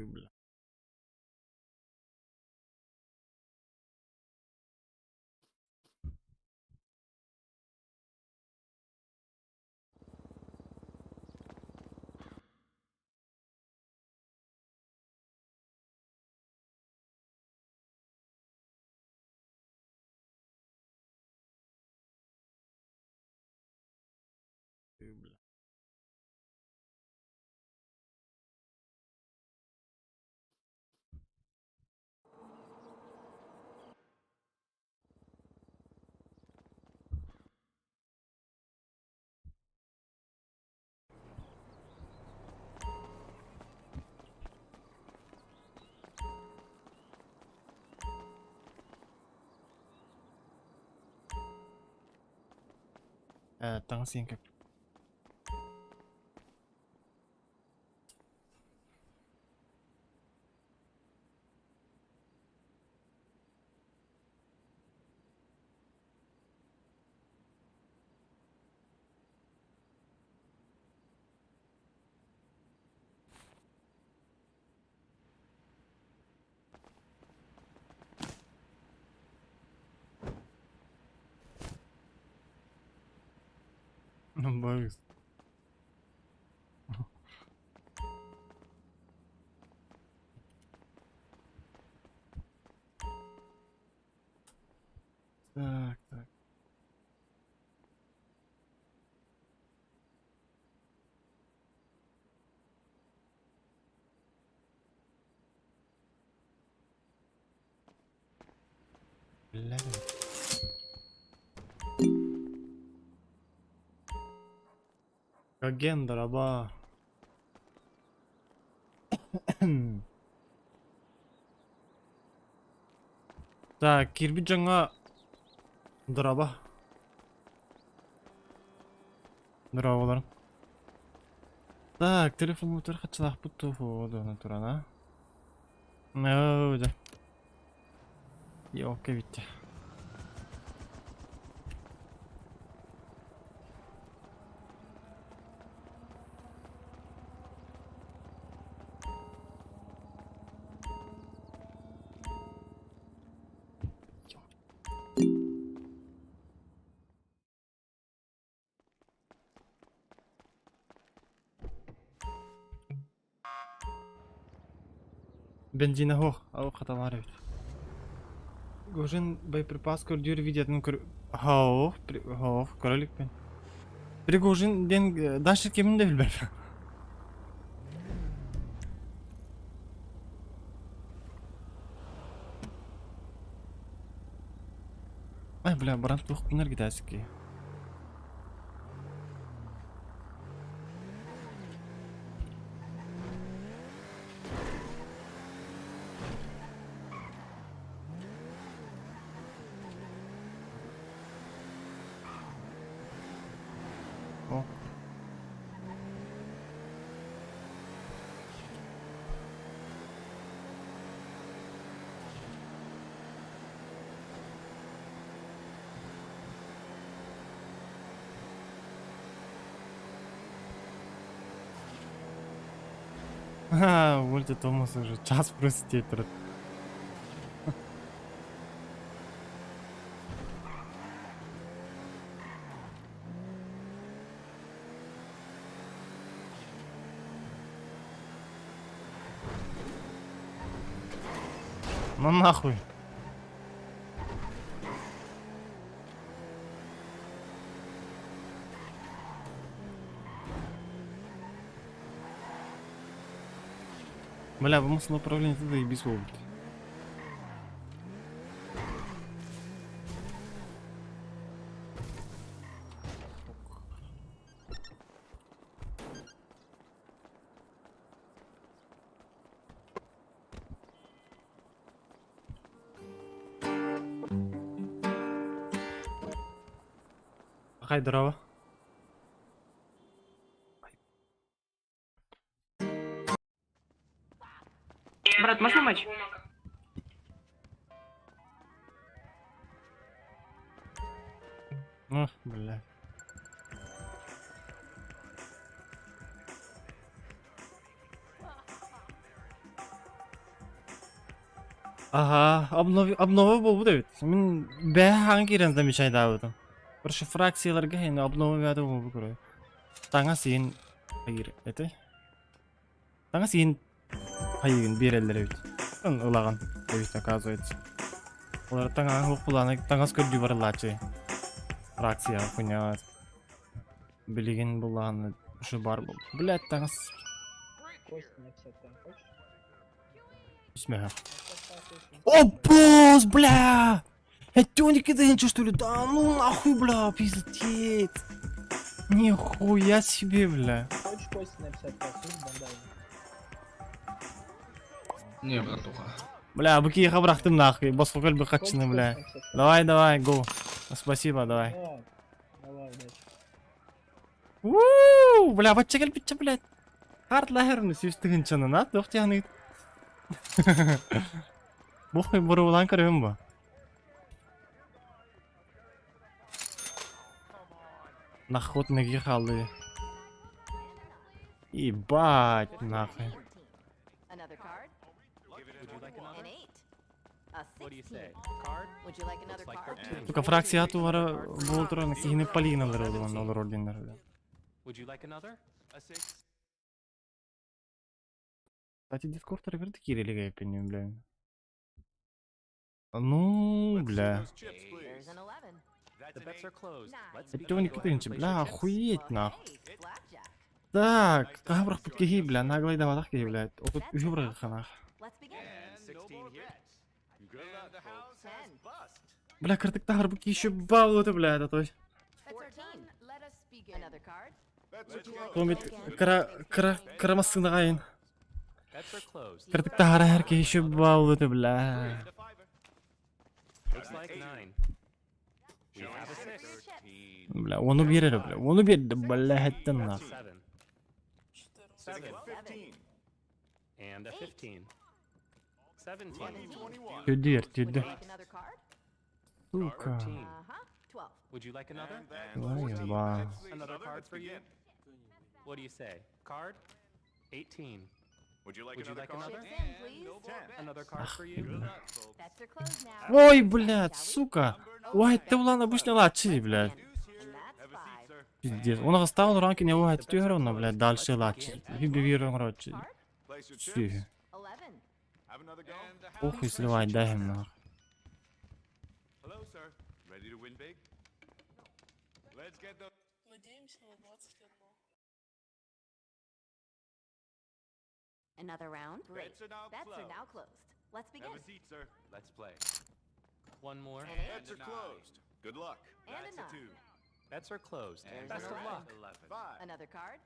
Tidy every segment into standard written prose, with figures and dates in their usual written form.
Бля. Бля. Таҥас сиэн кэп. Быыс. Так, так. Бля. Гоген, дороба. Так, киирбит дьоҥҥо дороба. Дорооболорун. Так, телефоммутугар хаччылаахпыт туох дуона туран а? Оо, дьэ. Ёлка Витя. Бензина суох, ол хата баар эбит. Гожин боеприпас көрдүүр видеотын көр... Хоох, хоох, көрө иликпин. Пригожин диэн дальше кимин да билбэппин. Ай, бля, баран туох гынар гитаски. О. Ха, Ольга Томас уже час просидеть турар. Ну нахуй. Бля, bu управление заебись буолбут. Хай, здорово. Брат, можно матч? Ох, бля. Ага, обнова буолбут эбит. Мин бэйэ хаҥа киирэн замечайдаабытым. Короче, фракцияларга хин обнова бэйэтэ буолбут көрө. Таҥас иһин хайыр этэй. Таҥас иһин хайыгын биэрэллэр эбит. Ылаҕын эбит, оказывается. Олар таҥаһы суох булааны таҥас көрдүү барыллааччы. Фракция хуйня. Билигин булааны уже бар был. Блять, таҥас. Смеха. О, босс, бля! Это тысячи, что ли? Да ну нахуй, бля, пиздец. Нихуя себе, бля. Хочешь кости на 55 бандай? Не, братуха. Бля, бу киһиэхэ бырахтым нахуй. Босхо кэлбит хаччыны, бля. Давай, давай, го. Спасибо, давай. Давай, давай, удачи. Уу, бля, бачча кэлбиччэ, блядь. Харт лаһерны сүүс тыһыынчанан, а? Туох тиһаныгыт? Бухай боруолаан көрөбүн бу. Наход ноги хааллы. Ебать, нахуй. Another card? Would you like another? An eight. A What do you 16. say? Card? Would you like another Looks like card? 13. Сука, фракция тугара буолтуран киһини полиналар олорон олорор диэннэр. Would you like another? A six? Кстати, Дискорд бир киирелиге эппиним, бля. Ну, бля. There's an 11. The bets are closed. Let's Это begin. он Go ahead and тыһыынча, place бля, your chips. охуеть Well, нахуй. hey, blackjack. Так, хаһа бырахпыт киһи, бля, наглайдабатах киһи, блядь. Отут үһү бырахханах. Let's begin. 10. Бля, кырдыктаһар бу киһи еще баллы, блядь, а то 14. Let us begin. Another card? Комит кыра кыра кыра массыынаҕайын. Bets are closed. Кырдыктаһар эр киһи еще баллы, бля. Looks like nine. We have a six. Chips. Бля, ону биэрэр, бля, ону биэрдэ, бля, хэттэн нах. Seven. Seven. 7. And a Eight. 15. 17. Түрдү Would you түрдү. like another card? Сука. 13. Uh-huh. 12. Would you like another? Ой, ба. Another card for you? What do you say? Card? 18. Would you like Would you another like card? another? Chips in, please. Another card for you? Bets are closed now. Ой, блядь, Shall we? сука. Ой, ты улан обычно лачи, блядь. And that's five. Пиздец. Он оставил ранки не угадь, ты равно, блядь, дальше лачи. Хиби рочи. Card? Place your chips. Сюхи. 11. Have another go. Похуй сливать, дай им нах. Hello, sir. Ready to win big? Let's get the Надеемся на 21. Another round? Great. Bets are now Bets are closed. now closed. Let's begin. Have a seat, sir. Let's play. One more. An eight Bets are closed. Good luck. and a That's a nine. two. Bets are closed. And Best of an luck. Five. Another card?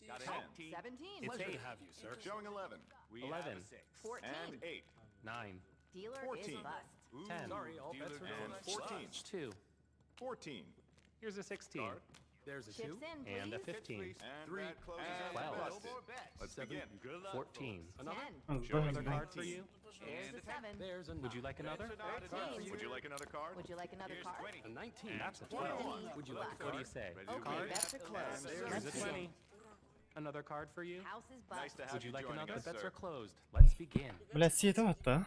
Got a 10. 17. It's eight. have you, sir. Showing 11. We 11. 14. And 8. 9. Dealer 14. is bust. 10. Sorry, all bets are And 14. 2. 14. Here's a 16. There's a Chips two. in, please. And a 15. And Three. that closes out the 12. busted. Let's begin. 14. 10. Showing Another card for 19. you? There's a 7. There's a nine. Would you like another? 13. Would you like another card? Would you like another card? A 19. That's a 12. Would you like a What do you card? say? Ready to Okay, win? bets are closed. Here's Let's a begin. 20. Another card for you? House is Nice bust. to have Would you you like joining another? us, The bets sir. are closed. Let's begin. Бля, сиэтэ батта.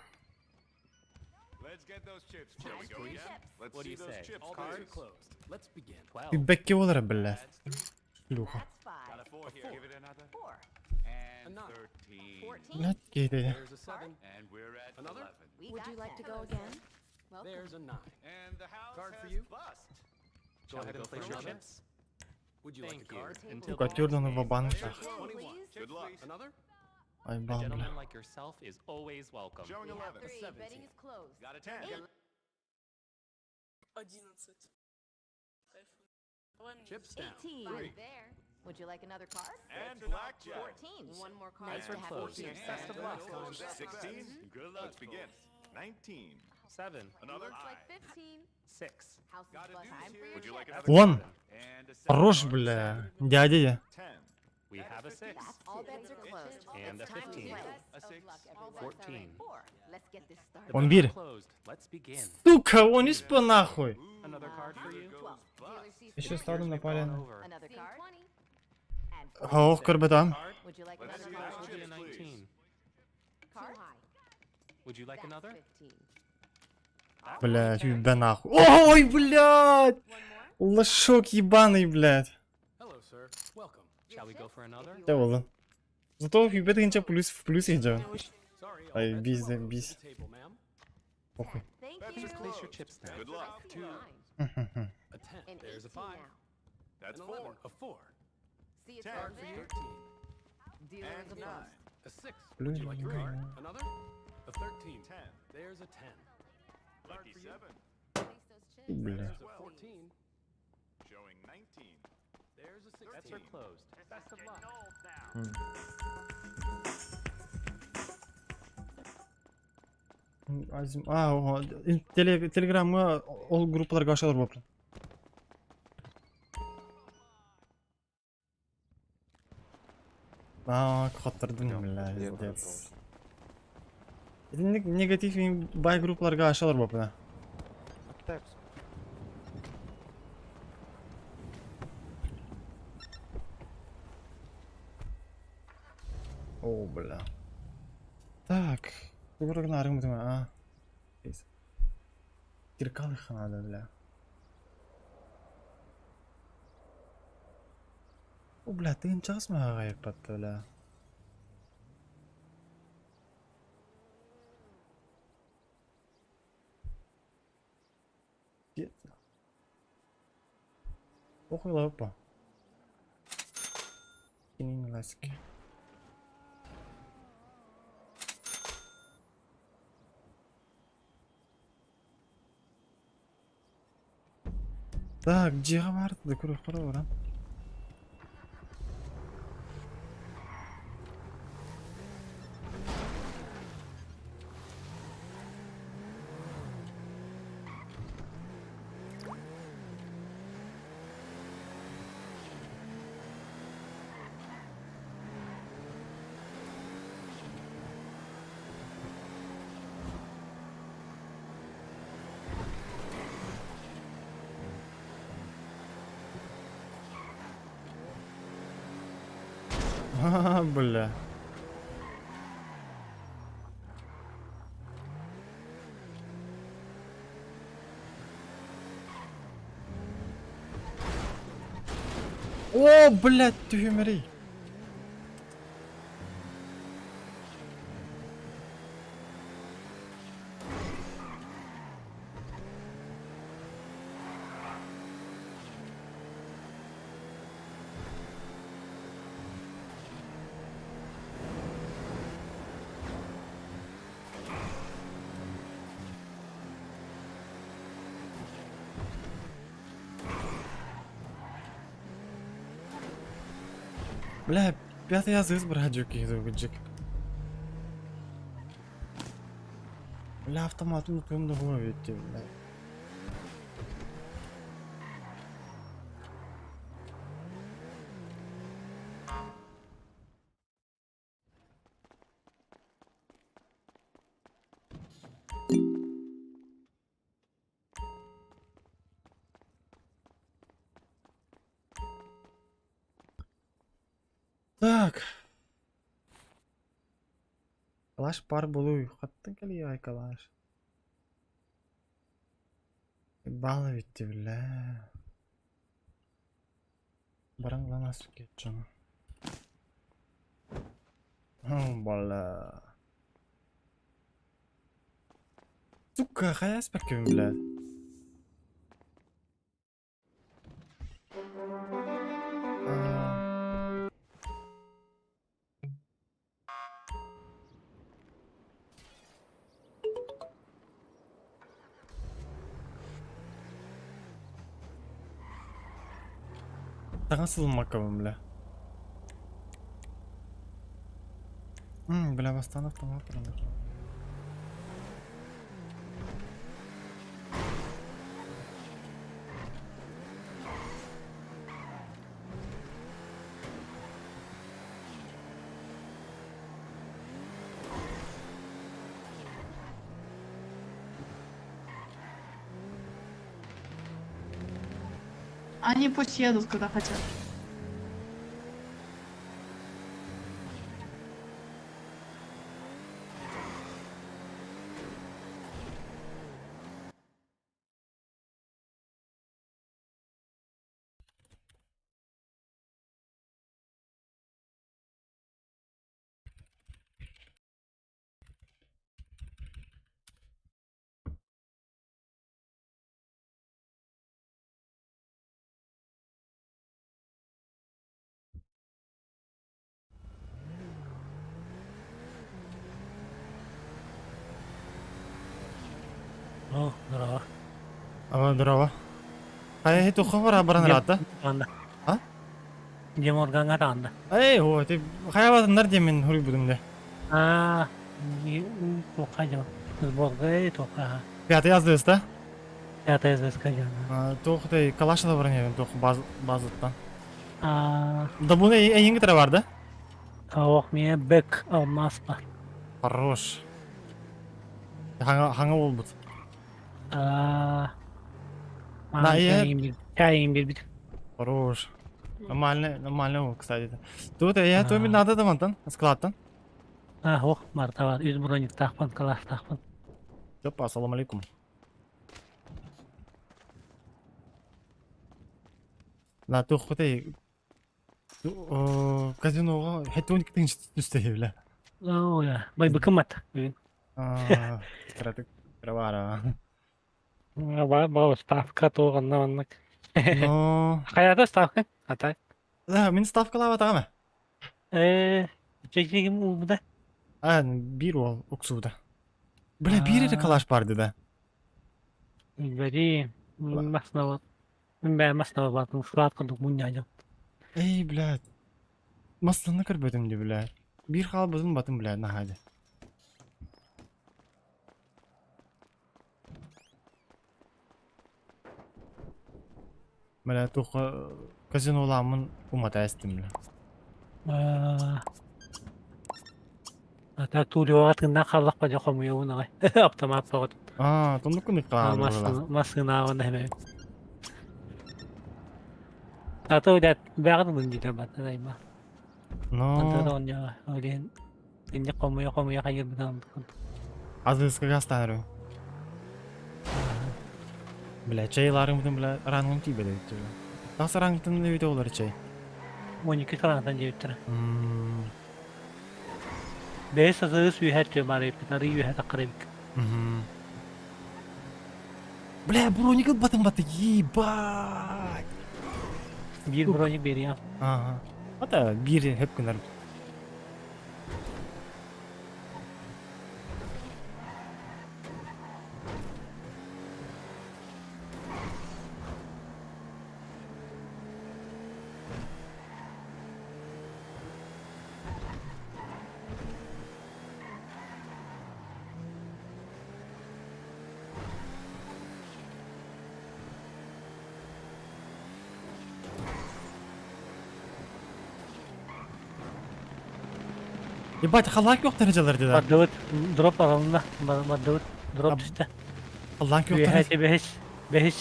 Let's get those chips. Time Shall we go for your again? chips. Let's What do see you those say? chips, All bets are please. closed. Let's begin. 12. Бэкке олар, бля. Шлюха. That's 5. Four here. Give it another. 4. And A nine. 13. 14. Блядь, киһи. There's a seven. And we're at Another? 11. We Would got you like to 10. go again? Welcome. There's a nine. And the house Card for has you? bust. Shall Go we ahead go and place place your another. chips? Would you like Thank a you. card? Until Сука, the түрдөн next вабанк. Chips in, please. Good luck. Another? Ай, A бам, бля. gentleman like yourself is always welcome. Showing We have 11. 3. Betting is closed. Got a 10. Eight. 11. Кайф. Давай мне. Chips down. 18. Three. There. Would you like another card? And blackjack. 14. One more card. Bets Nice are to have you closed. here, Best sir. of luck. 16. Good luck. Let's begin. 19. 7. Another? Looks like 15. 6. House is Got a bust. deuce Time for here. your Would you like chips. another One. card? And a seven. Хорош, бля. Дядя. 10. We have a 6. That's all bets are closed. And a It's time to 15. play. A 6. All bets are 14. in. 4. Let's get this started. The Он bets are бир. closed. Let's begin. Сука, он испа нахуй. Another card for you? 12. Dealer sees Еще 20. стадом We've напали. gone over. Another Seeing card. 20. And 4. Хоох көрбөтөм. Card? Would you like Let's another see card? That those will be a chips, please. 19. Too Card? high. Would you like That's another? 15. Блядь, уебя нахуй. Ой, блядь! One more? Лошок ебаный, блядь. Hello, sir. Welcome. Your Shall we go chips, for if another? you Тэ want. буолла. Зато уебет гинча плюс в плюс Мне идет. очень Sorry, all Ай, bets are биз, welcome to биз. the table, ma'am. Похуй. Thank Bets you. are Place your closed. chips now. Good I luck. see Two. a nine. A 10. An There's a 18 5. now. That's An 4. 11. A 4. See a 10. 12 there? 13. Dealer is And a 9. bust. A 6. Would you like a card? Another? A 13. 10. There's a 10. Card Lucky for you. 7. Place those chips. Бля. There's a 14. Showing 19. There's a Bets 16. are closed. Best of luck. Азим. А, о, теле, телеграмма ол группаларга ашалар болыптыр. А, каттырдым, бля, пиздец. Итинник негатив бай группаларга ашалар болыптыр. О, бля. Так, тугурагын арыгым а. Киркалы ханада, бля. О, бля, ты инчас ма бля. Где-то. Охуй лапа. Кинин ласки. Так, дьиэҕэ баар да көрүөххэ баран. А, бля. О, блядь, түһүмэрий. Бля, пятый язык браджук их Бля, автомат, ну твоем договор ведь, бля. Так. Калаш пар болуй. Хаттан кали ай калаш. Бала ведь, бля. Баран лана суки чоно. Бля. Сука, хайа спеккем, блядь. А. Таҥас сылыммаккабын, бля. Бля, бастан автомат турар. Они пусть едут, куда хотят. Здорово. Хайа тухха бара баран ыраатта? Анда. А? Деморганга таанда. Эй, о, ты хайа батыннар диэмин хуруйбутум де. А, туохха дьон. Сборга туохха. Пятый аздыста? Пятая звезда дьон. Туох ты калашла баран едим туох базыттан. А, Да буны эйиңги тара бар да? ох, мне бэк алмаз бар. Хорош. Хаңа хаңа болбут. А, На, я- Чайын бир бит. Хорош. Нормально, нормально, кстати. Тут я то надо да мантан, складтан. А, ох, марта бар. Үз броник тахпан, калаш тахпан. Опа, ассалам алейкум. На тух кутай казиноға хәтті 12 түсті бля. О, я. Бай быкымат. Кыратык кыра Ба, ставка туғанна оннук. Но Хаята ставка. Ата. Да, мин ставкалаба тагама. Чечегим улбуда. А, бир ол уксуда. Бля, бир эре калаш барды да. Бери маснава. Мен маснава батын склад кылдык мунья. Эй, бля. Масланы көрбөтүм ди, бля. Бир хал бузун батын, бля, нахади. Бля, тух казиноламын умата эстим, бля. Ата тулиоға тыңна қаллақ па жоқым уйуын ағай. Автомат бағыт. А, тондук күнүк каалы. Масына оны хеме. Ата ойлат бәғін мұн дейді батын айма. Но. Антада он я ойлен. Инде комуя комуя қайыр бұдан. Азыскага станыру. Бля, чайларым бутун, бля, рангым тибеди, бля. Тас рангтын өйдө болар чай. 12 сағаттан жебіттір. Бес азы сүйхәт бар еппит, ары үйхәт ақырыбик. Бля, броник батын баты, ебать. Бир броник бери я. Ага. Ата бир хеп күнөр. Ебать, халак yok dereceler dedi. Бардыбыт дроп аралында, бардыбыт дроп түсті. Халак yok Үйхәт бес бес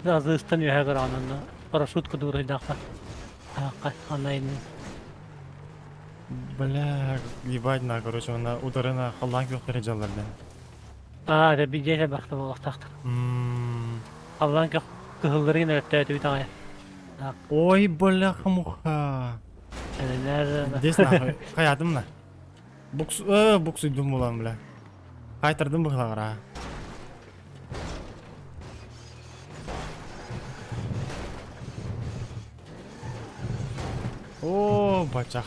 азыстан үйхә каранында парашют кудурайдакка. Акка анайын. Бля, ебать на, короче, она ударына халак yok dereceler dedi. А, да бидже бакты болактактыр. Аллан көх кыһылларын өрттөтү тагы. Ой, бля, муха. Здесь нахуй. Хаятым на. Букс, букс үйдüm булам, бля. Кайтырдым быглагара. О, бачах.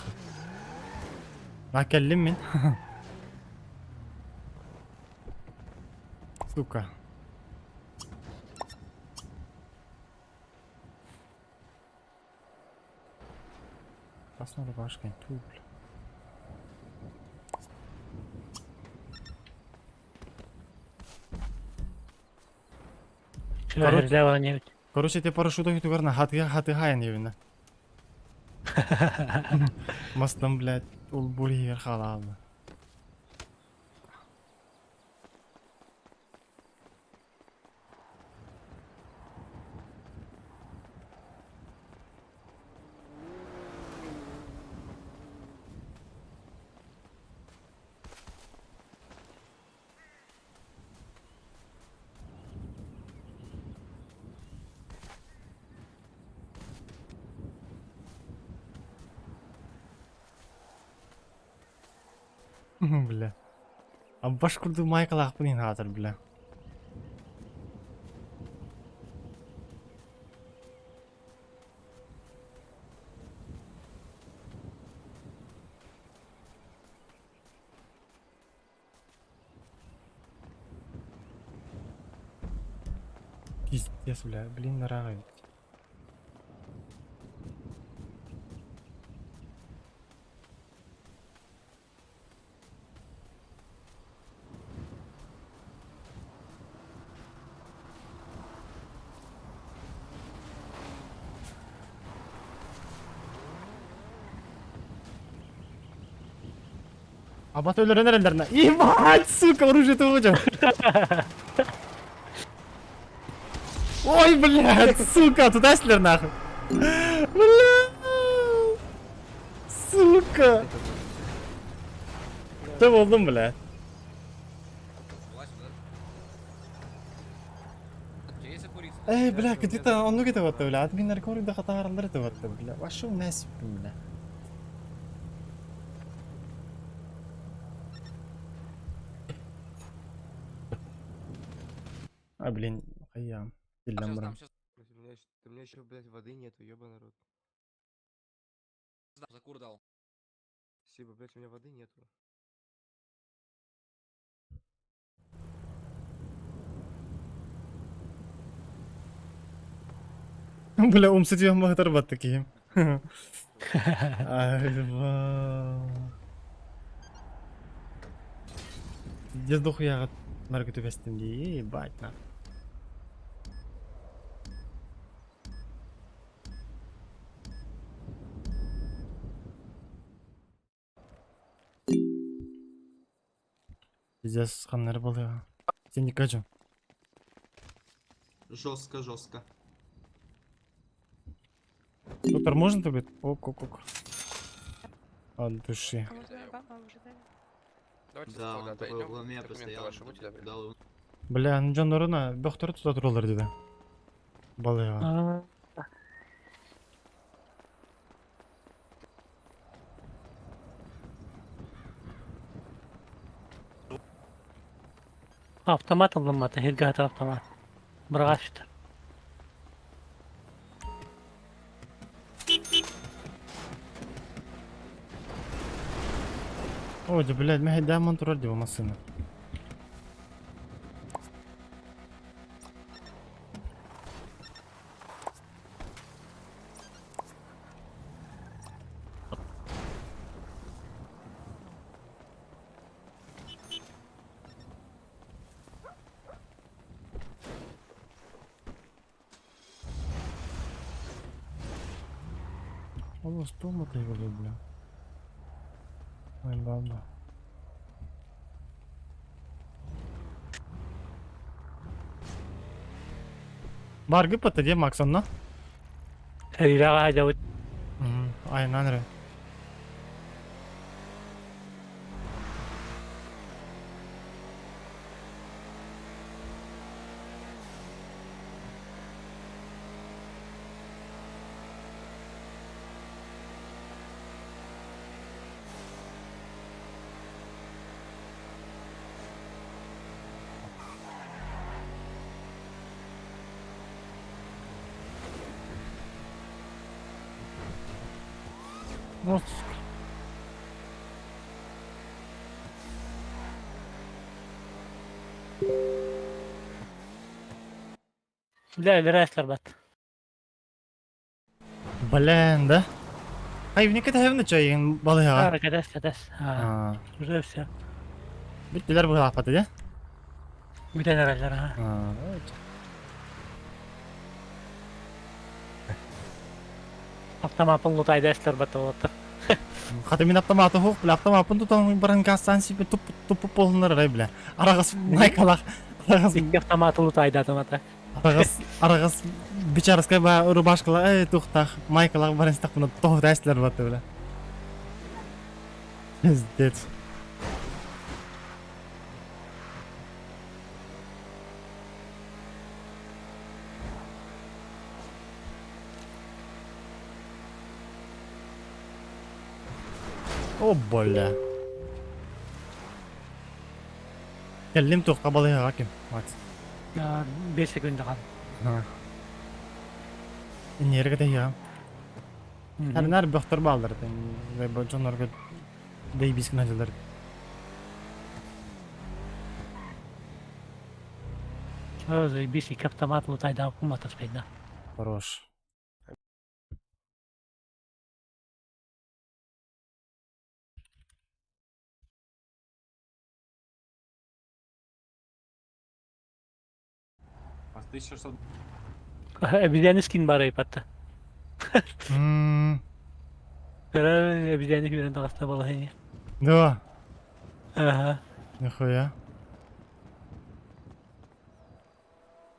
Накеллим мин. Сука. Красная рубашка, ту, бля. Короче, те парашютах тугарна хатыга хатыга яны Мастан, блядь, ул бургер халалы. Бля. А баш курду майкала акпын хатыр, бля. Пиздец, бля, блин, нравится. Абат өлөрөн эрэллэринэ. Ебать, сука, оружие тоже. Ой, блядь, сука, туда силер нахуй. Бля, сука. Ты болдум, бля. Эй, бля, где-то он где-то вот, бля, админ наркорик да хатааралар это вот, бля. Вашу насип, бля. А, блин, хайям. Иллен баран. У меня, у меня еще, блядь, воды нету, ёбаный рот. Спасибо, блядь, у меня воды нету. Бля, умсытыам баһытар киһим. Айва. Пиздец дохуяға наркоту бәстім дии, ебать на. Пиздец, ханнар был Сен не качу. Жестко, жестко. Доктор, можно тебе? Ок, ок, ок. От души. Да, он такой около меня постоял. Дал Бля, ну дьонноруна бөхтөрү тута тураллар диде. Балыга. А, Автомат ыллыммата, хиргата автомат. Бырҕашта. Ой, да, блядь, мэһэйдээн турар дии бу массыына. Алло, стома ты его, бля. Ой, баба. Баргы пата Макс, онно? Сэриилэҕэ сылдьабыт. Айаннаан эрэ. Вот. Бля, өлөрөөслөр бат. Блин, да? Ай, не кэтэһэбин да чайын балыһаҕа. А, кэтэс, кэтэс. А, уже все. Бүттүлэр быһаахпаты дии. Бүтэн эрэллэр, а. Автомапын лутайда эслэр бат болоттор. Хата мин автоматы хух, бля, автомапын тутан баран газтан сипе туп туп полнар рай, бля. Арагас майкалах, арагас Икки автоматы лутайда автомата. Арагас арагас бичараскай ба рубашкала, эй, тухтах, майкалах баран стах буна тохта эслэр бат, бля. Пиздец. О, бля. Кэллим туохха балыыһаҕа ким, Макс? 5 секунда хаалла. Иннигэр кэтэһиэҕим. Харынаар бөхтөр бааллар дьоннорго дэйбис гына дьылар. О, заебись, икки автомат лутайдаабыккын батыспайда. Хорош. Эбизиэни скин баар айпатта. М, Көрө эбизиэни күүрэн таҕыста балаһыня. Да, Ага. нихуя.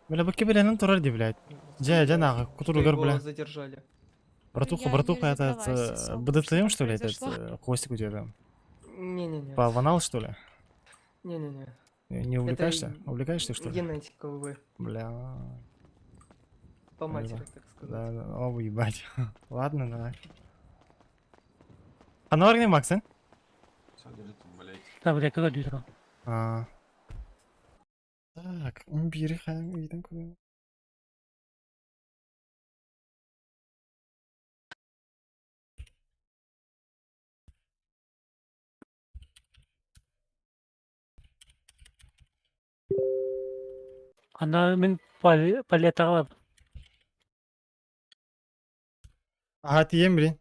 Бля, бу кибеленин турар ди, блядь. Дьэ, дьэ нахуй, Что кутуругар, его бля. задержали. Братуха, Я не братуха, этот, разобралась особо, БДТМ, что что ли, этот, произошло. хвостик у тебя там? Не-не-не. Пованал, что ли? Не-не-не. Не увлекаешься? Увлекаешься, что ли? Генетика, увы. Бля. По Да. матери, так сказать. Да, да, о, ебать. Ладно, давай. А норгни, Максим? Та бля, кого дүйрон. А. Так, бири хайм үйден көрейін. Ана мин палетаға бар. Ага, тием, блин.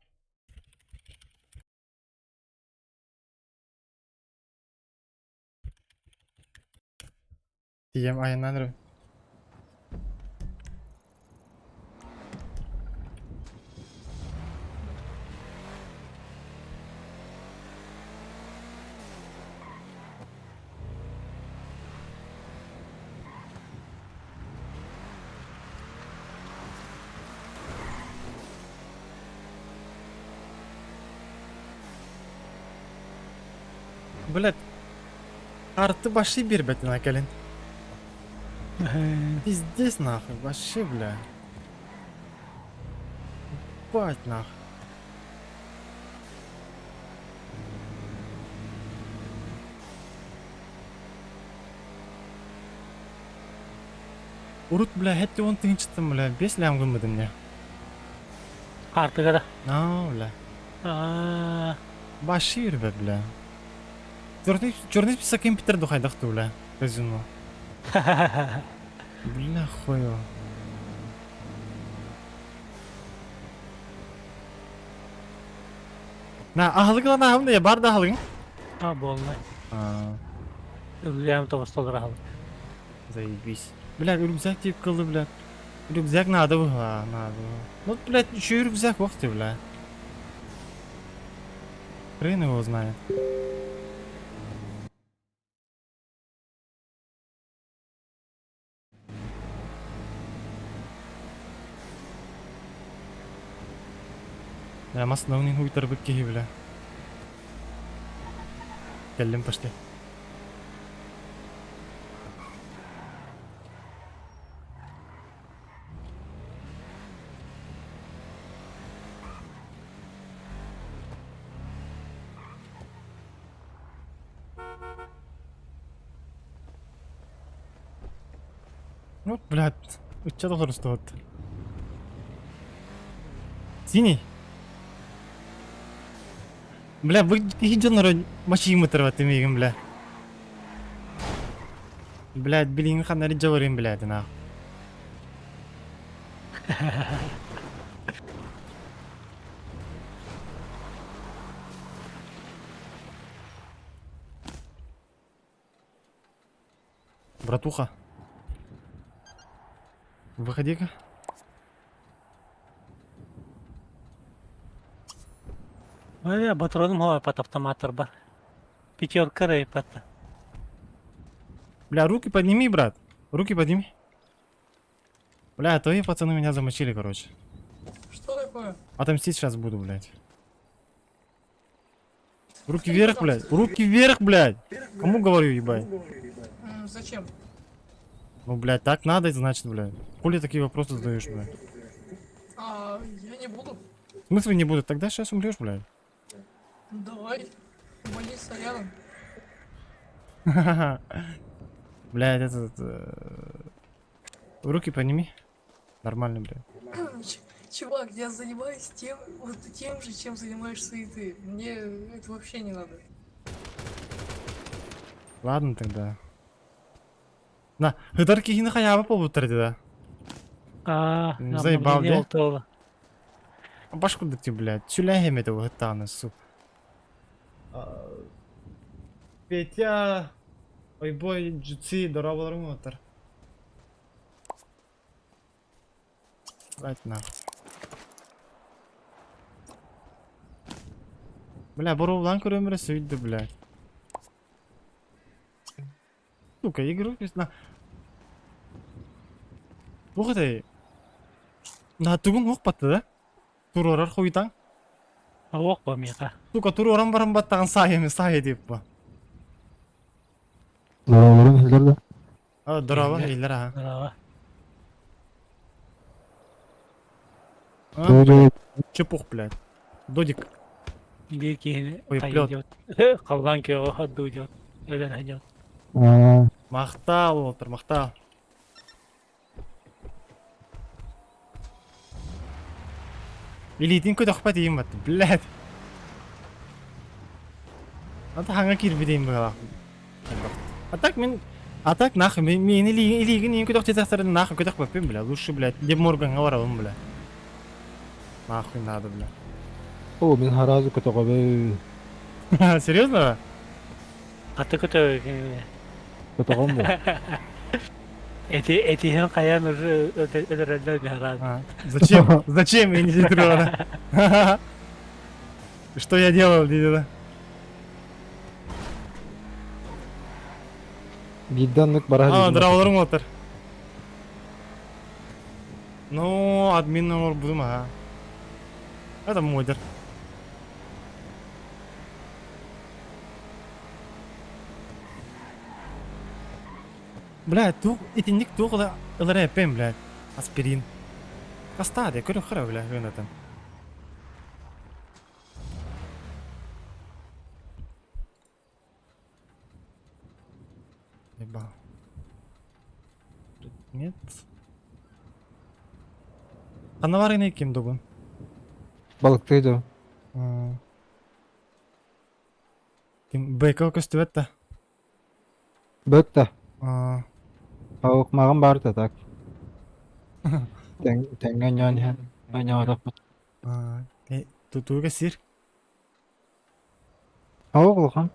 Тием, айынан ры. Блядь. Арты баши бир бэтин акелин. Пиздец нахуй, вообще, бля. Ебать нахуй. Урут, бля, хэтти он тыгынчыттым, бля, бес лям гыммыдым мне. Артыга да. А, бля. А, Баши бир бля. Черный, черный список компьютер духайдахту, бля. Казино. Бля, хуё. На, ахлык лан ахым да, бар да ахлыгың. А, болмай. А, Үлям тоғыз доллар алды. заебись. Бля, рюкзак тип кылды, бля. Рюкзак надо бы, а, надо. Ну, блядь, еще и рюкзак, ох ты, бля. Хрен его знает. Бля, масына хуйтар бит киһи, бля. Кэллим пошли. Ну, блядь, что должен стоит? Синий? Бля, вы идён мочи ты мигом, бля. Блядь, блин, ханари джаварим, блядь, нах. Братуха. Выходи-ка. Ой, патроным хуа пат автоматтар бар. Пятерка рей пат. Бля, руки подними, брат. Руки подними. Бля, твои пацаны меня замочили, короче. Что такое? Отомстить сейчас буду, блядь. Руки вверх, блядь. Руки вверх, блядь. Кому говорю, ебать? Зачем? Ну, блядь, так надо, значит, блядь. Хули такие вопросы задаешь, блядь? А, я не буду. В смысле не буду? Тогда сейчас умрешь, блядь. Давай. Больница рядом. Блядь, этот... Руки подними. Нормально, блядь. Чувак, я занимаюсь тем, вот тем же, чем занимаешься и ты. Мне это вообще не надо. Ладно тогда. На, ытар киһини хайаабат буолбуттар этэ да. Аа, Заебал, обновление да? олтуола. Баш курдук ти, блядь. Сүлэһим этэ ыһыттаҕына, сук. Петя, ойбой, джутси, дорооболорум уотар. Блять нахуй. Бля, боруобулаан көрөмөрө сөйдө, блядь. Сука, игру на. Туох этэй? На тугун уох батта да? Туруорар хуйтаң. Уох бо миэхэ. Сука, туруоран баран баттаҕын саайа саайа диэп бу. Дороолорун иһиллэр да? А, дорообо, иһиллэр аха. Дорообо. А, блядь. Чепух, блядь. Додик. Биир киһини Ой, хайа плет. идет. Халлаан күөҕэ ходду идет. Өлөн идет. Махтал, уолаттар, махтал. Илиитин көтөхпөт иим бат, блядь. Ата хаҥа киирбит быһалаах. А так мин а так нахуй мин илиигин иин көтөх тетахтарын нахуй көтөхпөппүн бля лучше блядь Дед Морганга барабын бля нахуй надо бля О, мин харазы көтөҕөбүн. Серьезно? Хата көтө Көтөҕөм бу. Эти этиһин хайаан уже өлөрөллөр михран. Зачем? Зачем я не смотрю? Что я делал, дедина? Биирдэ оннук бара А, дорооболоруҥ уолаттар. Ну, админ оҥорбутум аха. Это модер. Бля, туох итинник туох ыла ылара эппэм, блядь. Аспирин. Хастаа де, көрө хара, бля, гынатын. Ебал. Предмет. Ханна бар ким дугун? Балыктыы доо. Ким Бэкл көстүбэт да? Бөк да. Ох, маҕан баар да так. Тэҥҥэ онньоон иһэн оонньооботохпут. Тутууга сир. Ох, улахан.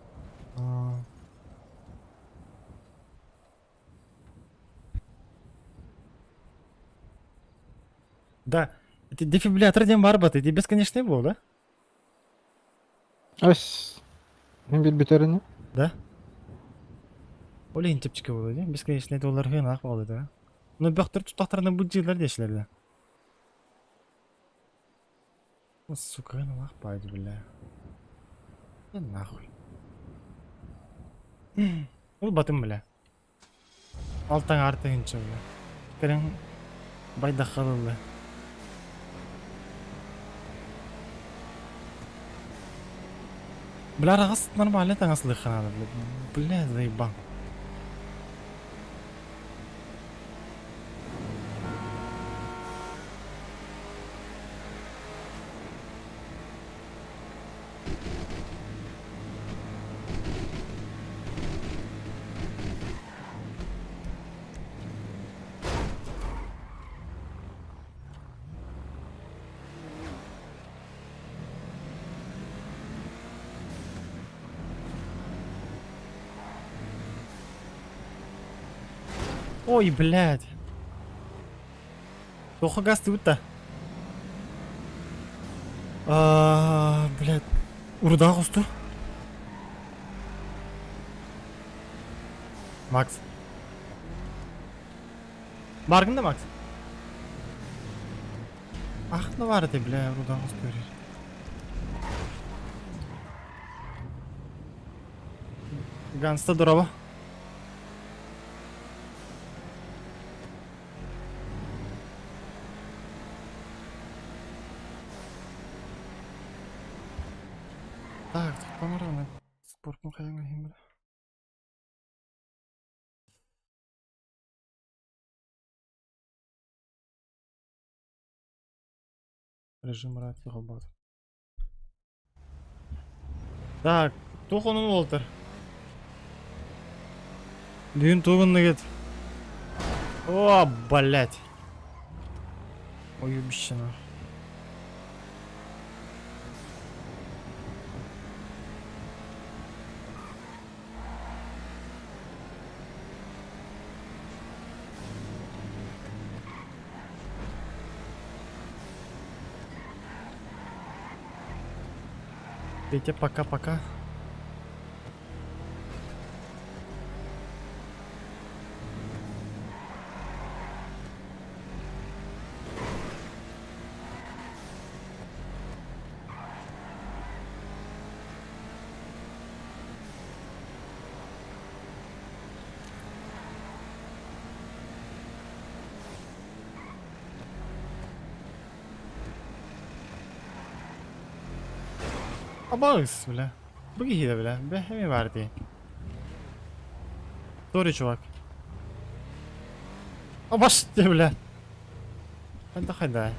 Да, это дефибриллятор диэн баар бата, ити бесконечный буол, да? Ас. Мин билбитэр ини. Да? Ол иһин чэпчэки буолуо дии. Бесконечный доллар ынаах буолуо да. Но бөхтөр туттахтарына бу дьиэлэр диэшилэр да. Сука, ынаах баайды бля. Да нахуй. Ол батым бля. Алтаң артыгынча бля. Кэлэн байдахха ылла. Бля, араҕас нормально таҥаслыахха наада, бля. Бля, заебал. Ой, блядь. Туохха гастыбыт да? А, блядь. Урдаах усту. Макс. Баргын да, Макс? Ах, ну бар ты, бля, урдаах усту берер. Ганста дороба. Так, камераны спортун хайаңа химбер. Режим рации холбат. Так, туох онун уолтар? Бүгүн тугунна кет? О, блять. Уебище нахуй. Петя, пока-пока. Абалыс, бля. Бу бля. Бэхэми бар дии. Сори, чувак. Абаш, бля. Хайда хайда.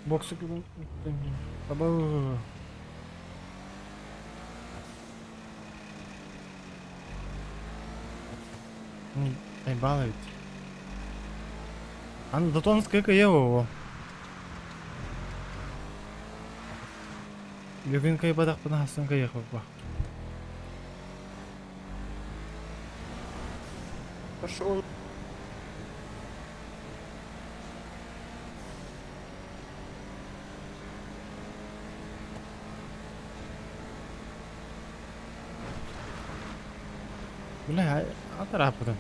Боксы Аба. Ебало ведь. А ну Датон сколько его. Бүгүн кайбадахпына хасын кайыхпа. Пошел. Бля, атарапытын.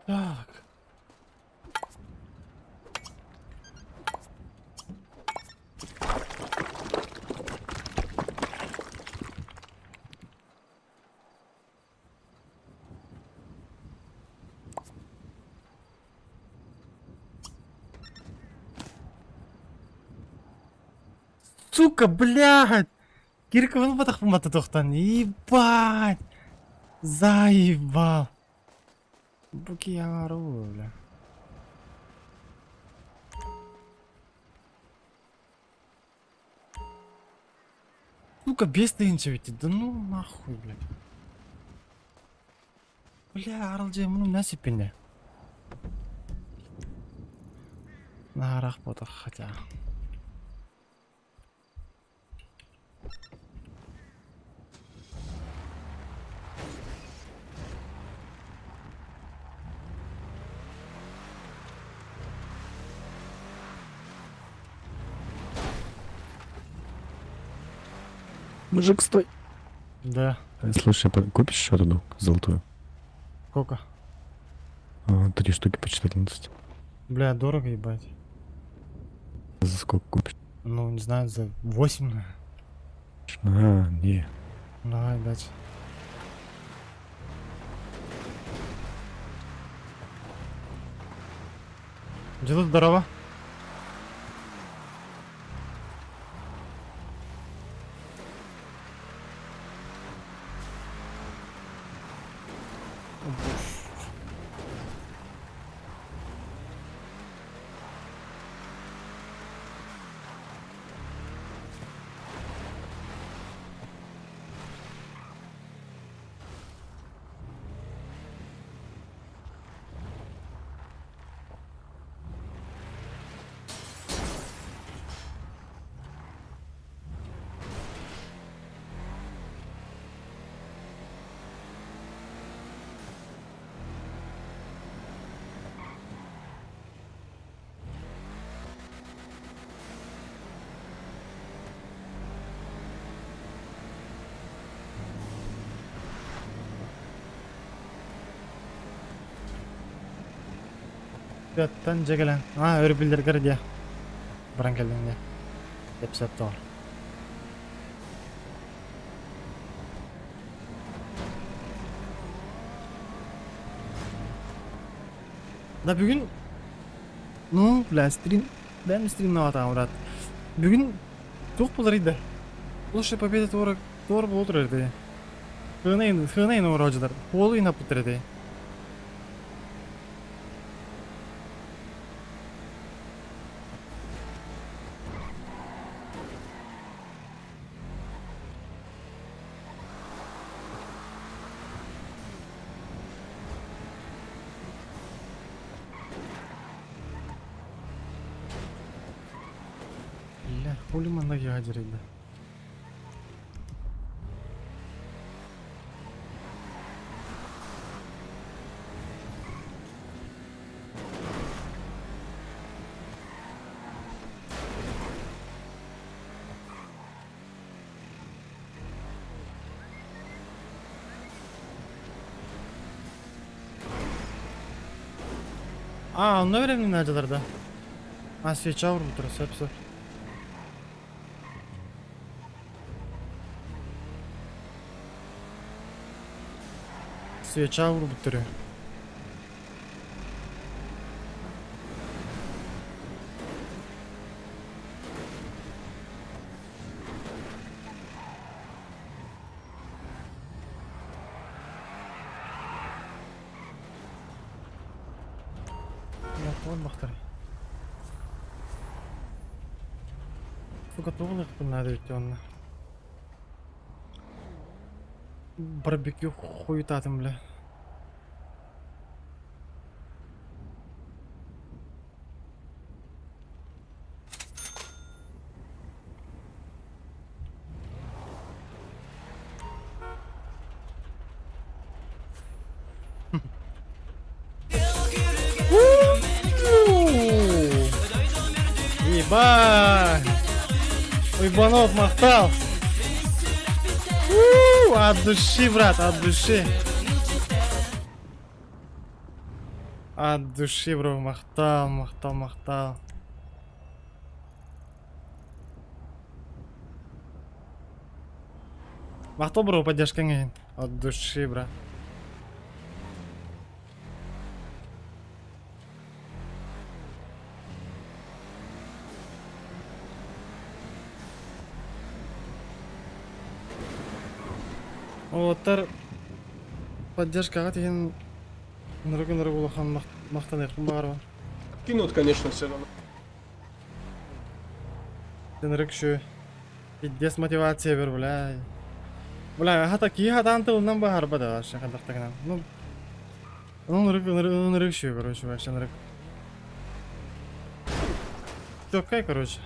Так. Сука, блядь! Кирка, вон батах тохтан. Ебать! Заебал! Буки я ору, бля. Сука, без ведь. Да ну нахуй, блядь. Бля, арыл же муну насиппине. Нарах ботах хотя. Мужик, стой. Да. Слушай, купишь одну золотую? Сколько? А, три штуки по 14. Бля, дорого ебать. За сколько купишь? Ну, не знаю, за 8. А, не. Давай, дальше. Где тут здорово? Тыаттан дьэ кэлэн, аа өрөбүллэргэр диэ баран кэллиҥ диэ. Кэпсэт тоҕор. Да бүгүн, ну, бля, стрим, бэм стримноватаҕым брат. Бүгүн туох буларый да? Лучшая победа туора, туора буола турар этэ. Хыанайын, хыанайын оҥороочулар, хуолу инаппыттар этэ. Бля, хули манна ядерный. А, онно беремин ажаларда. А, свеча урбутура, сөп сөп. Свеча урбутура. Бахтар. Сука, тугун надо ведь онно. Барбекю хуетатым, бля. Ебать! Уйбанов махтал! От души, брат, от души. От души, бро, махтал, махтал, махтал. Махтал, бро, поддержка От души, брат. Уолаттар поддержкаҕа тиһин нырык ынырык улахан махтаныахпын баҕарабын. Кинут, конечно, все равно. Ынырык şu пиздец мотивация бер, бля. Бля, хата киһи хатаан тылынан баһарба да вообще хантахтагынан. Ну, ынырык ынырык ынырык şu, короче, вообще ынырык. Тёккай, короче.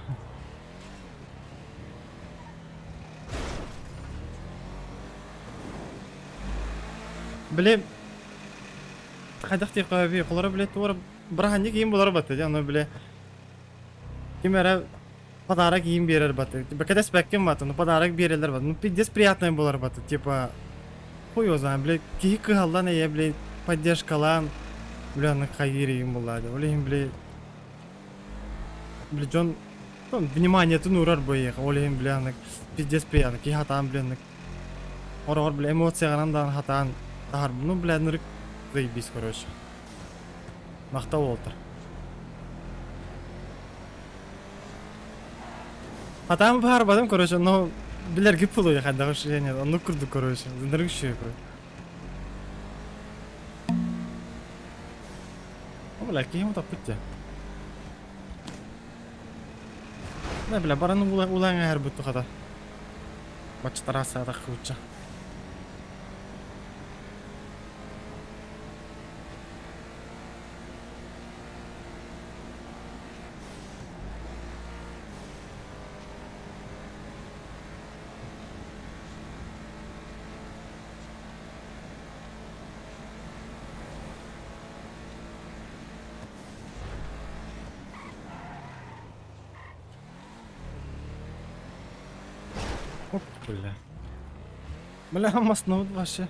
Били хайдах диэххэ холоро били туора быраһанньык иин булар батты дьэ ону били ким эрэ подарок иин биэрэр батты типа кэтэспэккин батты ну подарок биэрэллэр батты ну пиздец приятный буолар батты типа хуй его знает били киһи кыһаллан эйэ били поддержкалаан били аны хайыыр иин буллаа дии ол иһин били били дьон вниманиетын уурар бу эйиэхэ ол иһин били аны пиздец приятно киһи хатаан били аны Хороҕор бля эмоцияҕынан даҕаны хатаан таһар ну бля нырык заебись короче. Махтал уолтар. Хатаан баһарбатым короче, но билэргит буолуо хайдах ощущение оннук курдук короче нырык үчүгэй короче. О бля киһим утаппыт дьэ. Да бля баран улаан эһэрбит тухата. Баччатараасса таххыбычча. Оп, бля. Бля, маснут вообще.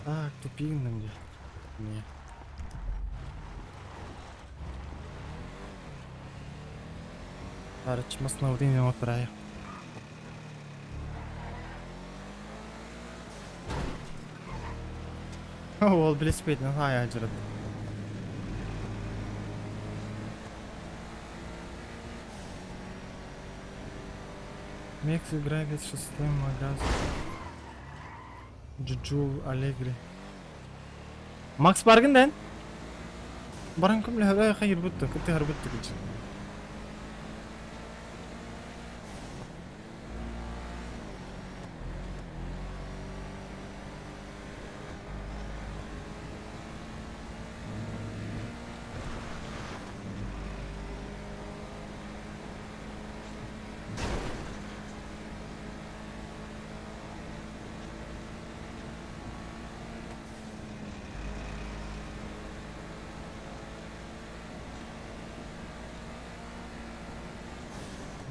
Так, тупик мне. Не. Арыч маснабытын оҥоттораайа. Ол билиспетинэн хаайа дьарыт. Мекс играет шестой магаз. Джуджу Аллегри. Макс баргын дэн? Баран көмлө хайыр бутту, кытты харбытты кич.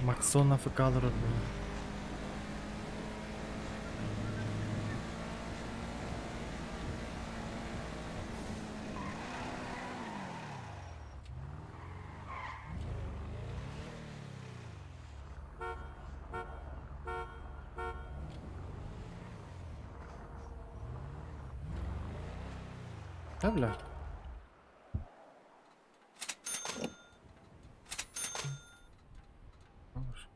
Максон АФК олорор буолла. Да, бля? Хорош.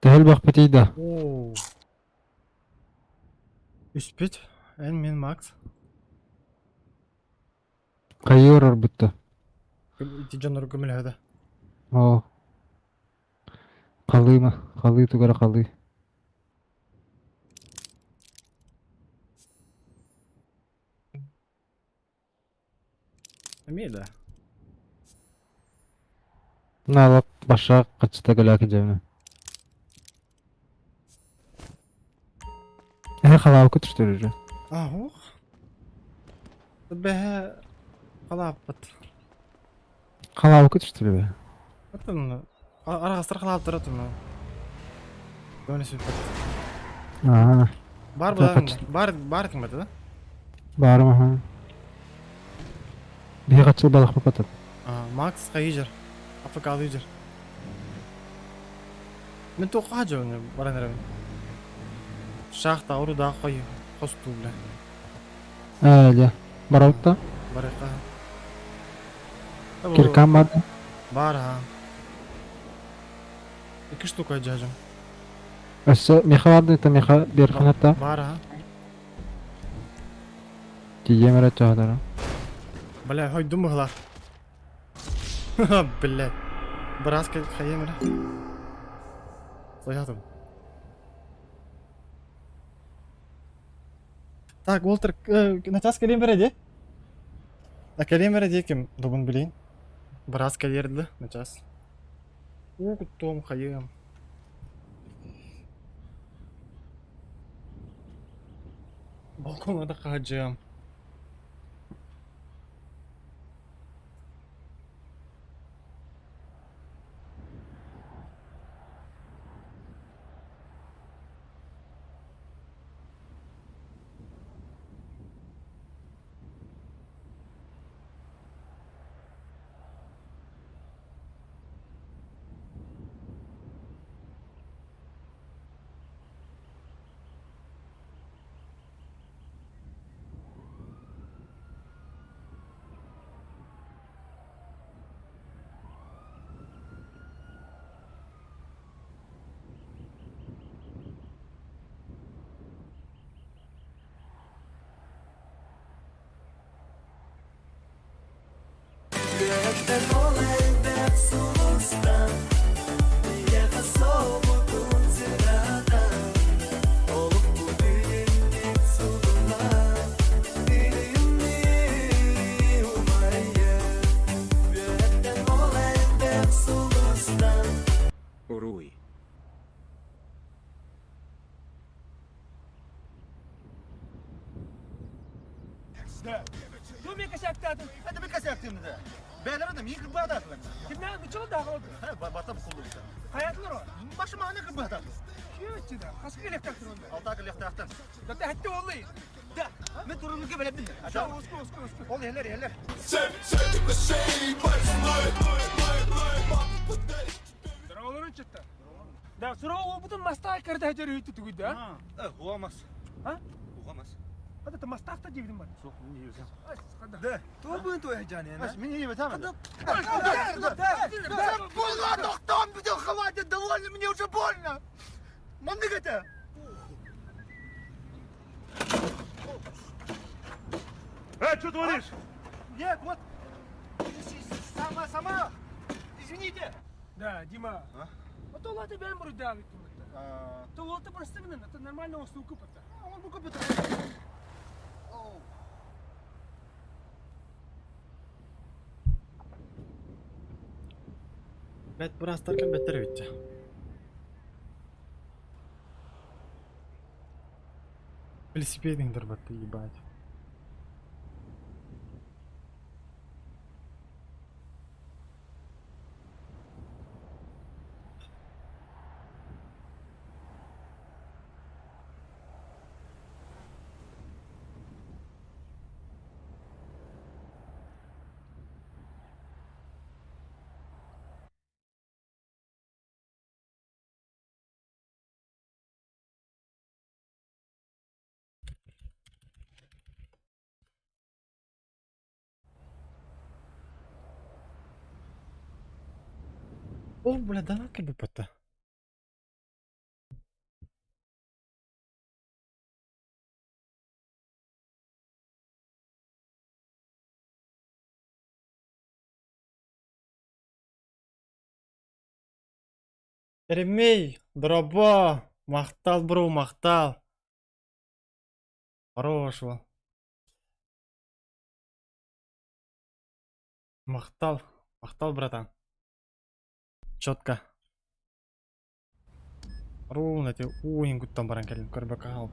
Төһөл бахпытый да? Оо. Үспүт. Эн мин Макс. Хайыы орорбутта. Ити дьоннору көмөлөһөдө. Оо. Халыыма, халыы тугара халыы. Эмиэ да. Наалап баша качта кэлээки дьэбинэ. Эһэ халаабыкка түстөрүрү. А, ох. Бэһэ халааппыт. Халаабыкка түстөрү. Атын арагастар халааптар атын. Көмөлө сүппэт. Аа. Бар буолан бар бар этиң бата да? Баарым аха. Биһи хаччыл балахпапатат. А, Макс хайыжар. АФК-лыйжар. Мен тоққа жөне баран эрэбин. Шахта уруда хой хосту бля. Ээ, дьэ. Баралта. Барыка. Киркам бар. Бар ha. Iki штука жажым. Өссө меха барды, это меха берханата. Бар ha. Тиийем эрэ чаһатара. Бля, хойдум быһылар. Бля. Быраас хайым эрэ. Соятым. Так, Уолтер, начаас кэлиэн бэрэ дии? А кэлиэн бэрэ дии ким добун билейин. Быраас кэлиэрдэ начаас. Уу куттуом хайыам. Балконга да хаһадьыам. Үөһэттэн ол элбэх сулустан. Да. Бу мен косяктадым. Это мен косяктым да. Бәлер да мин кырбадатылар. Кимнән бу да қалды. Бата бу кулды. Хаyaтлар о. Башым аны кырбадатылар. Күйөтчү да. Каска келектактыр онда. Алта кылыктактан. Да хәтте оллай. Да. Мен турунука белем. Да, уску, уску, уску. Ол елер, елер. Здороволорун чытта. Да, суроо бутун мастаа кырда жер үйтү түгүдө, а? Уамас. А? Уамас. Ата мастаакта жебидим бар. Сок, не ебесем. Да. То буын то жаны. Аш, мен ебе там. Да, Больно, доктор, мне хватит, довольно, мне уже больно. Мамдык это. Эй, что творишь? Нет, вот. Сама, сама. Извините. Да, Дима. А? А то латы бен бурда бит. А, То латы просто гынан, это нормально услугу купата. Он бы купит. Блять, бырастар кэлбэттэр эбит. Велосипедин дарбатты, ебать. О, бля, да на кэлбэппэтэ. Еремей, дорообо, махтал, бро, махтал. Хорошего. Махтал, махтал, братан. Четко. Ровно эти уин гуттан баран кэлин көрбөкө.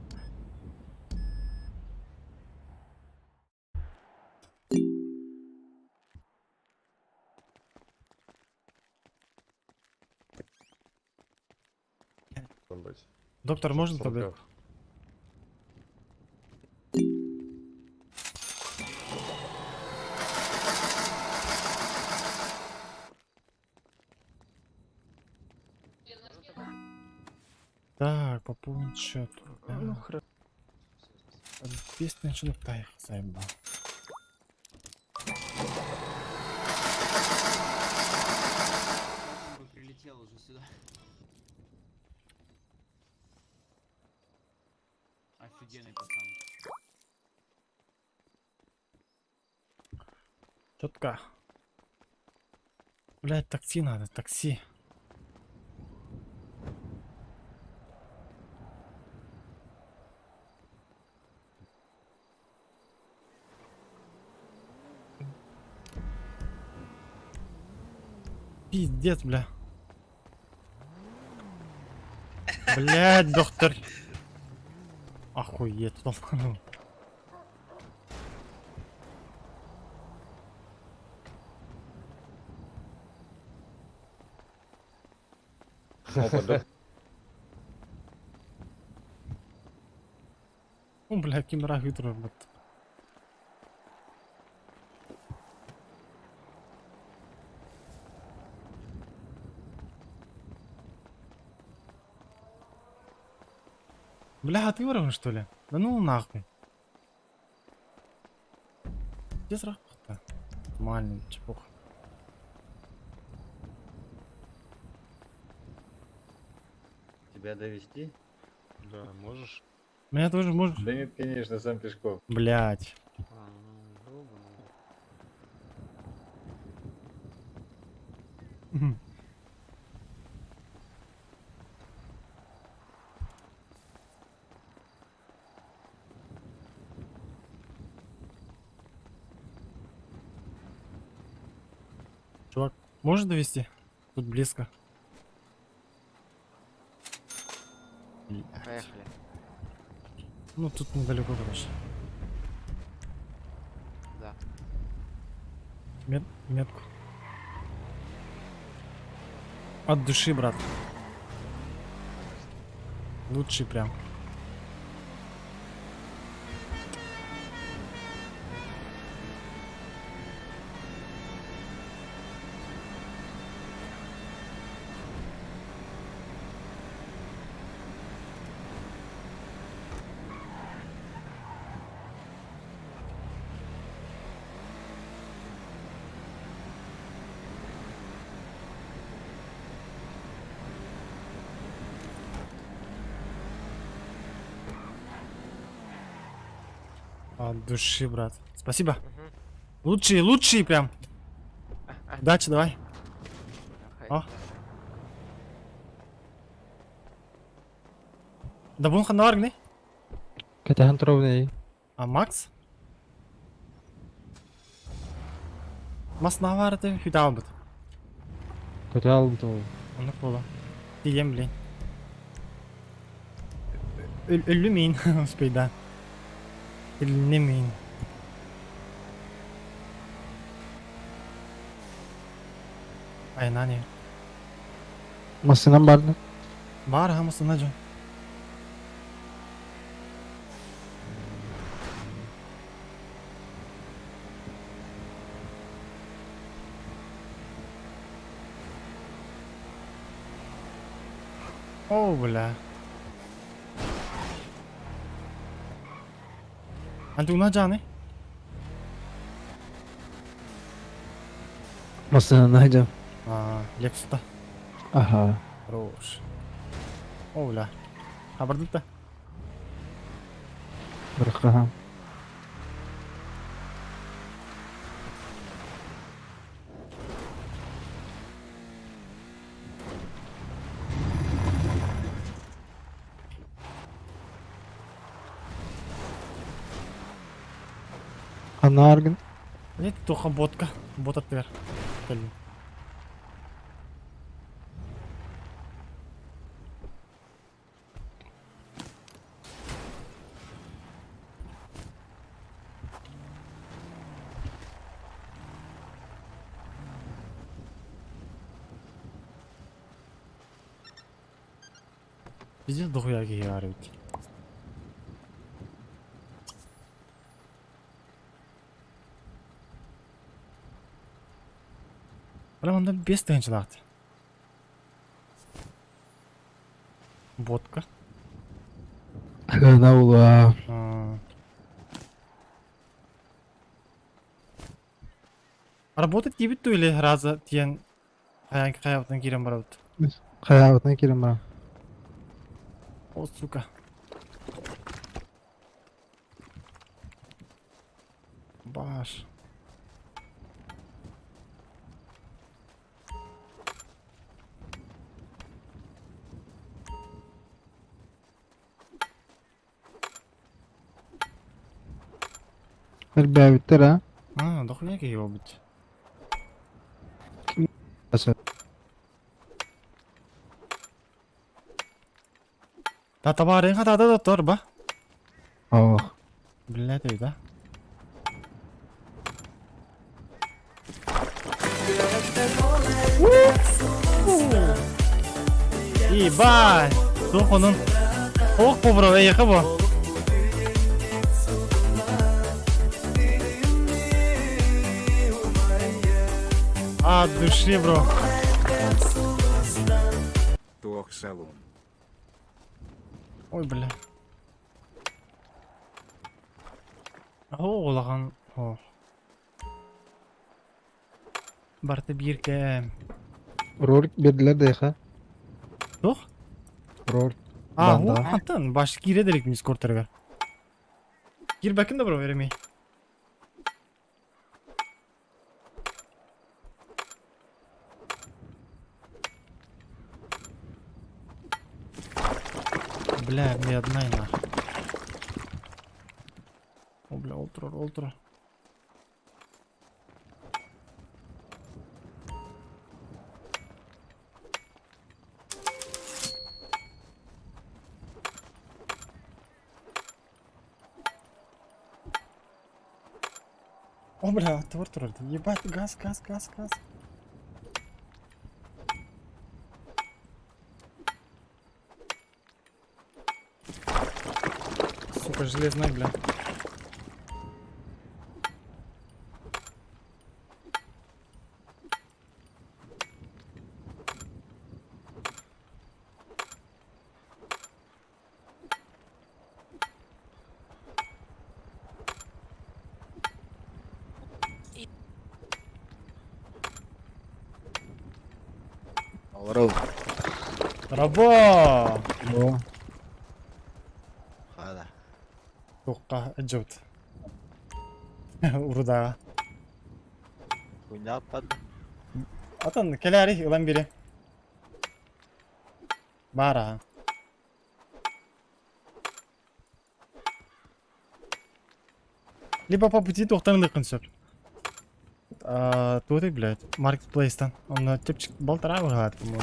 Доктор, можно таблетку? Так, пополнить счет. Ну, хорошо. Песня что-то их заебал. Прилетел уже сюда. Офигенный пацан. Четко. Блять, такси надо, такси. Пиздец, бля. Блять, доктор. Охуеть, долбанул. Ну, бля, кимра вот. Бля, а ты уровень, что ли? Да ну нахуй. Где срах-то? Нормальный, чепуха. Тебя довести? Да, можешь. Меня тоже можешь? Да нет, конечно, сам пешком. Блять. Чувак, можешь довести? Тут близко. Блядь. Поехали. Ну тут недалеко, короче. Мет, метку. От души, брат. Лучший прям. От души, брат. Спасибо. Лучший, лучший прям. Удачи, давай. О. Да бун ханна не? Кэтэһэн туруобун А Макс? Мас наварты хүтаалбыт. Көтө албыт ол. Оннук буола. Тиийэн блин. Өллү миин успейдаан. Тилинне миин. Айнаан иһэр. Массыынам баар да? Баар аха массыына дьон. О, бля. Антуна жаны. Массыынаны дьэ. А, Лексута. Аха. Хорош. О, бля. Хабардыта. Бырахха. Ханна аргын? Нет, тоха ботка. Бот аттыгар. Кэллим. Пиздец дохуя киһи баар эбит. Бля, онда 5 тыһыынчалаахты. Ботка. Хана була. А. Работать диэбит дуу или раза тиэн хайаан хайабытынан киирэн барабыт. Хайаабытынан киирэн баран. О, сука. Баш. Элбээбиттэр а? А, дохуя киһи буолбут. Аса. Та табаарыҥ хатаата да тор ба. Ох. Блядь, да? Ебать! Туох онун? Ох, бро, эйиэхэ бу. От души, бро. Туох салон. Ой, бля. Оо, улахан. О. Барыта биир кэм. Ролик биэрдилэр да эйиэхэ? Туох? Ролик. А, Банда. хантан баш киирэ делик Дискордтарыгар. Киирбэккин да бро, Еремей. Бля, мне одна и нахуй. О, бля, ол турар, ол турар. О, бля, твор турар. Ебать, газ, газ, газ, газ. Сука, железная, бля. Рабо! Хада. Тоққа әджөт. Урудаға. Хуйня отпад. Атан, келәри, ылан бире. Бара. Либо по пути тоқтан лықын сөп. Туты, блядь, маркетплейстан. Он на типчик полтора выгадает, по-моему.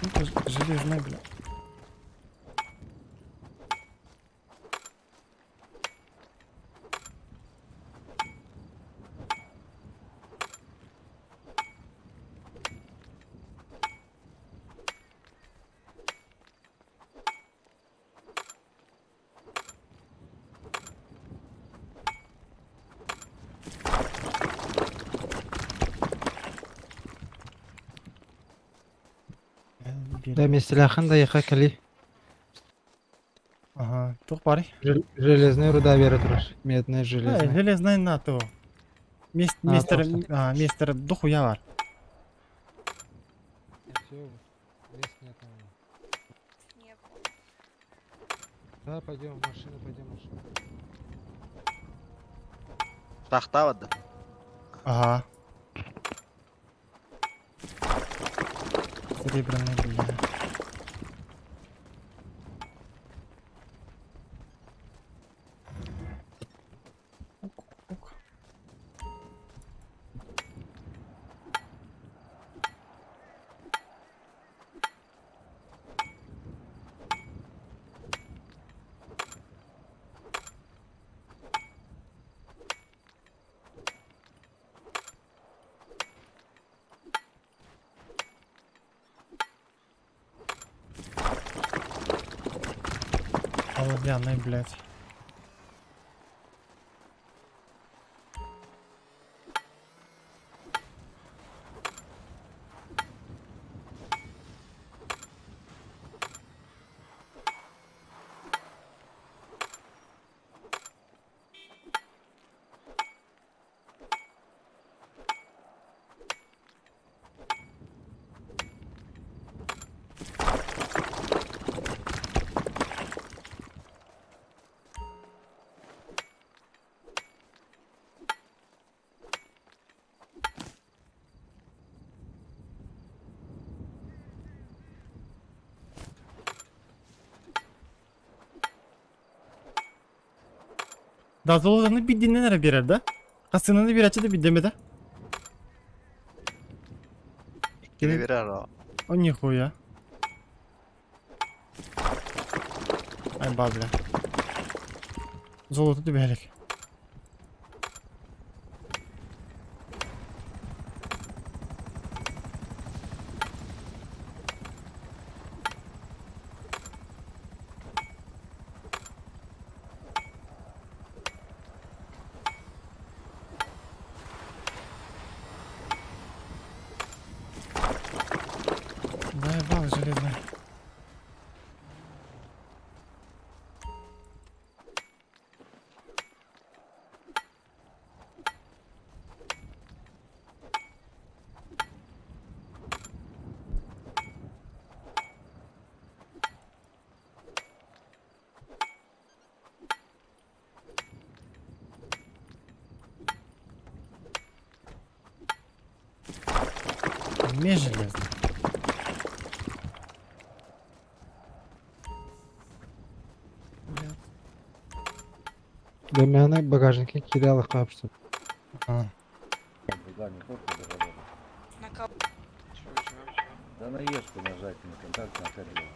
Ну, железный, бля. Да, местелахан да яха кали. Ага, тух бары. Железная руда бері тұрар. Медная железная. Железная на то. А, Мистер, точно. а, мистер дохуя бар. Все, лес нет у меня. Да, пойдем в машину, пойдем в машину. Тахта вода. Ага. Серебряный, бля. Ук, ук. Оловянный, блядь. Да, золотаны биддинен эрэ берер да? Хасынаны бир ачыды биддеме да? Кире берер о. О, нихуя. Ай, ба, бля. Золото түбэлик. Заебал железный. Не железный. Для меня багажнике кидал капсул. А. На кого? Да на ешку нажать на контакт на блядь.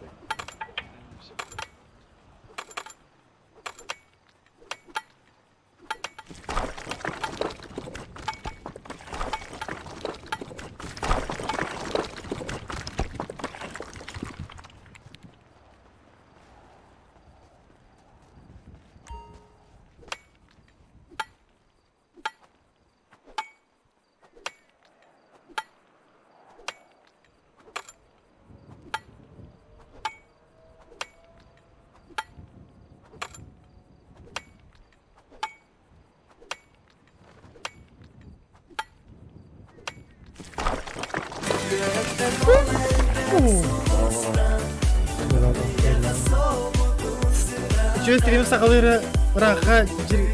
Үчүгэй стрим сахалыыры ыраахха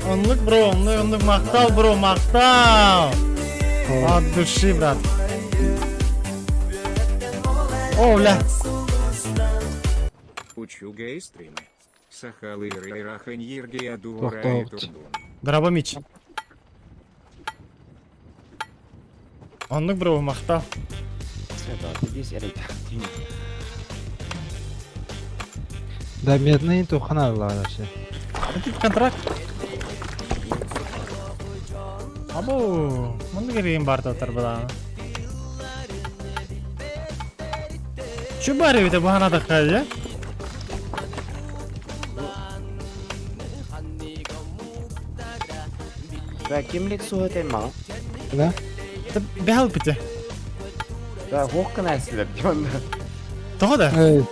оннук бро, оннук оннук махтал бро, махтал! От души, брат. О, бля. Учугэй стримы. Тохтообут. Дорабомич. Оннук бро, махтал. Да, медный тухана вообще. Это контракт. Абу, мында кереген бар татар была. Şu bari bir de bu hanada kaydı. Да, кимлик суһа мал. Да? Бәл бите. Да, хоккын әсілер, диман. Тоҕо да? Эй,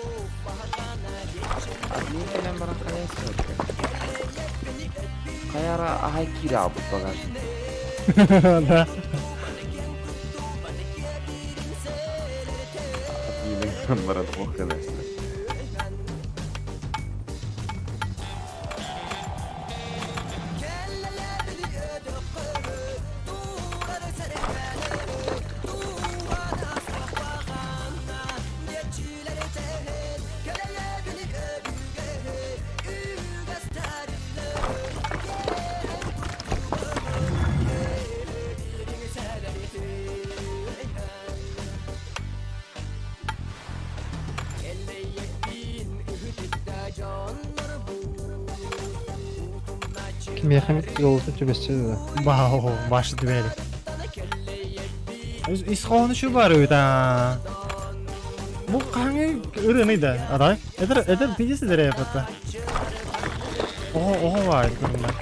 Админ кэлэн баран хайа әсілер. Хайара ахай кире албыт багаж. Да. Админ баран хоккын әсілер. Кимиэхэ золото түбэсчэ да. Бау, башы түбэли. Ис хоһону şu бар ыта. Бу хаҥы ырыны да, адай. Это это пиздец дерев это. Ого, ого вай, көрүнмэ.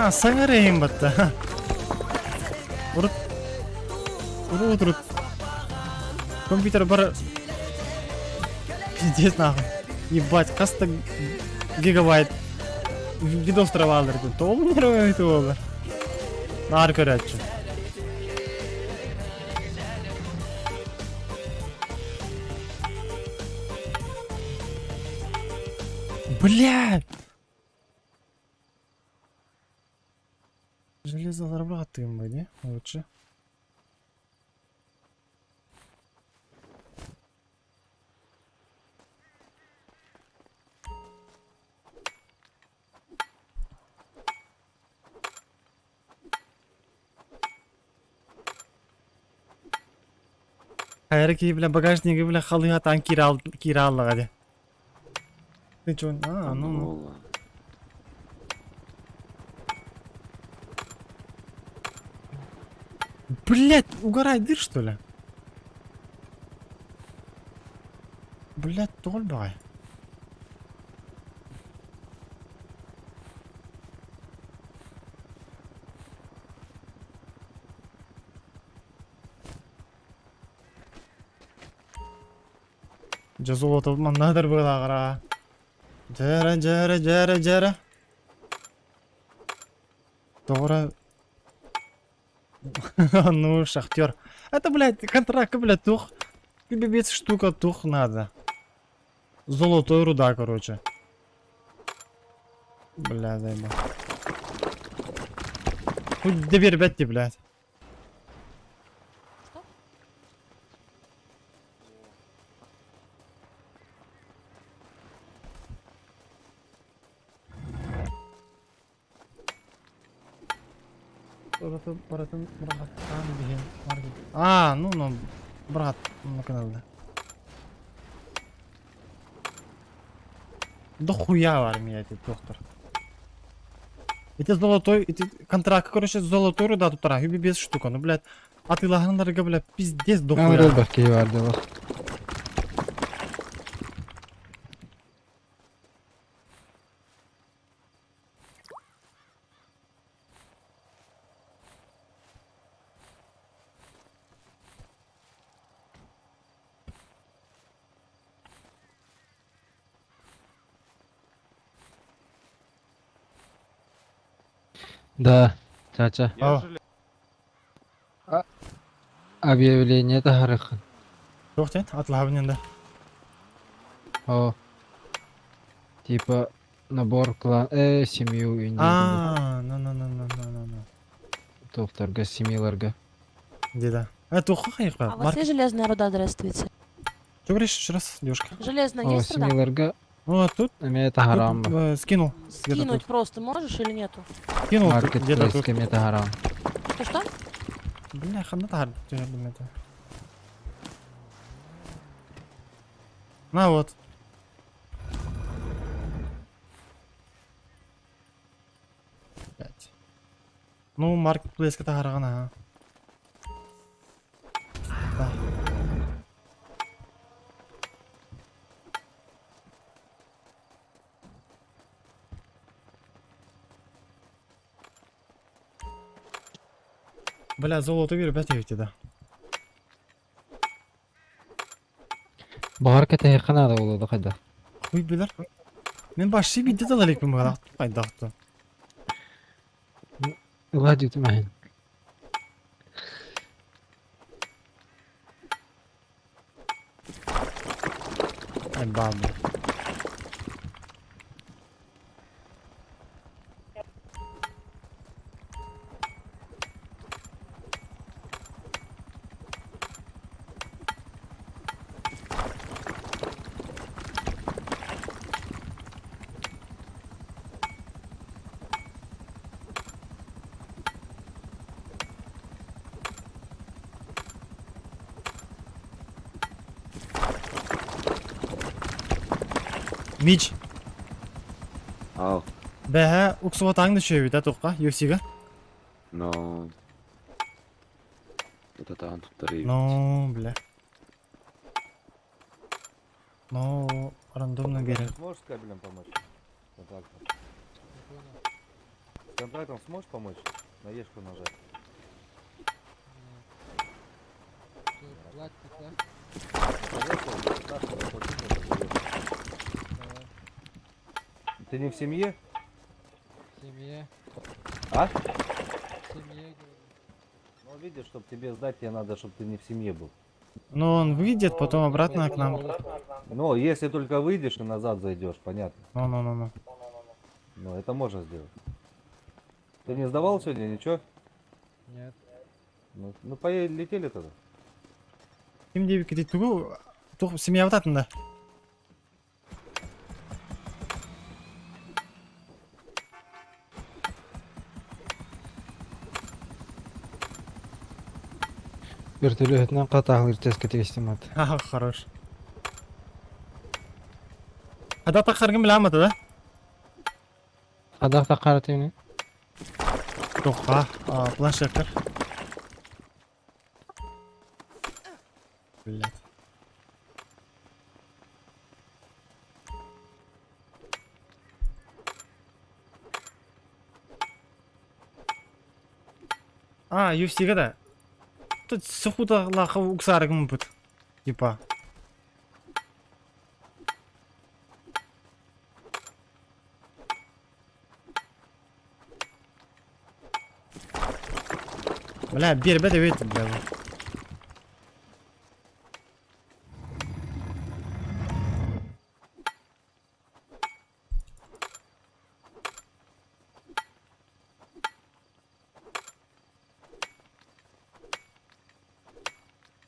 А, саҥарайын батта. Урут урут урут. Компьютер бар пиздец нахуй. Ебать, хаста гигабайт видос травалдыр. Тоғыз нервы олар. Нар көрәтчі. Блядь! Железо зарабатываем мы, не? Лучше. Хайра ки, бля, багажниги, бля, халыга тан кирал, кираллага де. Ты чё? А, ну, ну. Блять, угорай, дыр, что ли? Блять, толбай. Жазылып маннадыр бұлағыра. Жара, жара, жара, жара. Тоғыра. Ну, шахтер. Это, блядь, контракт, блядь, тух. Тебе без штука тух надо. Золотой руда, короче. Бля, заеба. Хоть дверь, блядь, блядь. Баратын бұрағаттан деген бар дейді. А, ну, ну, брат, на каналда. Да хуя в армии этот доктор. Это золотой, это контракт, короче, золотой руда тут тара, без штука, ну, блядь. А ты лагандарга, блядь, пиздец до хуя. Амрел бакки бар дела. Да, чача. О. Объявление таһарыххын. Туох диэн? Атылаһабын да. О. Типа набор клан, семью инде. А, ну ну ну ну ну ну ну. Туохтарга, семьяларга. Где да? А, туохха хайыха. А у вас есть железная руда, здравствуйте? Что говоришь еще раз, девушка? Железная О, есть руда? семьяларга. Ну, а тут? Эмиэ таһарам. Тут, скинул. Где-то Скинуть тут. просто можешь или нету? Скинул тут, где-то тут. Маркетплейска эмиэ таһарам. Что-что? Бля, ханна таһар. Это. На вот. Пять. Ну, маркетплейска таһараган, ага. Да. Бля, золото бер, бәт да. Баҕар кэтэһиэххэ наада буолуо хайдах. Хуй билэр. Мин башшы бидде да элекпин бага хайдахты. Ыла дьүтүм аһын. Ай бабы. Мич. Ау. Бәһә уксуба таңды шөйбүт тоққа UFC-га. Но... Вот это он тут тариф. Ну, бля. Ну, рандомно берер. Сможешь с кабелем помочь? Контрактом. С контрактом сможешь помочь? На ешку нажать. Ты не в семье? В семье. А? В семье, Ну, видишь, чтобы тебе сдать, тебе надо, чтобы ты не в семье был. Ну, он выйдет, потом обратно к нам. Но если только выйдешь и назад зайдешь, понятно. Ну, ну, ну, ну. Ну, это можно сделать. Ты не сдавал сегодня ничего? Нет. Ну, полетели тогда. Ким деп кетет тугу тух семья бататында. Вертолетынан катаҕылыр теска тегистимат. Ха, хорош. Хада тақаргын биле алмады да? Хадах таққара тимни. Тоққа, планшеттер. Блядь. А, UFC-га да. Тут сухуда лахы уксарыгым бут. Типа. Бля, бер бе деп бля.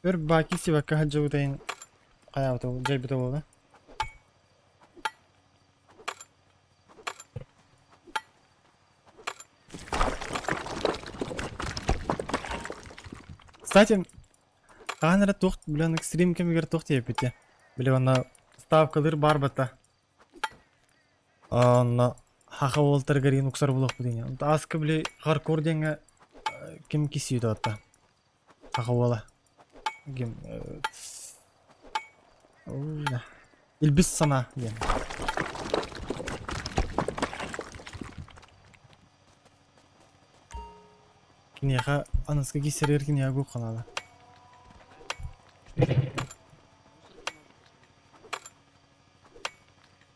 Өр баки сибакка хаджабытайын каябыта жайбыта болду. Кстати, хаанара тух, блин, экстрим кемигер тух тиепите. Биле онна ставкалыр бар бата. Онна хаха болтар гарин уксар булак будиня. Аскы биле хардкор денге ким кисүйді атта. Хаха бола. Ким Илбис сана ден. Кинеха аныска кисерер кинеха гу каналы.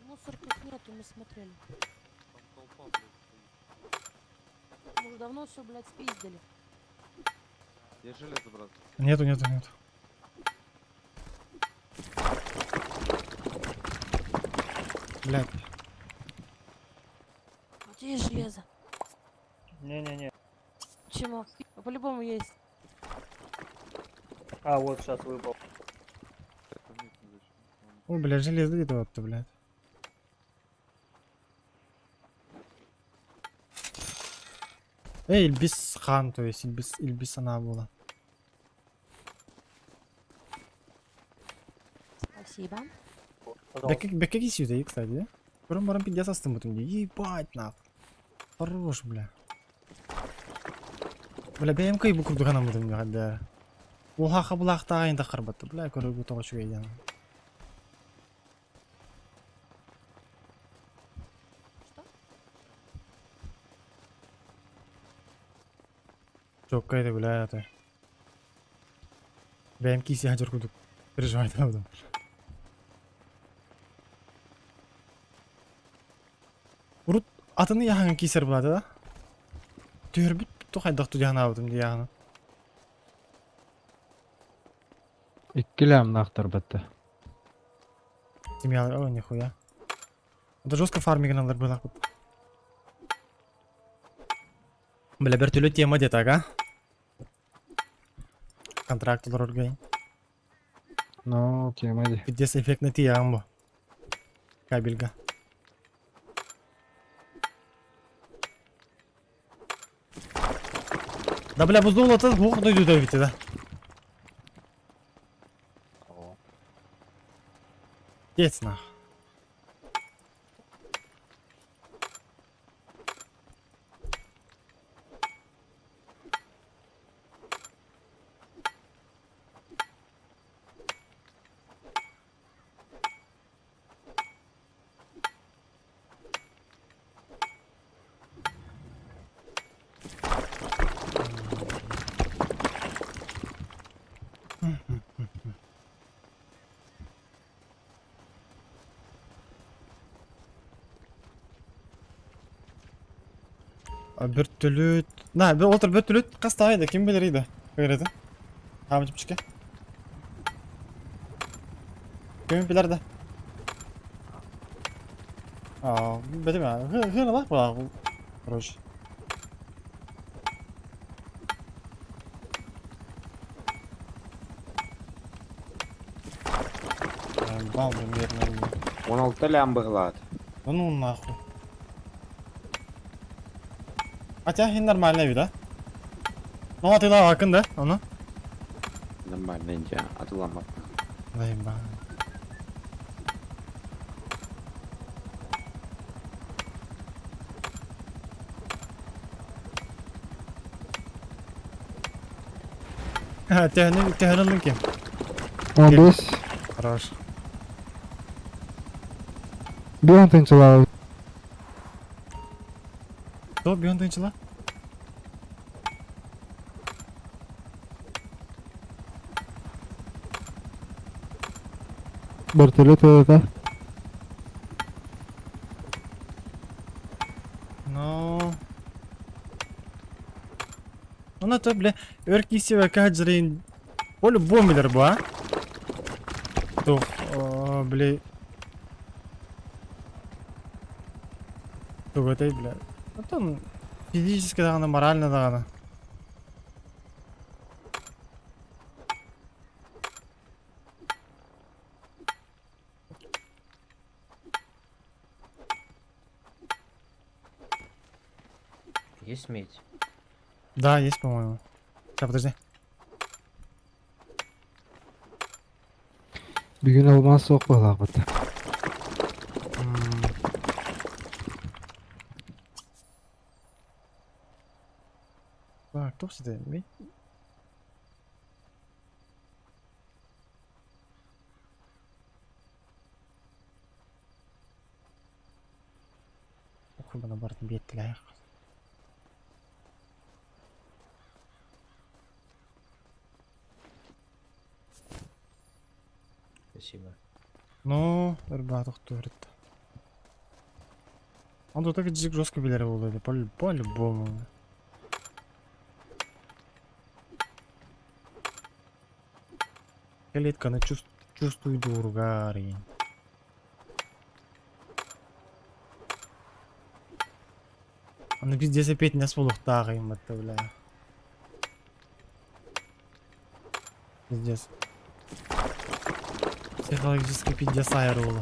Мусорках нету, мы смотрели. все, блядь, спиздили. Есть железо, брат? Нету, нету, нету. Блядь. У тебя есть железо. Не-не-не. Почему? Ну, по-любому есть. А, вот сейчас выпал. Ой, блядь, железо где-то вот, блядь. Эй, Илбис хан, то есть Илбис, Илбис она была. Спасибо. Бекки сюда, кстати, да? Көрім барам пиздец астым бутым. Ебать нахуй. Хорош, бля. Бля, БМК и бу курдугана бутым да. Оха хабылах тағайын да қарбатты, бля, көрі тоға чугай. Что? Çok kaydı бля, это. БМК си хажар курдук. Переживай там. Урут атыны яхаңын кисер булады да? Төрбүт тухайдак тудяхна абытым дияхны. Иккилям нахтар бетте. Семьялар, о, нихуя. Это жестко фарминг алар было. Бля, вертолет тема где-то, ага. Контракт олар. Ну, тема ди. Пиздец эффектный тиягым бу. Кабельга. Да бля, бу золото двух дойду да ведь, да. Пиздец нах. Бөртөлөт. На, бер отыр бөртөлөт кастайды, ким билер иде. Көреді. Хамчып чике. Ким билер да. А, бетеме. Гына лак була. Короче. Бал примерно. 16 лям быглат. Да ну нахуй. Хотя и нормально вид, да? Ну, а ты да, акын, да? Аны? Нормально, инде, атыламат. Заеба. Төһөнү төһөнү ким? 15. Хорош. Бион тынчыла. То бион тынчыла? Вертолет это. Ну. Ну, это, бля, өркисева каджрин. По-любому билер бу, а? Тух, бля. Тух, это, бля. Потом физически даганы, морально даганы. Есть медь? Да, есть, по-моему. Сейчас, подожди. Бүгүн алмаз суох буолаабыт. Так, кто сюда? Ох, бана бардым беттилер. Спасибо. Ну, ребята, кто говорит. Он тут так джиг жестко билер болды, по-любому. Клетканы чувствую дургар. Аны пиздец опять нас булуктагы это, бля. Пиздец. Психологический пиздец айырылы.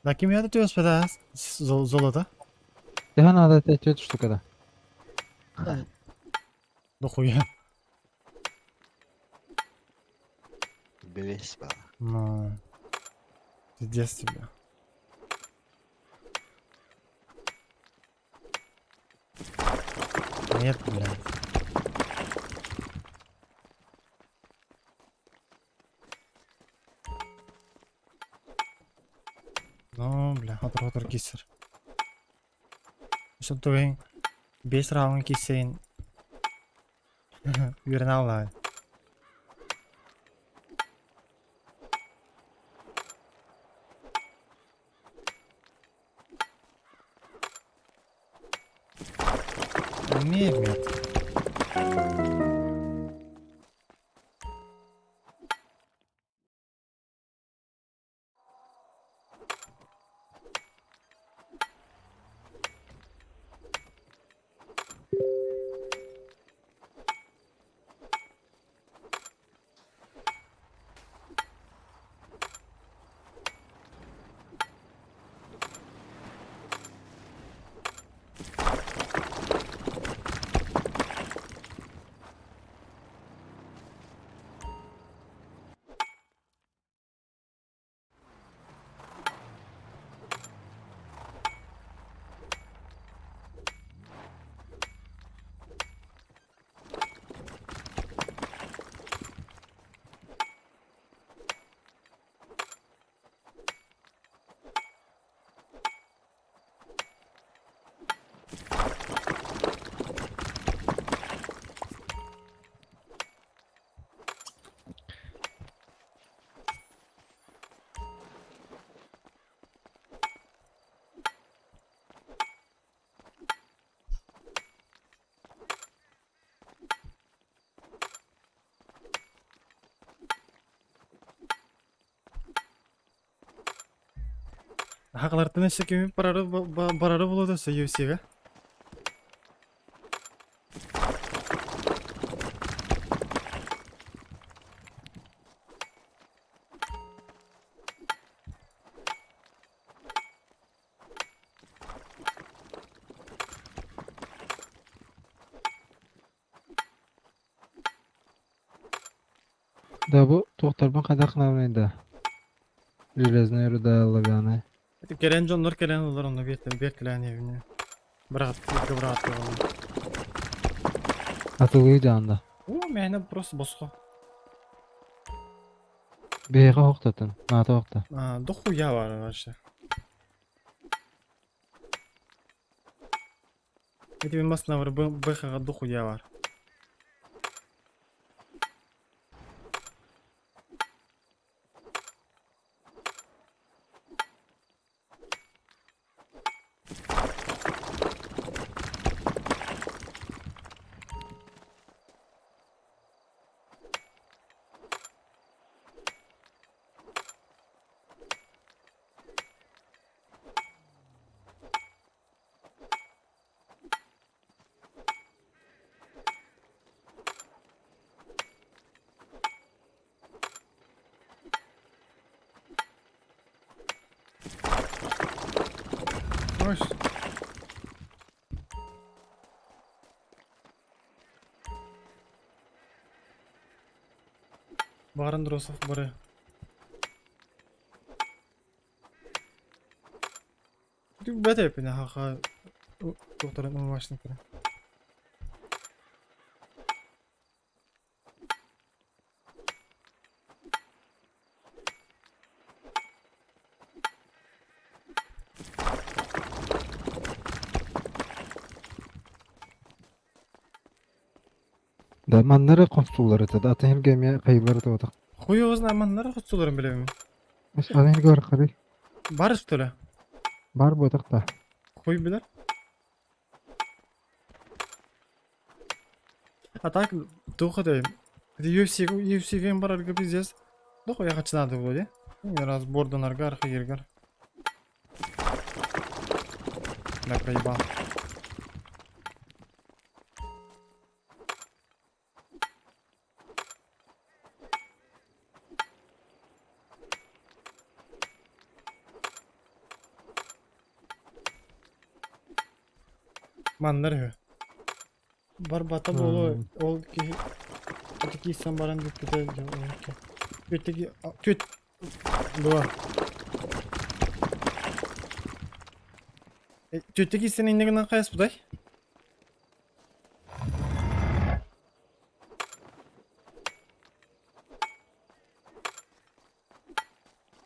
Да ким яды түөспеда золото? Тебе надо эта штука, да. Дохуя. Белес Ну. Пиздец тебе. Нет, блядь. Ну, бля, отыр кисер. Что тугин бес раунд кисейн. Үйрен. Мемет. Хақлартын өсі кеме барары барары болады өсі UFC-ге. Да бу тоқтарбан қайда қынабын Железная руда лавяная. Керен жоннор керен олар оны бертен беркілән евіне. Брат, брат. Атылы жанда. О, мені просто босқо. Бейға оқтатын. Ната оқта. А, дохуя бар вообще. Эти басына бар БХ-ға дохуя бар. Hoş. Барын Дросов бары. Бәтә пине хаха докторын умашны кирә. Да, маннары консуллар это, да, атын эрге эмиэ хайылар это вот. Хуй его знает, маннары хотсуларын билемин. Атын эрге бар карый. Бар что ли? Бар буотах да. Хуй билер. А так, туох этэй. UFC, UFC-ген барарга пиздец. Дохуя хачы надо было, де? Разборданарга, архаергар. Да, проебал. Маннар үһү. Барбата буолуо ол киһи ити киирсэн баран бүппүтэ Түөттеги түөт дуо Түөттэ киирсэн иннэ гынан хайаспытай?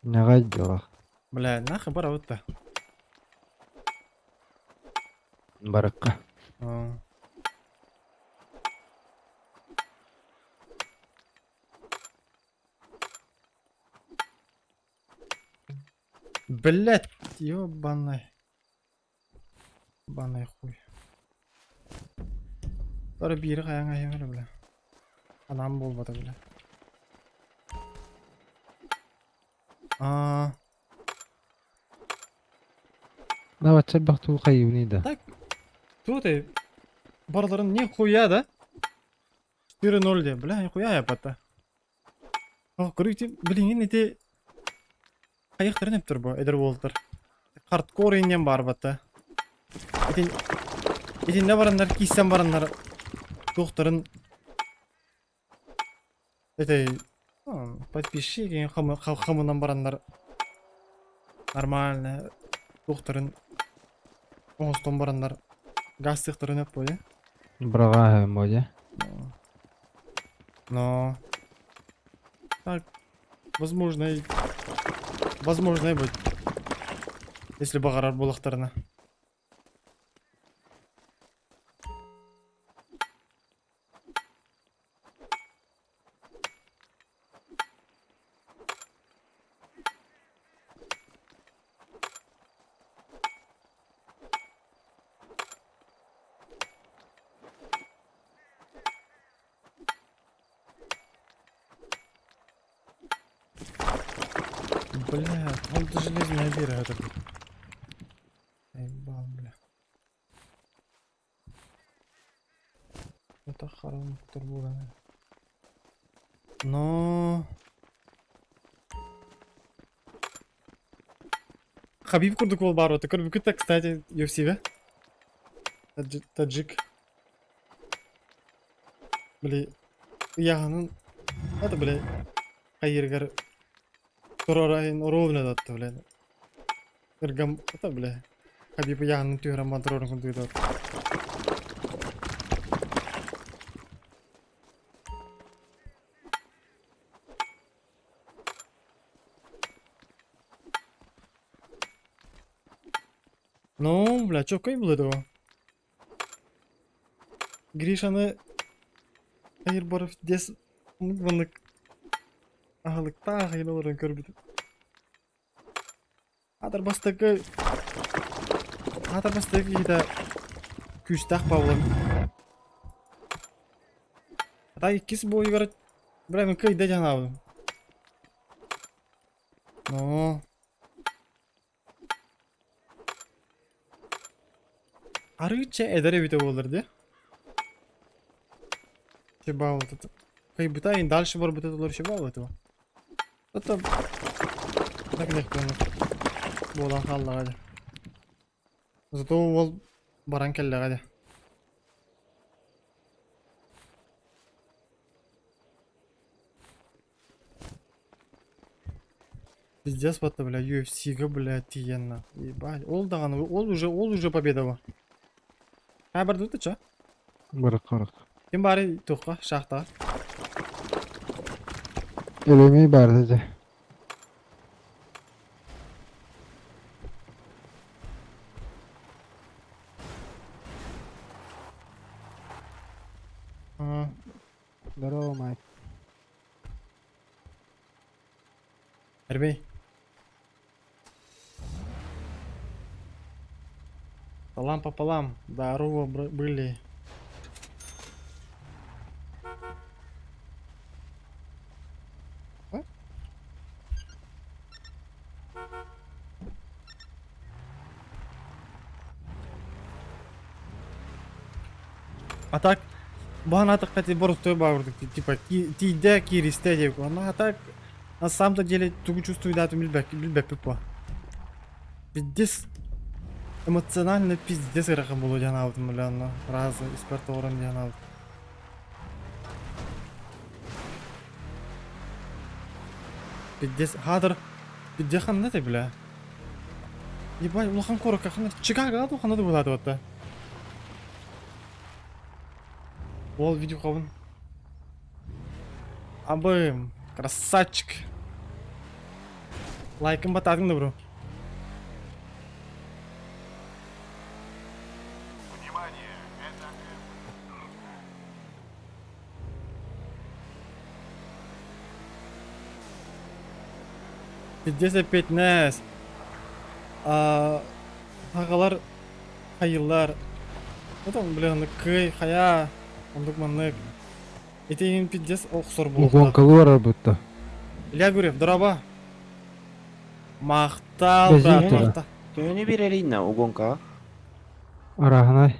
Нягай дела. Бля, нахуй барабыт да. Баракка. А. Блять, ёбаный. Банный хуй. Тары бири каяңа хемер бля. Анам болбады бля. А, Да, бачча туу хайыбыный да. так, тут и барларын нихуя да? 4-0 де, бля, нихуя я пата. О, көрүк блин, ити хайыктарын өптөр бу, эдер болтар. Хардкор иннен бар бата. Ити итинне бараннар, киссен бараннар тухтарын это подписчики хамынан бараннар нормально тухтарын оңостон бараннар газ сыктарын өп бу, Брага моде. Но так возможно и возможно и будет. Если баҕарар буоллахтарына. Бля, он до железная дыра это. Ебал, бля. Это харам турбула. Но... Хабиб курдук ол бар оты. Көрбүкүт кстати, UFC-ге. Таджик. Бли, яғанын... Это, бля, қайыргар Турарайын ровно датты, бля. Ыргам, это, бля. Хабиб яғанын түйрен бантырорын күндүг Ну, бля, чё, кой был этого? Гришаны Айыр барып дес мугванык аһылыктаах айын олорон көрбүтүм. Атар бастакы Атар бастакы киһитэ күүстээх Павлов. Ата иккис бойугар бля мен кыйда жанабын. Но Арыыча эдэр эбитэ буолар дии. Чебал вот Кайбыта и дальше бар быта олар чебал этого. Это так легко. Буолан хааллаҕа дии. Зато ол баран кэллэҕэ дии. Пиздец, вот, бля, UFC-га, бля, тиенно. Ебать. Ол даҕаны, ол уже победа бар. А, барды чё? Барак барак. Ким бары туохха, шахта. Элемей бар деді. А. Эрбей. Салам пополам. Здорово были. А так, баһанаатахха ти боростуой баҕырдык типа тиийдэ кииристэ диэбит. А так на самом-то деле тугу чувствуйдаатым билбэппит по. Пиздец эмоционально пиздец ыарахан буолуо диэн аабытым бля онно разы испэр тоҕорон диэн аабыт. Пиздец хаатыр пиздец ханна этэй бля. Ебать улахан куоракка ханна Чикагоҕа дуу ханна да буолаатыбатта. Ол видюхабын. Абым, красавчик. Лайкын батаатыҥ да бро. Внимание, это Пиздец эппиэтинэс. Аҕалар хайыыллар. Потом, блин, оннук кый, хайа, оннук маннык. Ити иһин пиздец охсор буолуохтаах. Угонкалыы барбытта. Илья Гурьев, дороба. Махтал, брат, махтал. Төһөнү биэрэрий угонкаҕа? Арааһынай.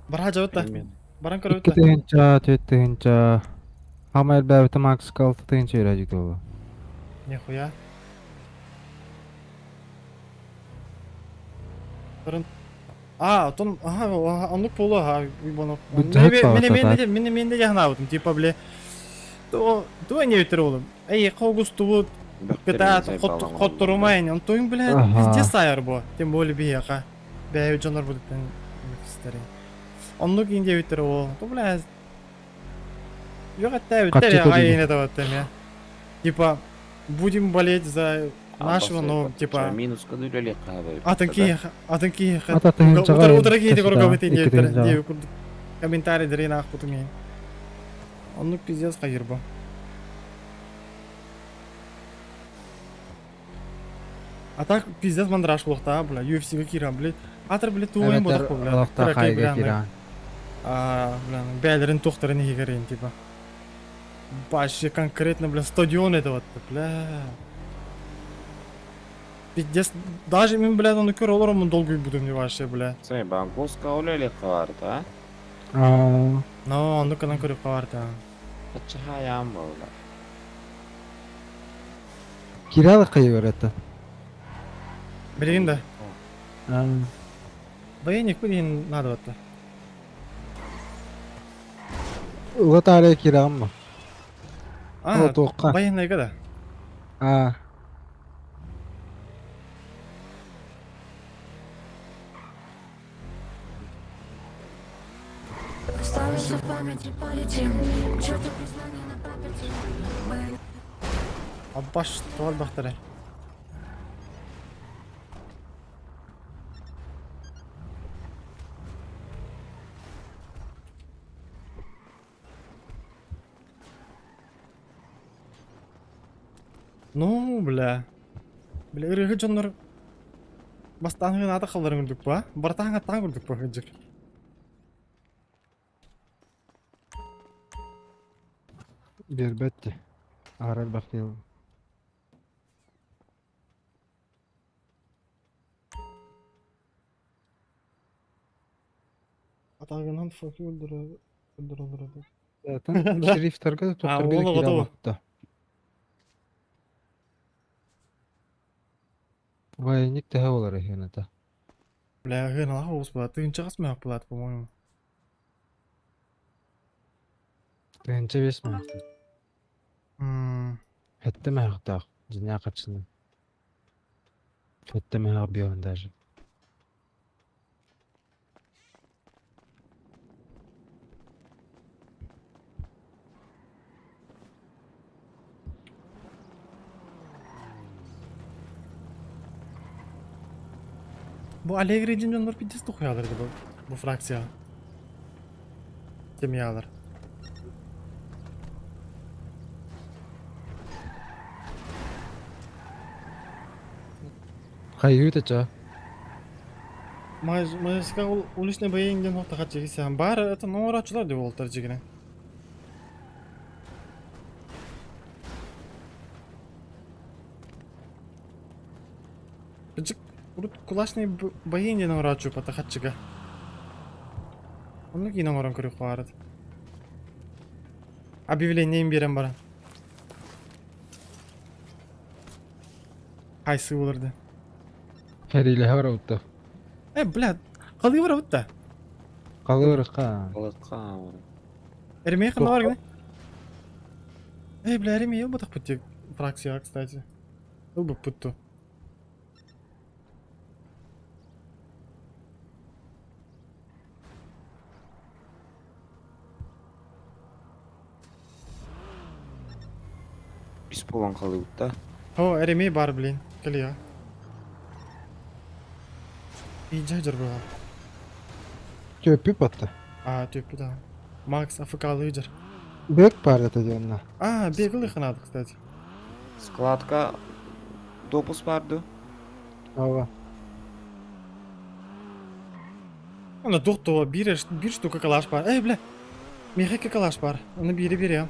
Бараа дьабытта. Баран Икки көрөбүт да. тыһыынча, түөрт тыһыынча. Хаама элбээбитэ Макска алта тыһыынча үөрэ буолла. Нихуя. А, отон, ага, оннук буолуо, аха, уйбанов. Бүтэһик Мин саҕата так. мин мен де жаһанаабытым, типа, бле, то, то не өтөр олум. Эй, хоогустубут, кытаат, хотторумайын, онтуйун, блядь, везде сайар бу, тем более биһиэхэ. Бэйэ дьоннор будуттан истэрин. Оннук инде өтөр ол, то, блядь, Yok hatta Каччы айын это вот Типа, будем болеть за нашего, но типа Минуска үлэлиэх хаабай. Атын киһи атын киһи Ата тыһыынчаҕа утары киһи кэситэ, көргөбүт икки тыһыынчаҕа. курдук комментарий аахпытым иһин. Оннук пиздец хайыр бу. А так пиздец мандраж буолуохтааҕа бля UFC-га киирэн блядь. Атыр блядь туойун Эбэтэр бодох бля. олохтоох Кыракый хайга бля киирэн. А, бля, бээлэрин туохтарын иһигэрин типа. Вообще конкретно, бля, стадион это вот, бля. Пиздец, даже мен, бля, оны көр олоромун долгуй будем не вообще, бля. Сай банковска үлэлиэх хаабарта. Аа, Но, оннук гынан көрүп кабарта. Ачча хаайаан буолла. Киралык хайыгар это. Билигин да. Аа. Военник билигин надо батта. Ыла таарыйа кираҕын А, О, туохха? военныйга да. Аа. Осталось в памяти полетим. Черту признание на паперти. Мы Аббаш туар бахтары. Ну, бля. Бля, ырыгы дьоннор бастаан ата халларын көрдүк ба? Бартаан аттаан көрдүк ба хыджык. Биэрбэт Аарар бахтыйыл. Атагынан фоки өлдүрө өлдүрө Zaten Да. шерифтарга да А, туохтарга да ол киирэ оҕото. албатта. Военник тэһэ болар эһиэн это. Бля, гыналаах оҕус була. Тыынчаҕас мөһөх булаат, по-моему. Тыһыынча бес мөһөхтөн. Хэттэ мөһөхтөөх. Дьиҥнээх харчыны. Хэттэ мөһөх биоһун даже. Бу Аллегри диэн дьоннор пиздец тухуйалар бу, бу фракция. Семьялар. Хайыы ча. Майска уличный бои диэн хуохта хаччы Бар это нуорачылар деп олтар жигине. Быжык урут кулачный бои диэн оҥорооччу пата хаччыга. Онну киин оҥорон көрүөх баарыт. Объявление берем баран. Хайсы болырды. Хәриле барабытта. Э, бля, қалай барабытта? Қалырыққа. Қалыққа. Эремей қанда бар гене? Эй, бля, Эремей ыл бутақ бітті фракция, кстати. Ыл бұп бұтту. Бис болан қалыбытта. О, Эремей бар, блин. Кэлиэ. Иджа жыр бұға. Төппі батты. А, төппі да. Макс АФК жыр. Бек бар это диэнна. А, бегілі қанады, кстати. Складка допуск барды. Ава. Ана доқты бір, бір штука калаш бар. Эй, бля. Меха калаш бар. Оны бири берем.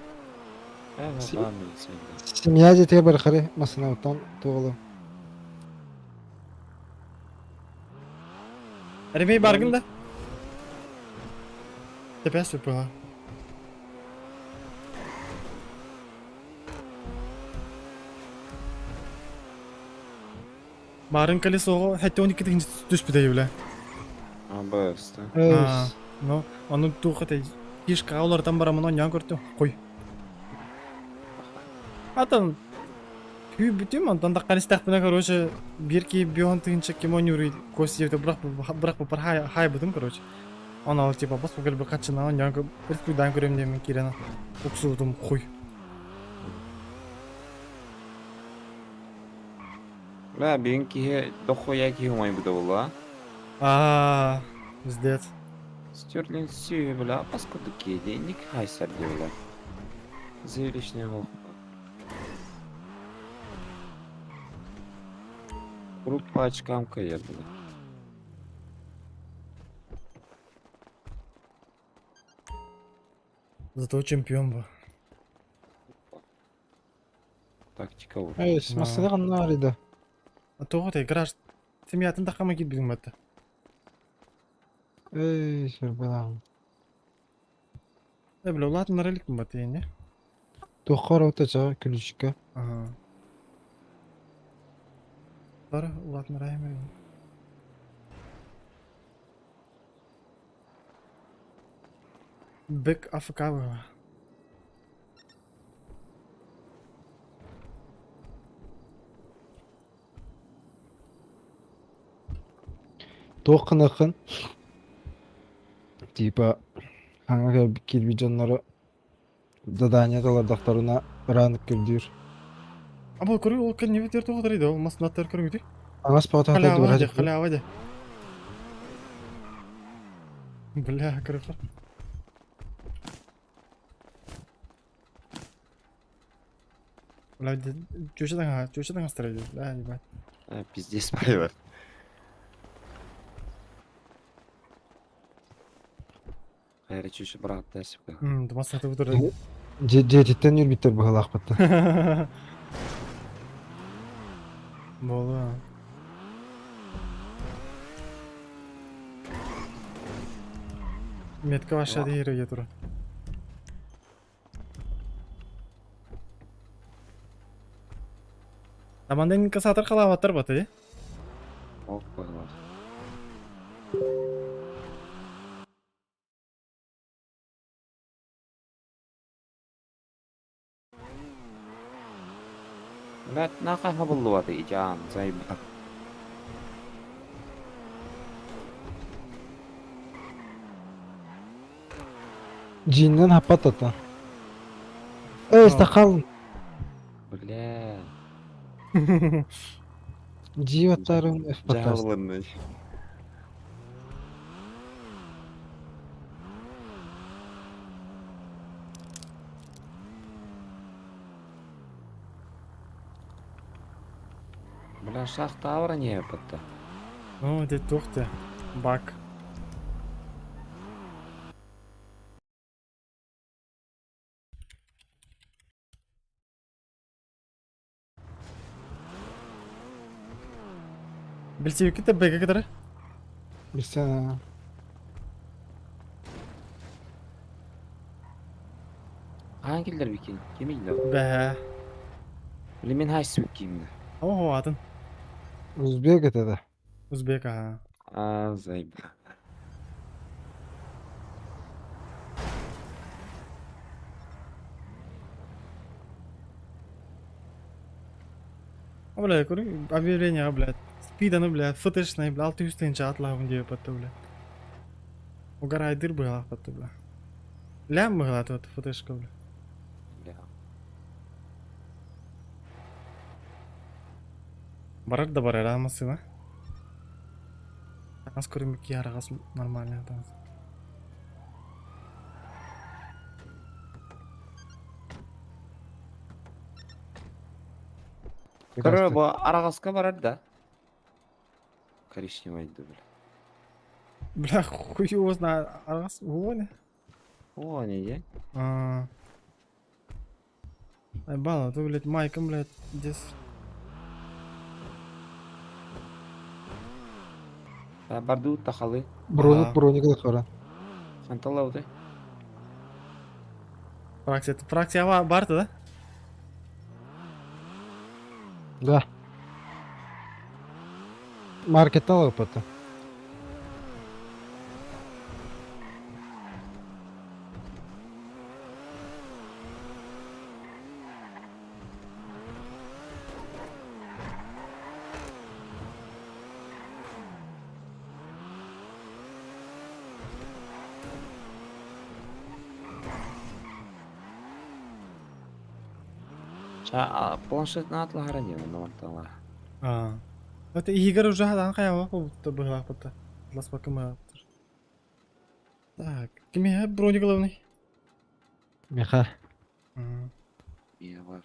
Семья детей бар хары масынауттан туғылы. Эремей баргын да? Тепес было. Барын колесоға хәтта 12 тігінші түспіді бля. АБС-та. А, ну, оны туға фишка олардан барамын он көрді. Қой. Атын Хүй бүтүм, онтон да канистахпына, короче, бир ки бион тыгынча кем он юрий кость ебді, бірақ бір хай хай бутум, короче. Он ал типа бас бүгіл бір качына, он яңғы бір кудан көрем демен кирена. Уксудум хуй. Бля, бен кихе дохуя кихе оңай бұда бола. А, пиздец. Стерлинг сүйе, бля, паскуды кейде, ник хайсар де, бля. Зрелищный голуб. Группа очкам кая, бля. Зато чемпион был. Тактика вот. Эй, масына қанна арида. А то вот играш. Семьятын тақама кит бүгін батты. Эй, шырбалам. Э, бля, улатын релик батты енді. Тоққар ота ча ключка. Ага. Бар улатын райым. Бек АФК было. Тоққын ақын. Типа, аңа кирбижоннары задание талардақтарына ранып кирдир. А бұл көрі ол кәл не бетер тоғытыр еді, ол масынаттар көріңді. Аңас пағата Халява де, халява де. Бля, көріп Бля, чөшедан астырайды, бля, ебать. А, пиздец, байлар. Хайра чөші брат дәсіп. Думаса ты отырды. Жететтен юрбиттер бұғылақ батты. Болу. Метка ваша дейір тура. Аманден касатыр қалаваттар баты, е? Ок, байлар. Блядь, нахай хабыллываты ижан, заебал. Жиннен хаппат ата. Эй, стақалын. Бля. Жиаттарым F-паттар. Жабылынный. Бля, шахта авра не потта. Ну, де тухте. Бак. Билсибиккит бэгэ кытары? Билсен. Хаан киллер бикин? Ким илдер? Бэһэ. Или мен хайсы бикин? Ого, атын. Узбек это да. Узбек, ага. А, заеб. А, бля, көрүң, объявление, блядь. Спиданы, блядь, фотошный, бля, 600 тыһыынча атлаабын диэбит батта, бля. Угарайдыр быһалаах батта, бля. Лям быһалаат вот фотошка, бля. Бля. Барар да барар, а массыына. Таҥас көрүҥ киһи араҕас нормальный таҥас. Короче, бу араҕаска барар да. Коричневый да, бля. Бля, хуй его знает. Араҕас, вон. О, не, не. А. Ай, бала, ты, блядь, майком, блядь, здесь. Барду тахалы. Броник, броник да хара. Ханталауды. Фракция, фракция барты, да? Да. Маркет алып Ча планшет на атлахара не, на мантала. А. Это Игорь уже хадан каява болупту быһылаах бутта. Лас бакыма. Так, кими брони главный? Миха. Я бар.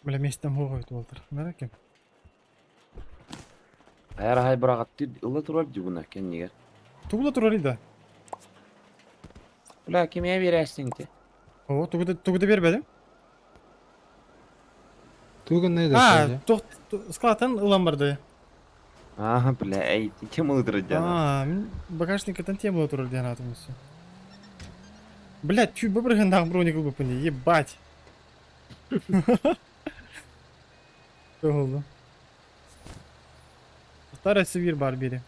Бля, местом хоҕойт буолтар. Нара ким? Айара хай бырагат ыла турар дюгуна кеннигер. Тугула турар да. Бля, кимге бересиң те? О, тугуда тугуда бербедим. Тугун не А, тох складтан ылан барды. Ага, бля, эй, тем ылдыры А, мин багажниктан тема турар диэн атым үсү. Блядь, чуть быбыргындаах броник ылбыппын ебать. Oldu. Старый севир бар бири.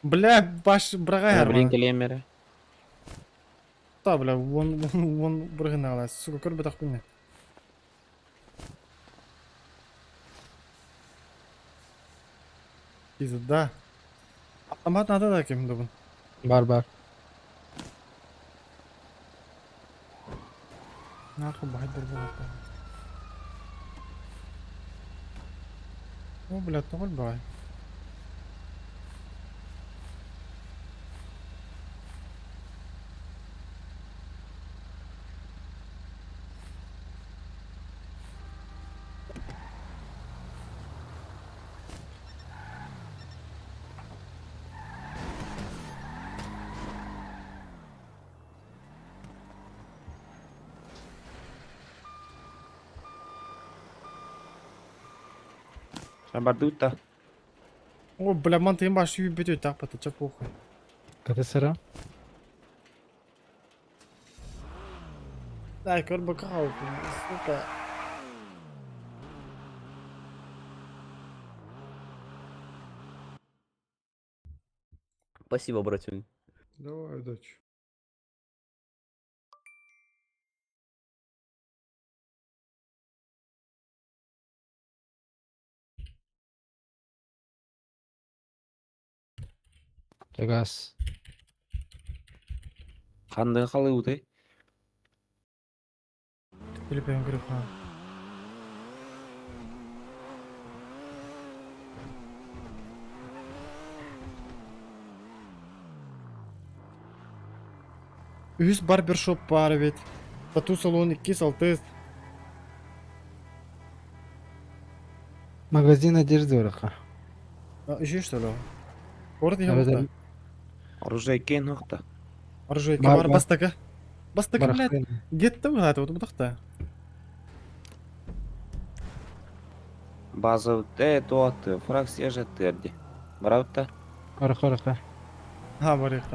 Бля, баш брагай Блин, келемере. Та, бля, вон, вон, вон брыгнала. Сука, көр бетах күнне. Пизда. Автомат надо да кем дубын. Бар бар. Нахуй бахать бір болады. О, бля, тоғыл бай. Бардута. О, бля, мантыгын баш үйіп бөтө так бата, ча похуй. КТСР. Дай, көр бакау, сука. Спасибо, братюнь. Давай, удачи. Газ. Ханны халыуты. Филиппен көрүп. Үс барбершоп баар эбит. Тату салон 2 6. Магазин одежды враха. Еще что ли? Город я Оружие кен нохта. Оружие бар бастака. Бастака, блядь. Где-то вот это вот бутахта. База те то ты фракция же терди. Бараута. Барах бараха. А, барах,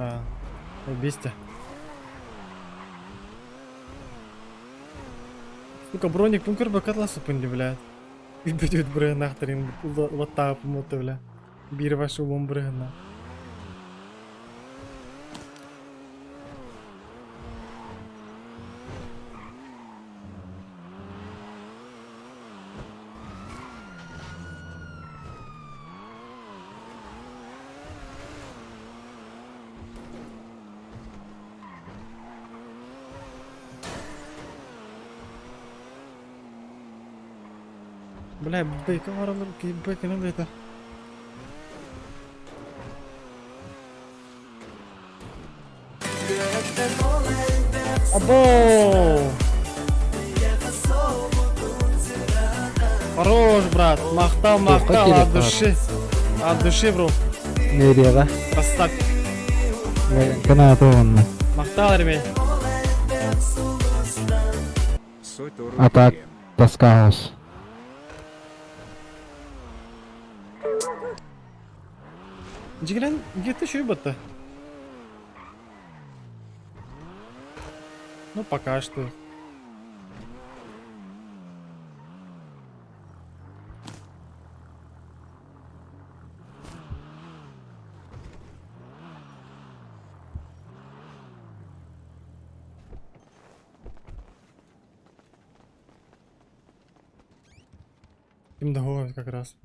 Бесте. Сука, броник пункер бакатласы пынди, блядь. Бүтүт бырыгынахтарын латтаап муты, бля. Бир вашу бом бырыгына. Бля, бейка варалар, бейка не это. Або! Хорош, брат. Махтал, махтал, от души. От души, бро. Нерева. Красавчик. Каната онна. Махтал, ремень. А так, таскаус. Дигрен, где ты еще ебать-то? Ну, пока что. Им договор как раз.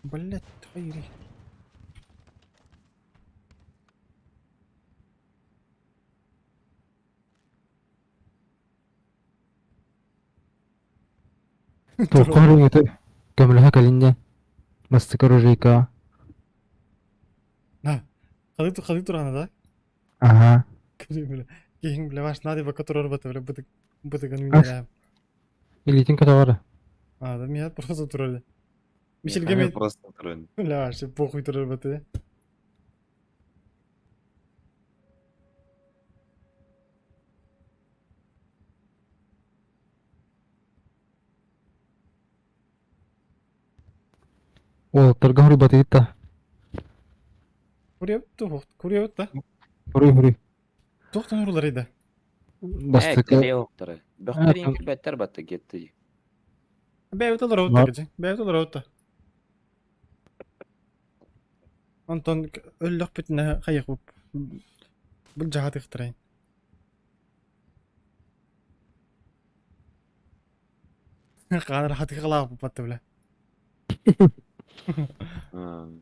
Блять, твои. Тоққар өте көмілі кәлінде. Бастық оружейка. На, хады хады турана, да? Ага. Бля, Кейин, бля, ваш надо ба который работа, бля, бытык бытыган мине. Илитин катавары. А, да меня просто тролли. Мишель Мишель просто тролли. Бля, вообще похуй тролли работы. Ол торговли батыйта. Курьер тухт, курьер та. Хури хури. Тухтан урлар иде. Бастық. Кэлиоптары. Бөхтерин бәттер батты кетти. Бәйбет олар отта кече. Бәйбет олар отта. Антон өллөх бүтүнэ хайык буп. Бу жаат ыктырайын. Каныр хаты кылаа бу бля.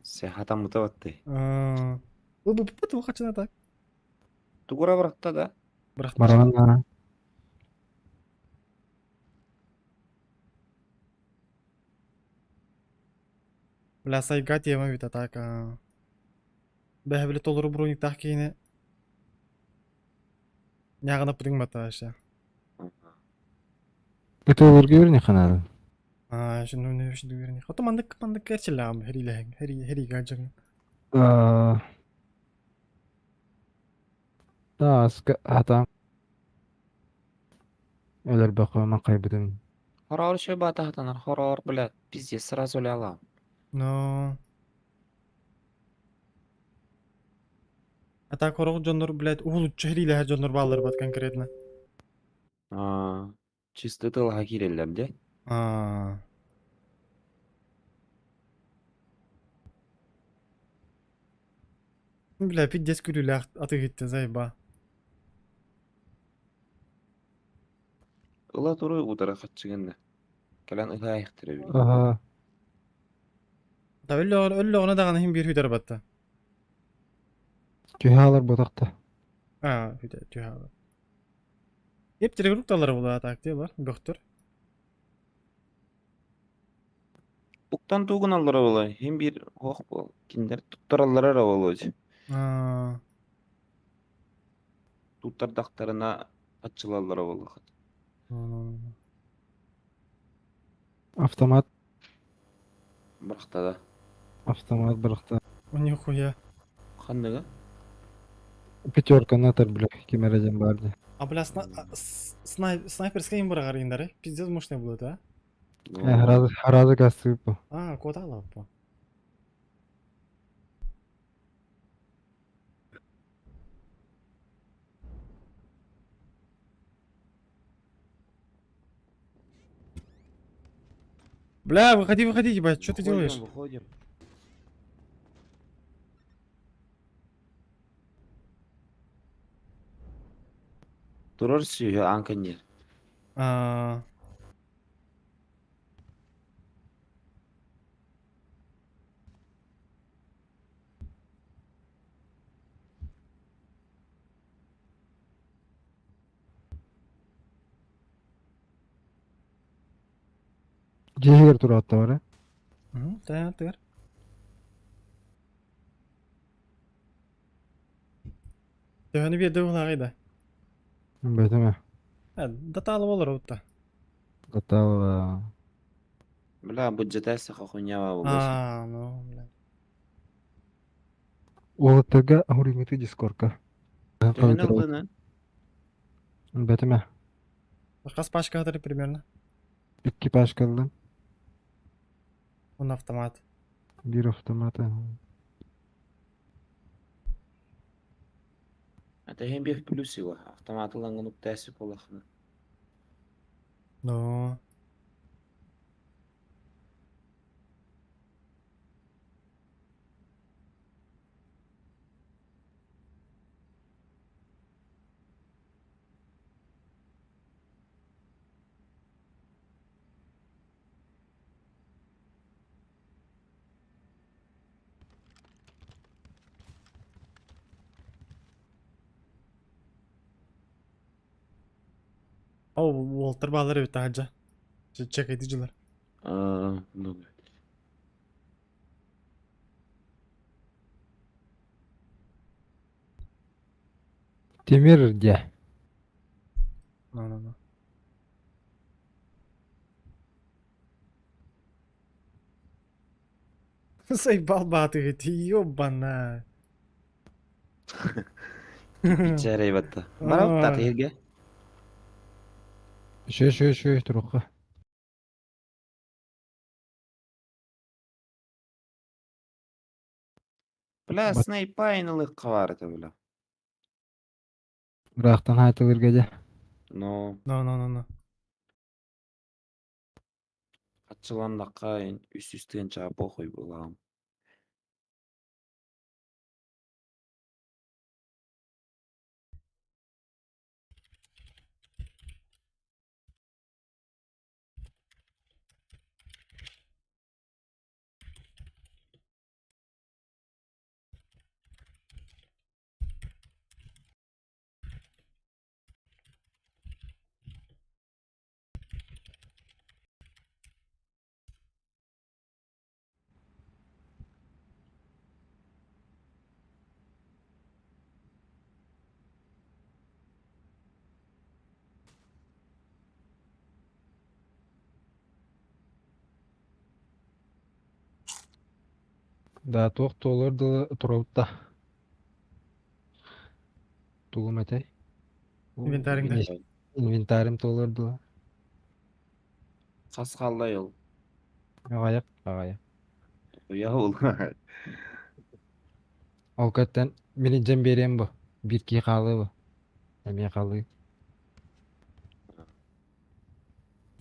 Сехата мута батты. Бу бу бу хачына так. Тугура баратта да. Барана. Бля, сайга тема бит атака. Бәһ толору броник тах кейне. Нягына пудың бата аша. Это олар көріне қанады. А, шуну не шуну верни. Хото мандык мандык керчелам херилең, хери хери гажың. Да, ата. Өлөр бақы кайбыдым. Хорор шö батахтанар хорор, бля, пиздец, сразу ляла. Но. А так хорог жоннор, блядь, улучше хериле жоннор баллар бат конкретно. А, чисто тылга киреллер, де? А. Бля, пиздец күлүүлээх атыыһыттан заеба. Ыла туруй утары хаччыгынна. Кэлэн ыһаайыхтара били. Ага. Да өллөҕүнэ даҕаны иһин биир хүтэр батта. Түһэ алар ботахта. А, хүтэ түһэ алар. Еп терегрукталары була так бар, бөхтөр. Уктан тугун аллара буолай. Хим бир хох бол. Кинилэр туттараллара эрэ буолуо. А, Туттардахтарына аччылаллара буолуох. ну, Автомат. Бырахта да. Автомат бырахта. Нихуя. Ханныга? Пятерка натар, бля, ким эрэ диэн баар дии. А бля, снайперская им быраҕар индары. Пиздец мощный будет, а? Э, разы, разы гасыпу. А, кота лаппа. Бля, выходи, выходи, ебать, что ты Выходим, делаешь? Выходим. Турар сүйө аан кэннигэр. А, Дьиэһигэр тураатта бар, э? Да, тыгар. Төһөнү биэрдэ булааҕый да? Бэтэмэ. Датаалы болар утта. Датаалыга. Бля, бу дьэтэ хуйнява буолуо. А, ну, бля. Уолаттарга аһурыҥҥыты дискорка. Төһөнү ыллын, Бэтэмэ. Хас пачка хатары примерно? Икки пачка ыллым. Он автомат. Биир автомат. Это хем бир плюс его. Автомат ылаҥҥын уктээси буолахына. Ну. О, Уолтер баалар эбит таһырдьа. Чекайдыжылар. А, ну. Тимир где? Ну, ну, ну. Заебал баты, ёбана. Бичээрэй батта. Барабыт та тиһиргэ. Еще, еще, еще, туруха. Бля, снайпайн ылык баар бля. Ыраахтан хаатылырга дьэ. Но Ну, ну, ну, ну. ачыланнакка үс тыынчаға похуй буолаҕым. Да, туох туолар дылы тураутта. Тугум этэй? Инвентарьҥда. Инвентарым туолар дылы. Хас хаалла ол. Аҕыйах, аҕыйах. Уйа ол. Ол кэттэн мин дьэн биэриэм бу. Биир киһи хаалыы бу. Эмиэ хаалыы.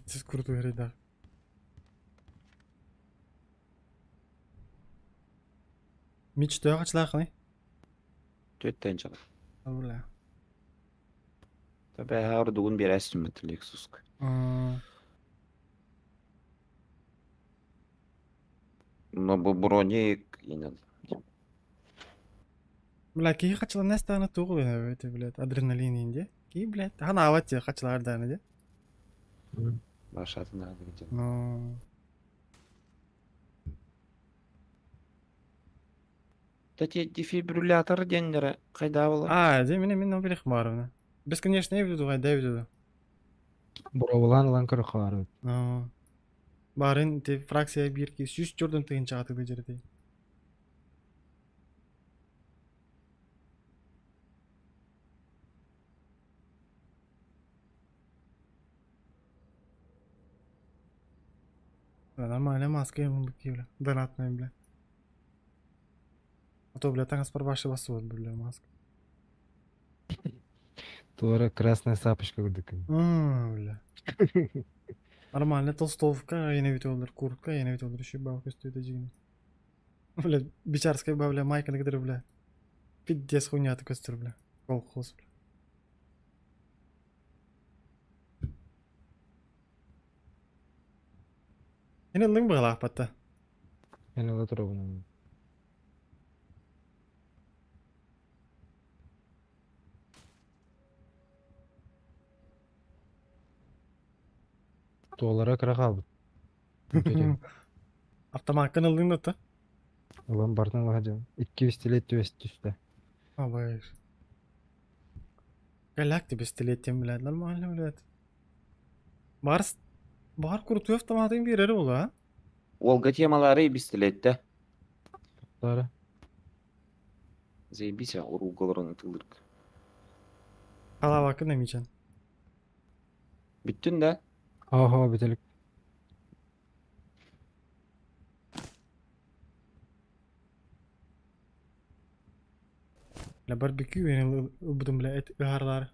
Сис крутой да. Мич төһө хачылаахыный? Түөттэн чала. Бля. Табэ ордугун биэрээстиммит Lexus-ка. Но бу броник инен. Бля, киһи хачыланас даҕаны туох үһү блядь, адреналин инде. Киһи, блядь, ханаабат дии хачылаар даҕаны дии. Башатын надо где. Ну. Кстати, дефибриллятор диэннэрэ хайдаа буолар? А, дии мин мин билих баарына. Бесконечный виду, хайда виду. Боруобалаан ылан көрөххө баар эбит. Ну. Баарын ти фракция биир ки сүүс төрдөн тыһыынча атыылыы дьэрэтий. Нормально маска ему бля. Донатная, бля. А то, бля, таҥаспар башы басып бля, маска. Туора красная сапочка курдук. Бля. Нормально, толстовка, я не видел, куртка, я не видел, еще бабка стоит один. Бля, бичарская бля, майка на которой, бля. Пиздец хуйня такой стыр, бля. Колхоз, бля. Эн ыллыҥ быһалаахпатта. Эн ыла туробун. Туолара кыра хаалбыт. Автомаккын ыллыҥ да Ылан бартын ыла сылдьабын. Икки пистолет түбэс түстэ. Абайш. Голяк ты пистолетем, блядь, нормально, блядь. Барс, бар крутой автоматын биэрэр ол, а? Уолга темалары пистолетте. Тара. Заебись, уруулгаларын ытылырк. Халавакын эмичен. Бүттүн да? Ого, бүтэлик. Бля, барбекю мен ылбытым, бля, эт ыһарлар.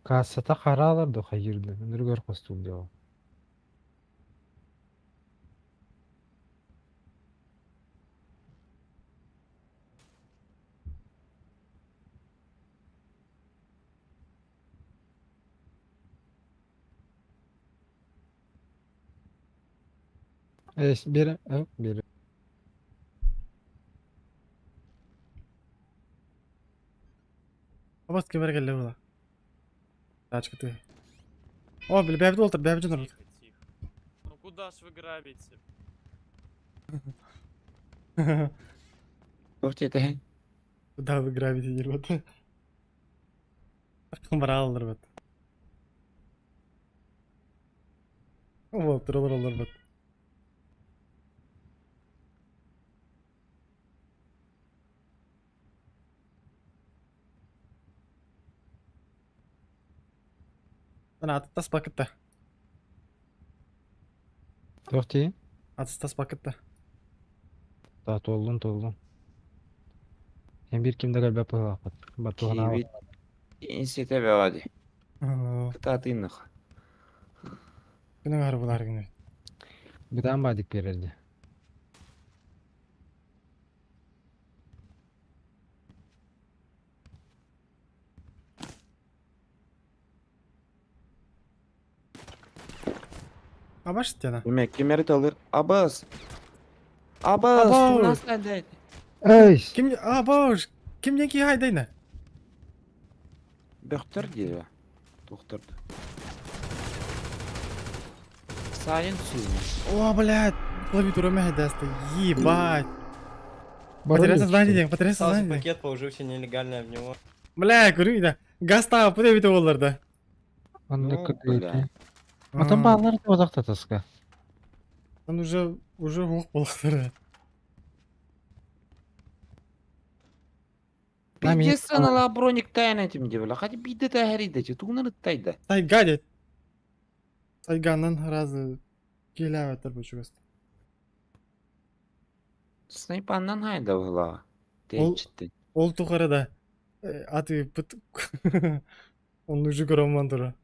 Кассата хараалар да хайырды. Өнүргөр костуум дио. Эс бир, бир. Абас кемер келле була. Тачка ты. О, бля, бэбди олтыр, бэбди нур. Ну куда ж вы грабите? Туох диэтэһиҥ? Куда вы грабите, дербат. Баралар бат. Вот, олар бат. Ана аттас бакытта. Туох дии? Атыстас бакытта. Та туоллун туоллун. Эн биир ким да кэлбэт быһыылаахпыт. Баттыһынаабат. Киһибит инситэ бөҕө дии. Кытаатыыннах. Күнү ары булар гына. Бытаан баадык биэрэр дии. Абаш тена. Демек, ким эрэ алыр? Абас! Абас! Абау! Тунас хайдай! Эй! Ким абаш? Ким ки хайдайна? Бөхтөр дии. Тохторду. Сайын сүүнэ. О, блядь, клавиатура мэхэдэсты. Ебать. Потерял сознание, день, потерял сознание. пакет, положился нелегально в него. Бля, көрү да. Газ таап бит олар да. Оннук Ну, кытыйты. бля. Отон баалар да таска. Он уже ох болохтар. Пиздец санала броник тайна этим дии, бля. Хотя биде тахариде, тугунан ыттайда. Тайга дед. Тайганан разы келәвәтер бу чугас. Снайпаннан хайда була. Ол Течти. ол тухары да аты пыт. Он уже громан тура.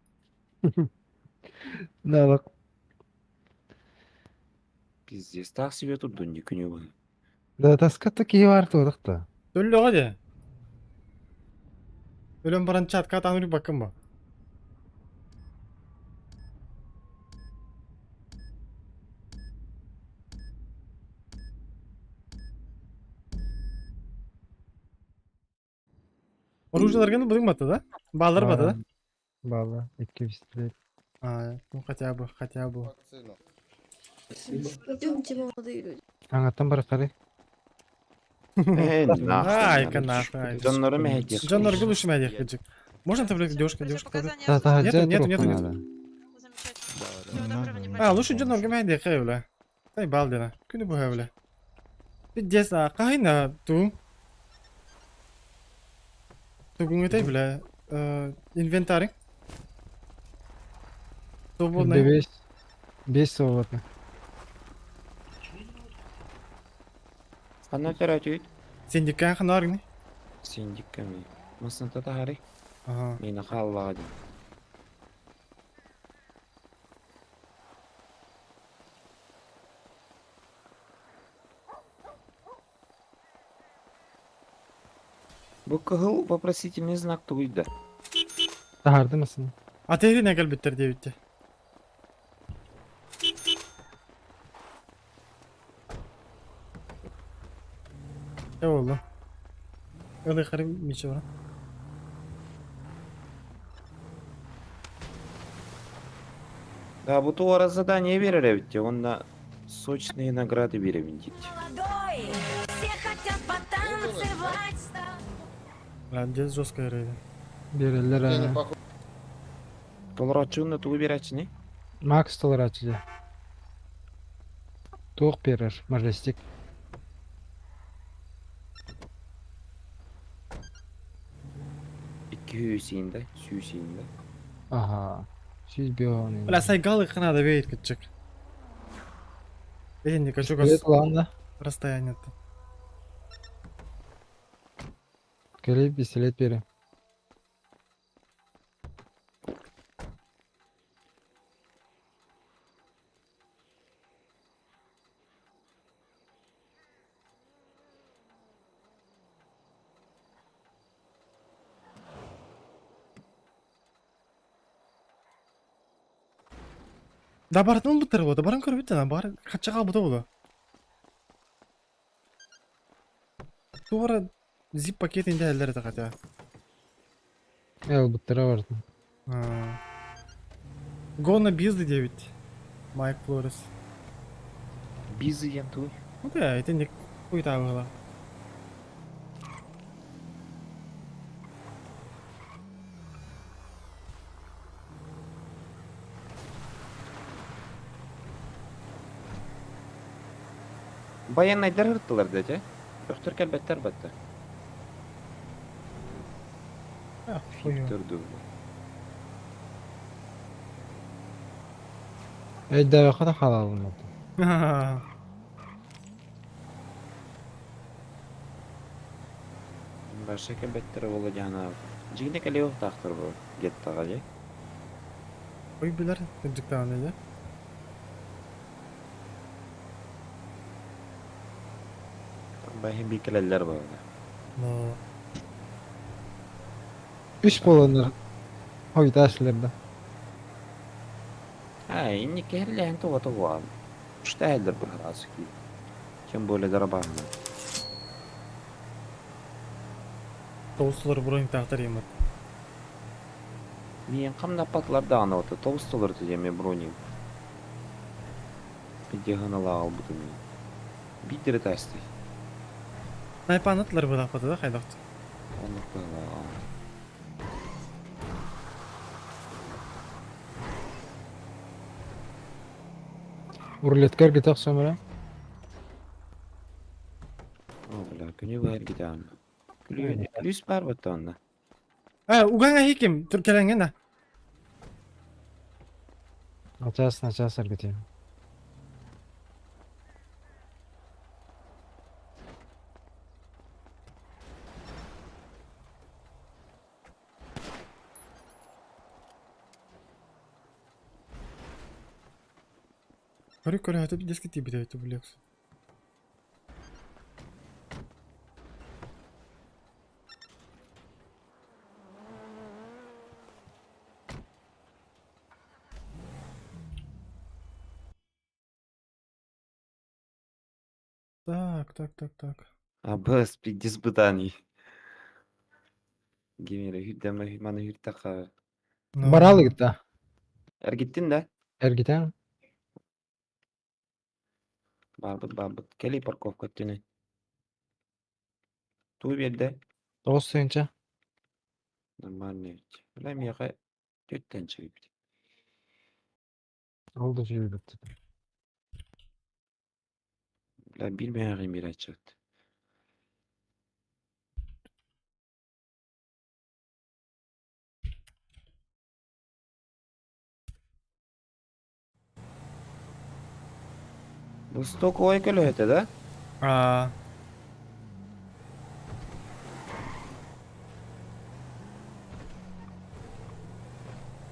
Да, bak. Пиздец, так себе турдун ди күнү бу. Да, таска киһи бар туох та. Өллөҕө дии. Өлөн баран чатка атаан баккын ба. Оружиеларгын будуң бата да? Баллар бата да? Бала, икки пистолет. А, ну хотя бы, хотя бы. Идемте, молодые люди. Аңаттан бар қары. Э, нахуй. Ай-ка нахуй. Дьоннору мэһэйдиэх. Дьоннорго лучше мэдиэх кыдьык. Можно таблетку, девушка, девушка, таблетку? Да, да, Нету, нету, нету, нету. надо. А, лучше дьоннорго мэһэйдиэх бля. Тай балдина. Күнү бу бля. Пиздец, а кайна ту. Тугун этэй бля. Инвентарь. Свободный. Бес. Бес свободно. Ханна төрөтүт? Синдикка ханаргны. Синдикка ми. Масната тахари. Ага. Мина халлаға дим. Бу кыһыл вопросительный знак тугуйда. Тахарды мısın? Атери не кэлбиттер диэбитте. Не oldu? Öyle karım bir şey var. Да, бу туора задание берер эбитте, онна сочные награды беребин дейт. Молодой, все хотят потанцевать с тобой. Бля, здесь жесткая рейда. Берелер а. Толорачуунна тугу берачыны? Макс толорачы. Туох берер, мажестик. Икки сүүсиинде, сүүсиинде. Ага. Сүүс бион. Бля, сайгалы хана бейт кытчык. Эй, не хочу Билет ладно. расстояние-то. Кэлэ пистолет бере. Да бартын бутыр болды, барын көріп бітті, бар қачаға бұта болды. Тура зип пакет инде әлдері хотя. Эл буттара бардым. Гона бизды 9. Майк Флорес. Бизы ен туй. Ну да, это не хуйта было. Баяннайдар ырттылар дете. Өктөр кэлбэттер батта. Хуй. Төрдү. Эй, да, хата халалым. Баша кэлбэттер бола жана. Жигине кэлио тахтыр бу. Геттага же. Ой, билер, кыджыктан да. Бахи бикелелер бар. Но Үш болонор. Хойта да. А, инни керлен туга туга. Штайлер бу хараски. Тем более дарабахна. Тоғыз бронь тахтар емат. Мен камнапатлар да аны оты толстолор деме брони. Пидеганала албытым. Бидер тасты. Найпанытлар бұда да хайдақты. Оны кыла. Рулеткер гитак сомра. О, бля, күнү бар гитан. Күлүс бар баттанна. А, уганга хиким, түркеленген да. Начас, начас аргитем. Көрү көрөһөтө диск тиийбитэ эбит бу Lexus. Так, так, так, так. Абыс, испытаний. Гимери хүрдәмә маны хүртәкка. Баралы гитта. Эргиттин да? Эргитен. Барбыт, барбыт. Кели парковка түнэ. Туу биэрдэ. Тоҕус тыһыынча. Нормальный ведь. Бля, миэхэ түттэн чыгыппыт. Ол да үчүгэй Бля, билбэҕим биир аччыт. Бу стоковай көлөһөтө да? Аа.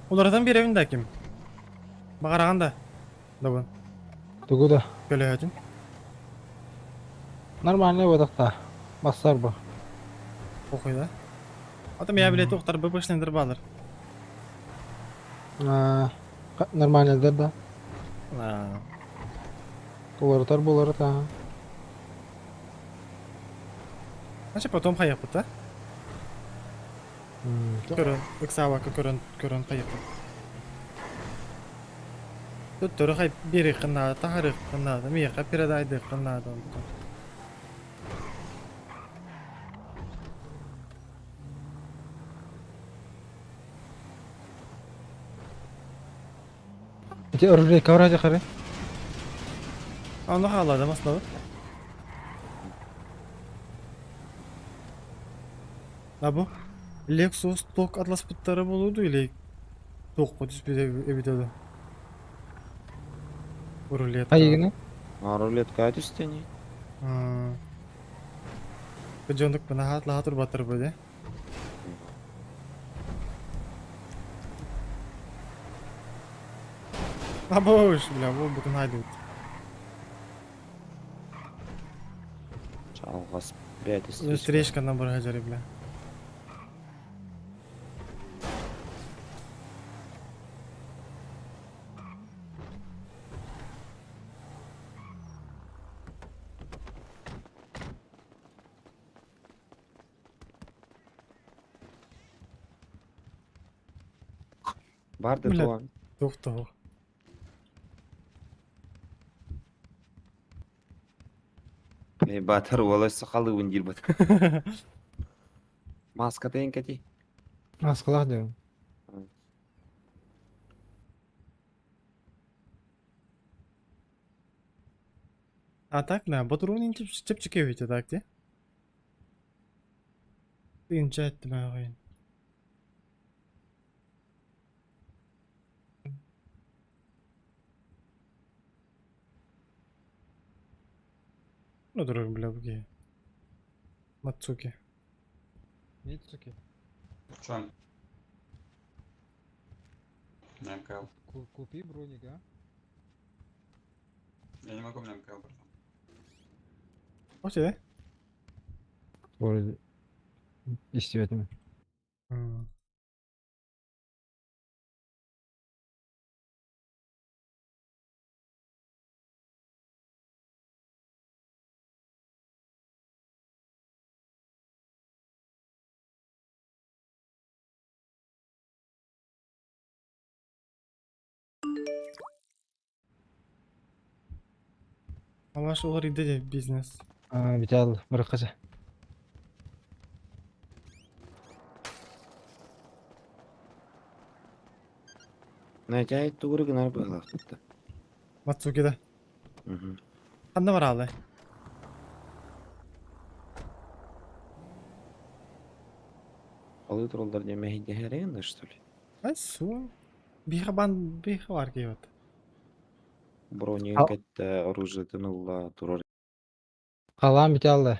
Уларытан биэрэбин да ким? Баҕараҕын да? Добун. Тугу да? Көлөһөтүн. Нормальный бодохта. Бассар бу. Похуй да? Ата я билет ухтар БПшныйдыр баалар. Нормальныйдар да. Аа. Уларытар буларыт аа. Значит, потом хайаппыт, да? Көрөн, ыксаабакка көрөн, көрөн хайаппыт. Төттөрү хай биэриэххин наада, таһаарыаххын наада, миэхэ передайдыаххын наада онтон. Ити оружейка вроде хары. Онно хааллада маслабыт. А бу Lexus ток атласпыттара буолуо или туохха түспүт эбитэ дуу? Рулетка. Айыгына? А рулетка түстени. Дьондук наһаат лаһа турбаттар бу дии. Абыш, бля, бу бутун хайдыбыт. Чалгас бэт Встречканан бара сылдьар, бля. Барды Бля, туан. туох туох. Батыр уола сахалыбын диир бат. Маска кэти. Маскалаах диэн. А так, да, ботуруун чэпчэки эбит так дии. Тыынча эттим ааҕыйын. Ну, дорог, бля, бу Мацуки. Мицуки. В чем? На МКЛ. Купи броник, а? Я не могу на МКЛ, братан. Окей. Вроде истибэтим. Алаш олар иде бизнес. А, Витал, баракаса. Найдя тугуры гынар быһылаахтыт. Мацуки да. Ханна бараалы? Алы тураллар диэн мэһийдэһэрин да что ли? Ай су. Биха бан биха бар кейбет. Брони Ал- кэтте оружиетын ылла турар. Халаан Витал.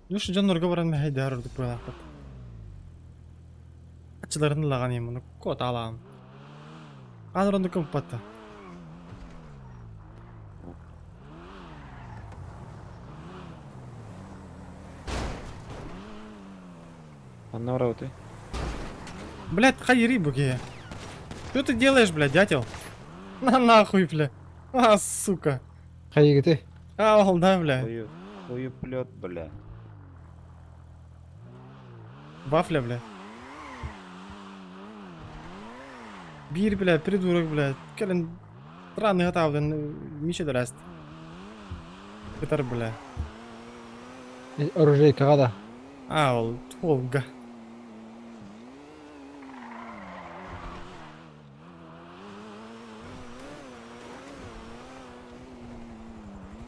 Нүш дьоннорго баран мэһийдэһэр ордук буолаахпыт. Аччыларын ылаҕан иһин муну куотаалаан. Аан оронду кымпатта. Анна барабыты. Блядь, хайри буге. Что ты делаешь, блядь, дятел? На нахуй, бля. А, сука. Хайыгыты. А, ол, да, бля. Хую, хую плет, бля. Вафля, бля. Биир, бля, придурок, бля. Кэлэн странный хатаабытын Миша дэрэст. Кытар, бля. Оружейкаҕа да. А, ол, холга.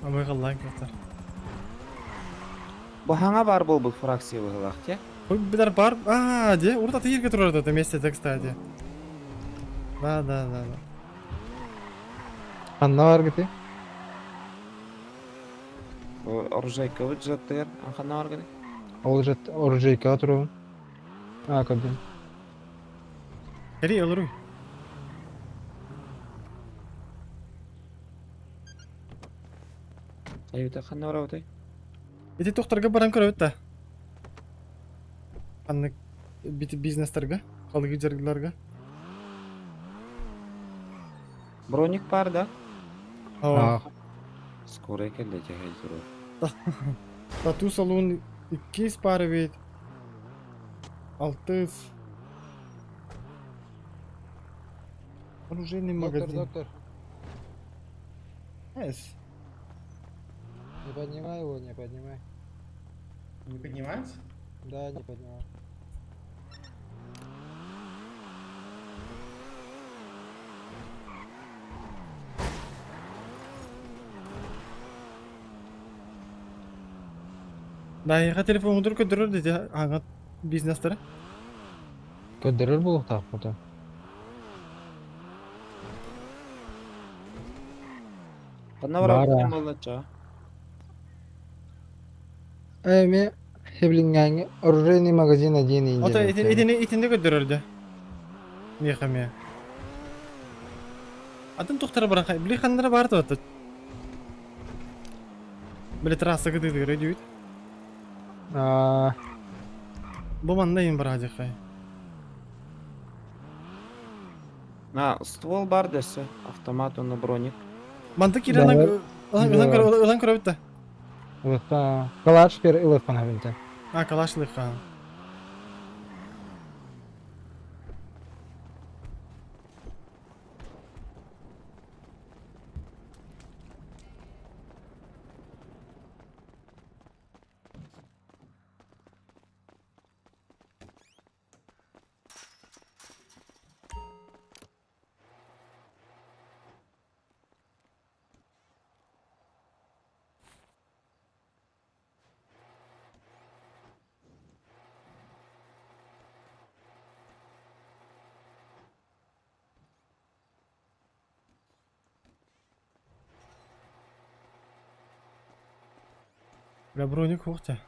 Абай халлаан кытар. Бу хаҥа бар буолбут фракция быһылаах те. Ой, битар бар. А, де, урут атыырга турар это месте, кстати. Да, да, да, да. Ханна баргыты? Оружейкабыт жаттыгар ханна баргыны? Ол жат оружейкаҕа туругун. А, көрдүм. Кэри олоруй. Айыта ханна барабытай? Ити тохторго баран көрөбүт да. Ханнык бити бизнестарга, халыгы жаргыларга. Броник бар да? Aa. Скорая кэллэ дьэ туру. Тату салон иккис пары бит. Алтыс. Оружейный Доктор, магазин. доктор, Эс. не поднимай его, не поднимай. Не поднимать? Да, не поднимай. Да, я телефон только көрдөрөр деди аңа бизнестері. Көрдөрөр буолуохтаах бута. Ханна барабыт Бара. боллача? Эми хеблингаңы оружейный магазин один Ото индия. итини итинде көрдөрөрдө. Меха ме. Атын тохтара баран хай. Били ханнара бар туатта. Били трасса кыдыдыгыр өйдүбүт. А, Бу манна им бар хай. На, ствол бар десе, автомат онно броник. Манты кирен Да, ылан да. ылан көрөбүт да. Ылықта калаш бер ылықпан хабинте. А, калашлык хан. Бля, броник ухте.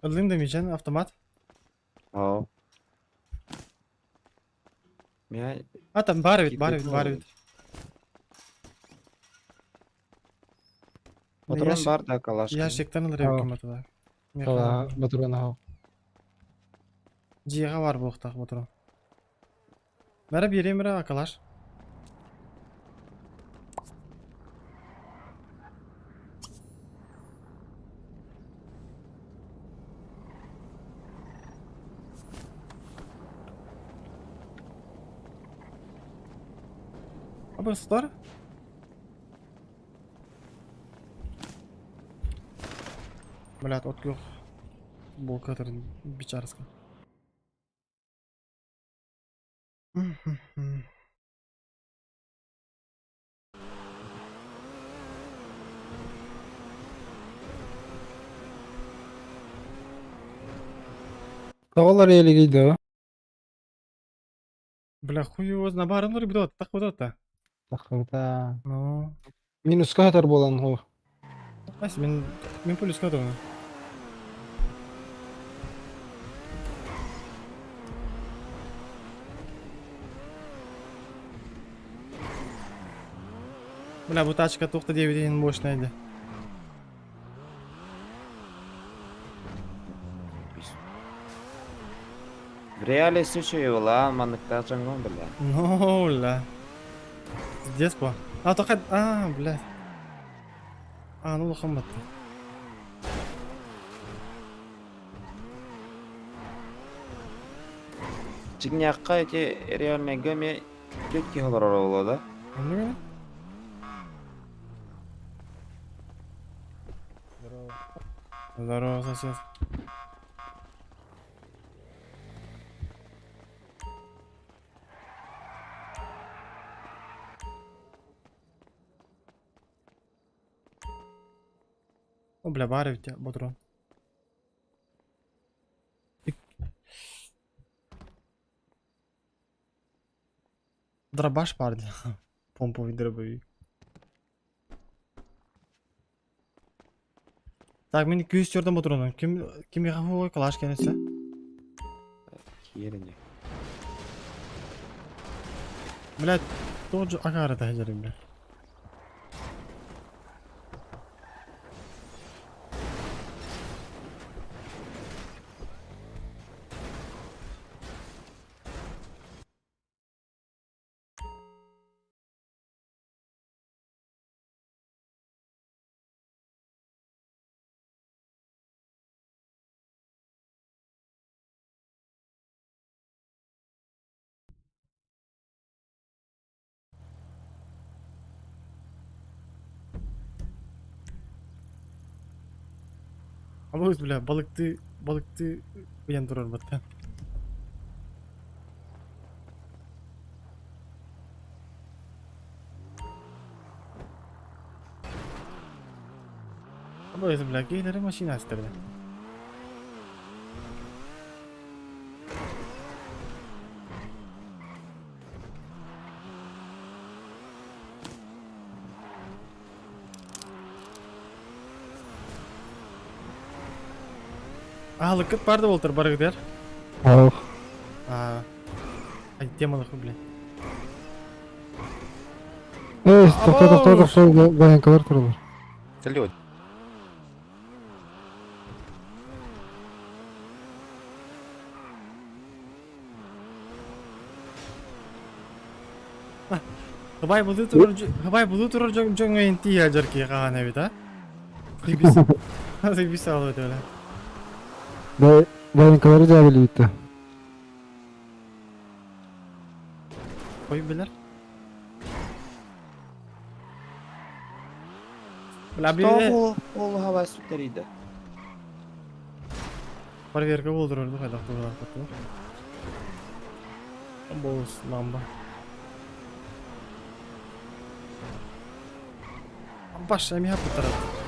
Ылым демейжен автомат. Ау. Мен А там бар бит, бар бит, бар бит. Патрон бар да калаш. Ящиктан ылыр кем атыда. Кала батуран ау. Жига бар буохтах патрон. Бәрі берем бері акалаш. Абы стар? Блядь, от көх. Болкатыр бичарска. Тоҕолор элигий да? Бля, хуй его знает. Барын нур бдот, так вот это. Таххыта. Ну. Минуска хатар буолан хо. Ась, мин плюска то. Бля, бу тачка тухта 9 мощная иде. В реале случае была маныкта жангон бля. Ну, бля. Пиздец по. А, только... А, блядь. А, ну лохом батты. Чигняққа эти реальный гаме тетки холороло, да? Ну, Здорово, сосед. О, бля, бары тебя, ботрон. Дробаш парди. Помповый дробовик. Так, мен 204 ботрону. Ким ким ой калаш кенесе? Киеріне. Блядь, тоже агара да хажары, бля. Абыз, бля, балыкты уян турар батта. Абыз, бля, кейлери машина астырды. А, лыкыт барды болтыр барыгдер. Ох. А, ай, темалых, бля. Эй, тохто тохто тохто военкалар туралар. Салют. Хыбай буду турар, хыбай буду турар жон жон тия жарки каган бит, а? Заебись. Заебись алып өтө, бля. Да, военкалары жабили битте. Кой билер. Бля, Что били ол хава сүттериді? проверка болдур орду кайда турар катты. Болус ламба. Баш эми хапы тарат.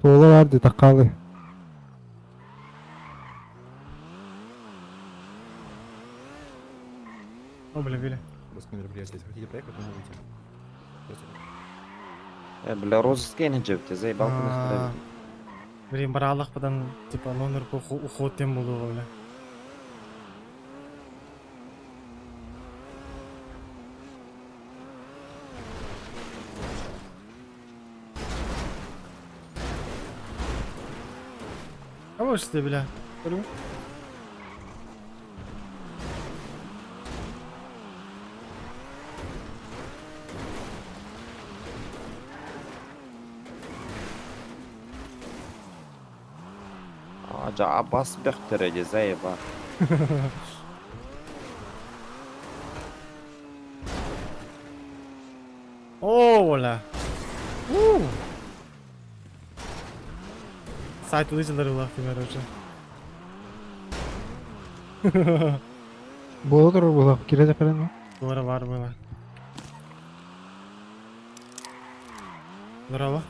Туола барды таккалы. О, бля, били. Просто мероприятие. Если хотите проехать, вы можете. Просто Бля, розыске не жепте, заебал А, Блин, баралах подан, типа, номер по уход тем болу, бля. А вот что, бля. Көрүң? Жа бас бөхтөрөдө, заеба. О, бля. У. Сайт улычылар улак короче. Буола турар буола кире жакырын. Тура бар было. Здорово.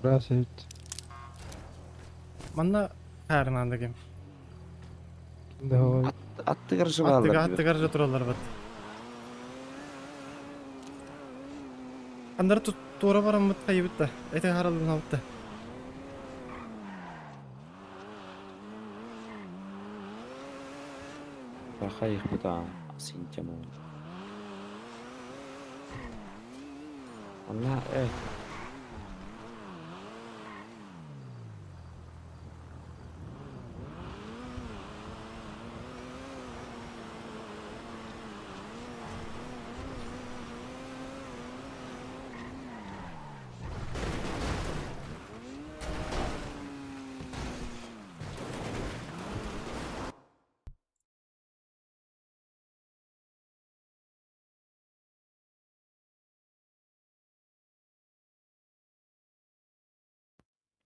Раз эбит. Манна хаарынаанда ким. Да Аттыгар жыбаалар. Аттыга аттыгар же тураллар бат. Андар туора бараммыт хайыбыт да. Эти харалбын алты. Баха их бутаа. Синтем. Онна э.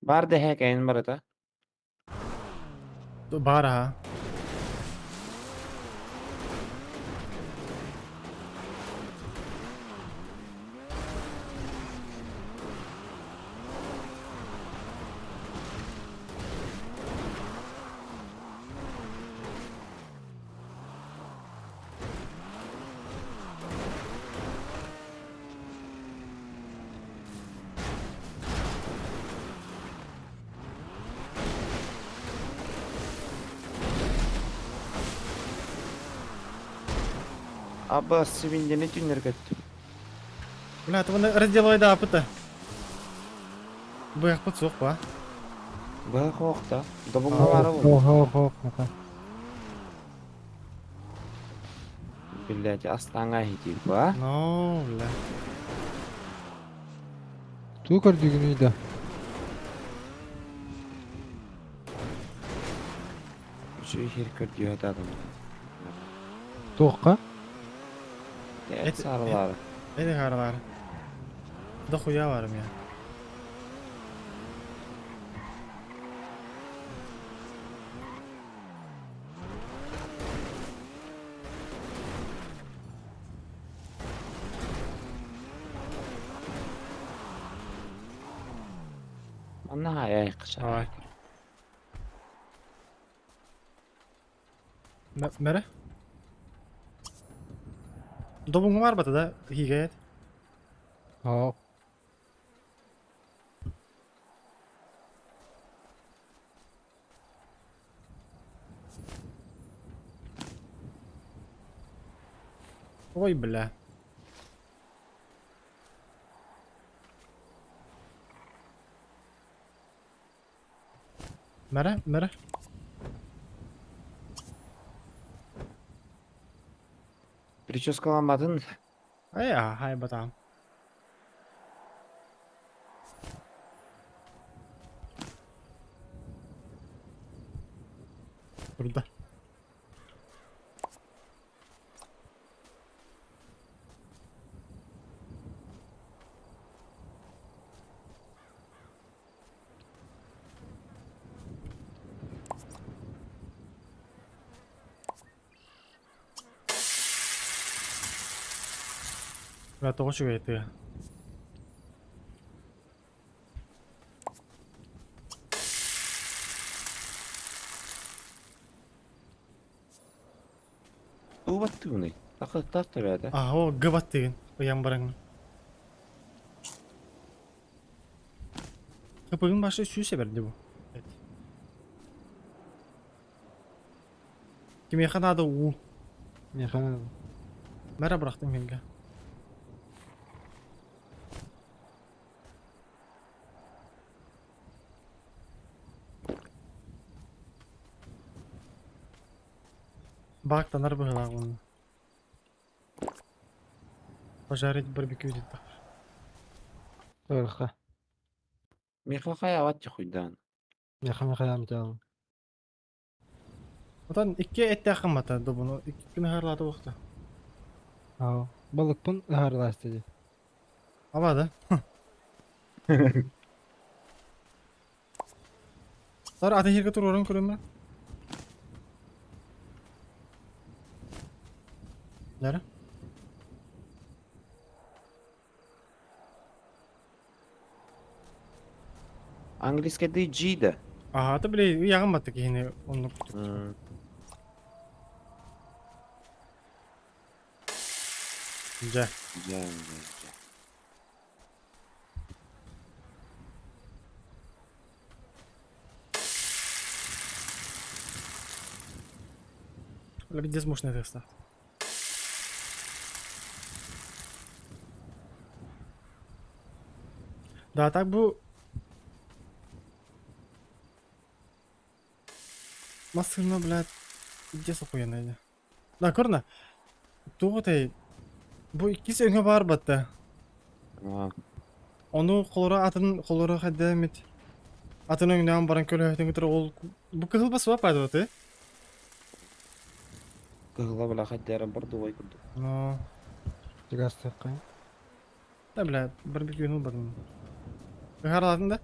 Бар дэһэ кэйин барыта. Бар ha. Аба свиндени түннер көттүм. Бля, ты вон разделай да апыта. Быах суох ба. Быха хоохта. Добуҥҥа баара буолла. Хо хо хо. Блядь, астаңа хити ба. Но, бля. Туу көрдүгүнүй да. Үчүй хир көрдү атадым. Туохха? Эт сарылары. Эти харалар. Да хуя барым я. Манна ай кыша. Давай. Мере? Добуҥҥа бар бата да хигэт. Хо. Ой, бля. Мере, мере. Прическаламадын. Ай, хай батам. Burada. Бля, тоҕо үчүгэй тыа. Убаттыгыный. Такы тартыр А, о, гыбат деген. Ыян бараң. Кыпыгын башы сүүсе берди бу. Кимеха надо у. Меха. Мәрі бұрақтың менге. Бактанар быһылаах оны. Пожарить барбекю дит. Торха. Меха хая хуйдан. Меха меха ямтал. Отан икки эттээх мата добуну икки күн харлаты уақта. Ау. Балыкпын ыһарлаасты ди. Аба да. Сар атын жерге туруорун көрөмө. Нere? Английский G да. Ага, ты бля, ягын батты кихини оннук. Дьэ. Дьэ, дьэ, дьэ. Бля, пиздец мощная теста. Да, так бу Массыына, блядь, пиздец охуенная дии. Да, көрнө. Туох этэй? Бу иккис өҥө баар батта. Ону холоро атын холоро хайда эмит атын өҥнөөн баран көлөһөтүн кытары ол бу кыһыл басыба пайдалаты. Кыһыла бля хайдара бордовой курдук. Но. Тигастыкка. Да, бля, бір бір күн бардым. Ыһаралатын да?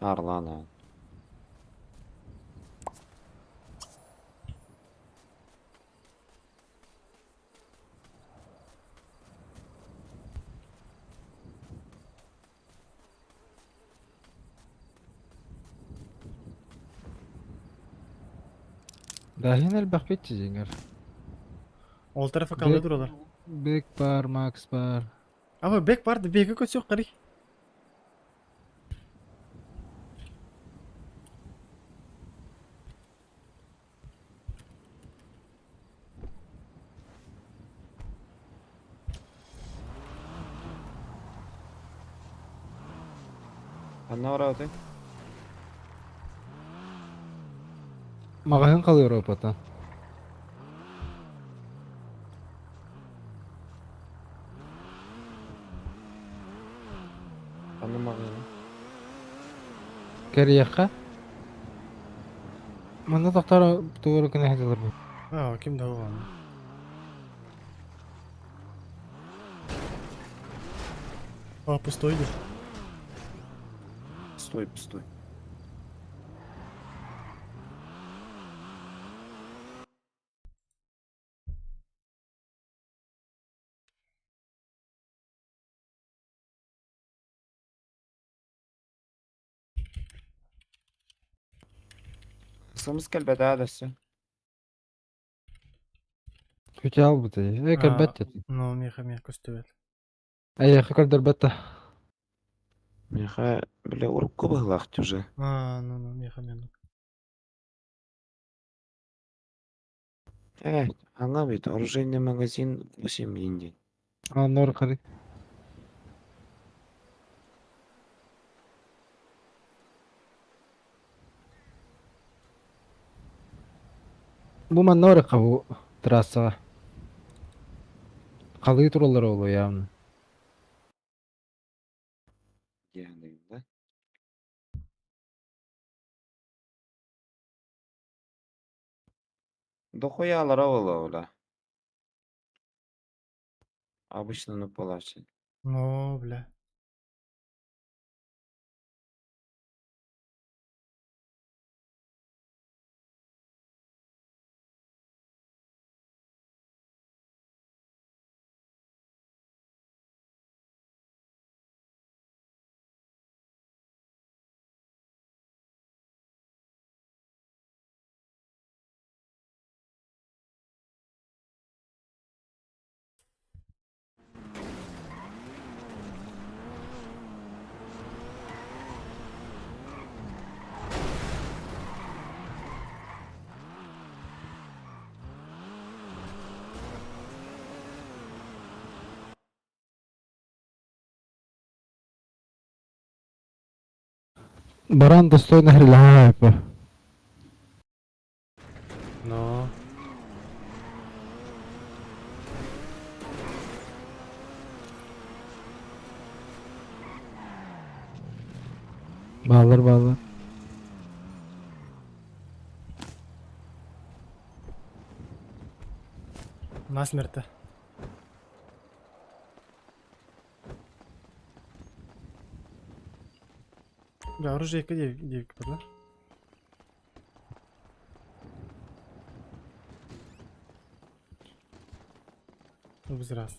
Арлана. Дахин элбэх бит дьиҥэр. Ол тарафа калды туралар. Бек бар, Макс бар. Аба бек барды, беги көтсөк карый. Ханна барабытый? Маҕаһыын халыыр опыта. Ханна маҕаһыына? Кэриэххэ. Манна тохтор тугу гына сылдьаллар бу. А, ким да оҕону. А, пустой иди. Стой, пустой. Сымыс кэлбэтэ дасы. Күтэ албыта. Э кэлбэт дии. Ну, меха меха көстүбэт. Эйиэхэ көрдөрбөт да. Меха, бля, урукку быһылаах уже. А, ну, ну, меха меха. Э, аңа бит, оружейный магазин 8 индий. А нор кары. Бу манна барыахха бу трассаҕа. Халыы тураллар оҕолор явно. Диэн да? Дохуялара ола бля. Обычно на палаче. Ну, бля. Баран достойно хрилаапа. Но. Баалар баалар. Насмерті. Бля, оружейка девка, да? Ну, без раз.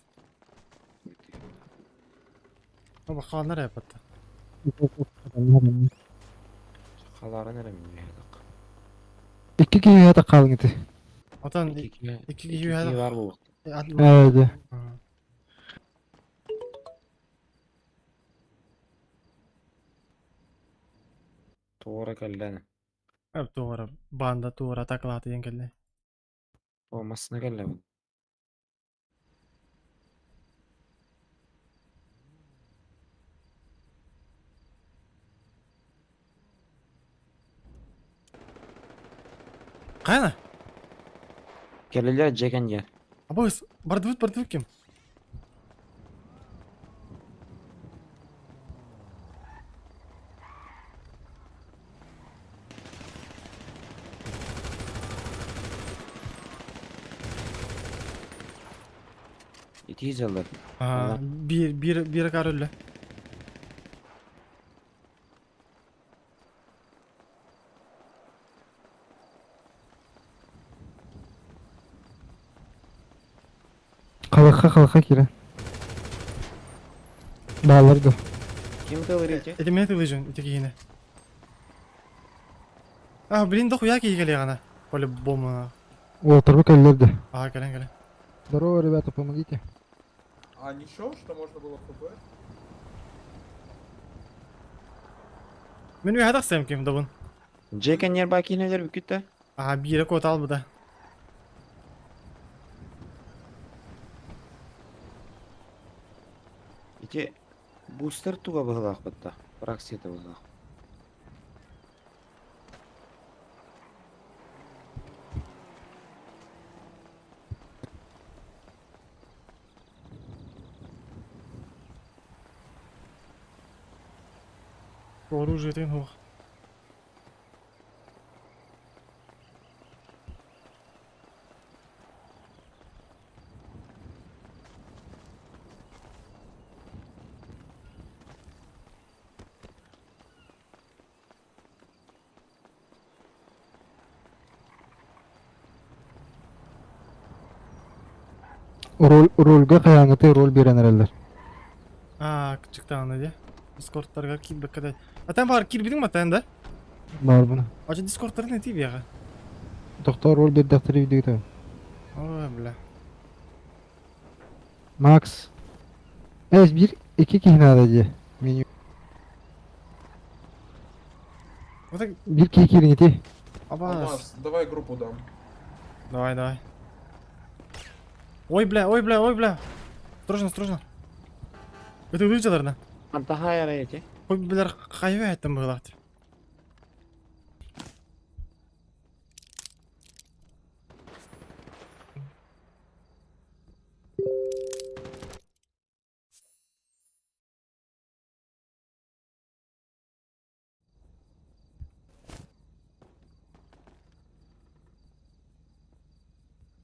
Оба халанар япатты. Халарын эрэ минньиэхэ. Икки киһи хата хаалыҥ ити. Отон Икки икки киһи киһи бар буолуох. Ээ, дьэ. Туора кэллэн. Туора банда туора атакалааты диэн кэллэ. О, массына кэллэ. Хайана? Кэлэлэр дьэ кэннигэр. Абыс, бардыбыт бардыбыт ким? Итии дьаллар. Аа, биир биир биир акаар өллө. Халыкка халыкка киирэн. Бааллар дуо? Ким тылыр ити? Ити мен тылыжын, ити киһини. А, блин, дохуя киһи кэлиэҕинэ. По-любому. Уолтарбы кэллэр да. Аа, кэлэн кэлэн. Здорово, ребята, помогите. А ничего, что можно было ФБ? Мен үһэ тахсыам ким добун. Дьэ кэннигэр баа киинэлэр бүкүттэ. Аа, биирэ куота албыта. Ити бустер туга быһылаах батта. Фракцията быһылаах. Оружие тыын хуох. Роль, рольга хайаҥҥыты роль биэрэн эрэллэр. Аа, кычыктааны дии. Дискордтарга киирбэккэ да. А там баар киирбитиҥ матан да? Баарбына. Ача дискордтарын этии биэҕэ. Тохтоо роль биэрдэхтэрэ видео Ой, бля. Макс. Эс биир икки киһи наада дии. Меню. Вот так. Биир киһи киириҥ ити. Абаас. Алмаз, давай группу дам. Давай, давай. Ой, бля, ой, бля, ой, бля. Осторожно, осторожно. Это выйдет, Антаха яра эти. Ой, бля, хайве это было.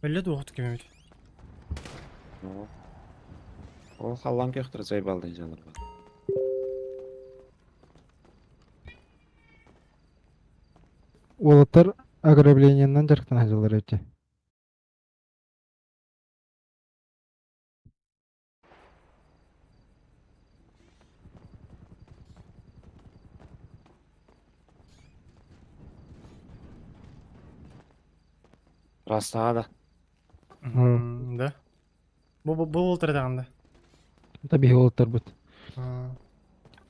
Өллө дуохут ким эбит? Ол халлан көхтөр зайбалды жалар. Уолаттар ограблениеннан дьарыктана сылдьаллар эбит. Рассада. Да. Бу бу бу болтар даҕанда. Это биһи уолаттарбыт.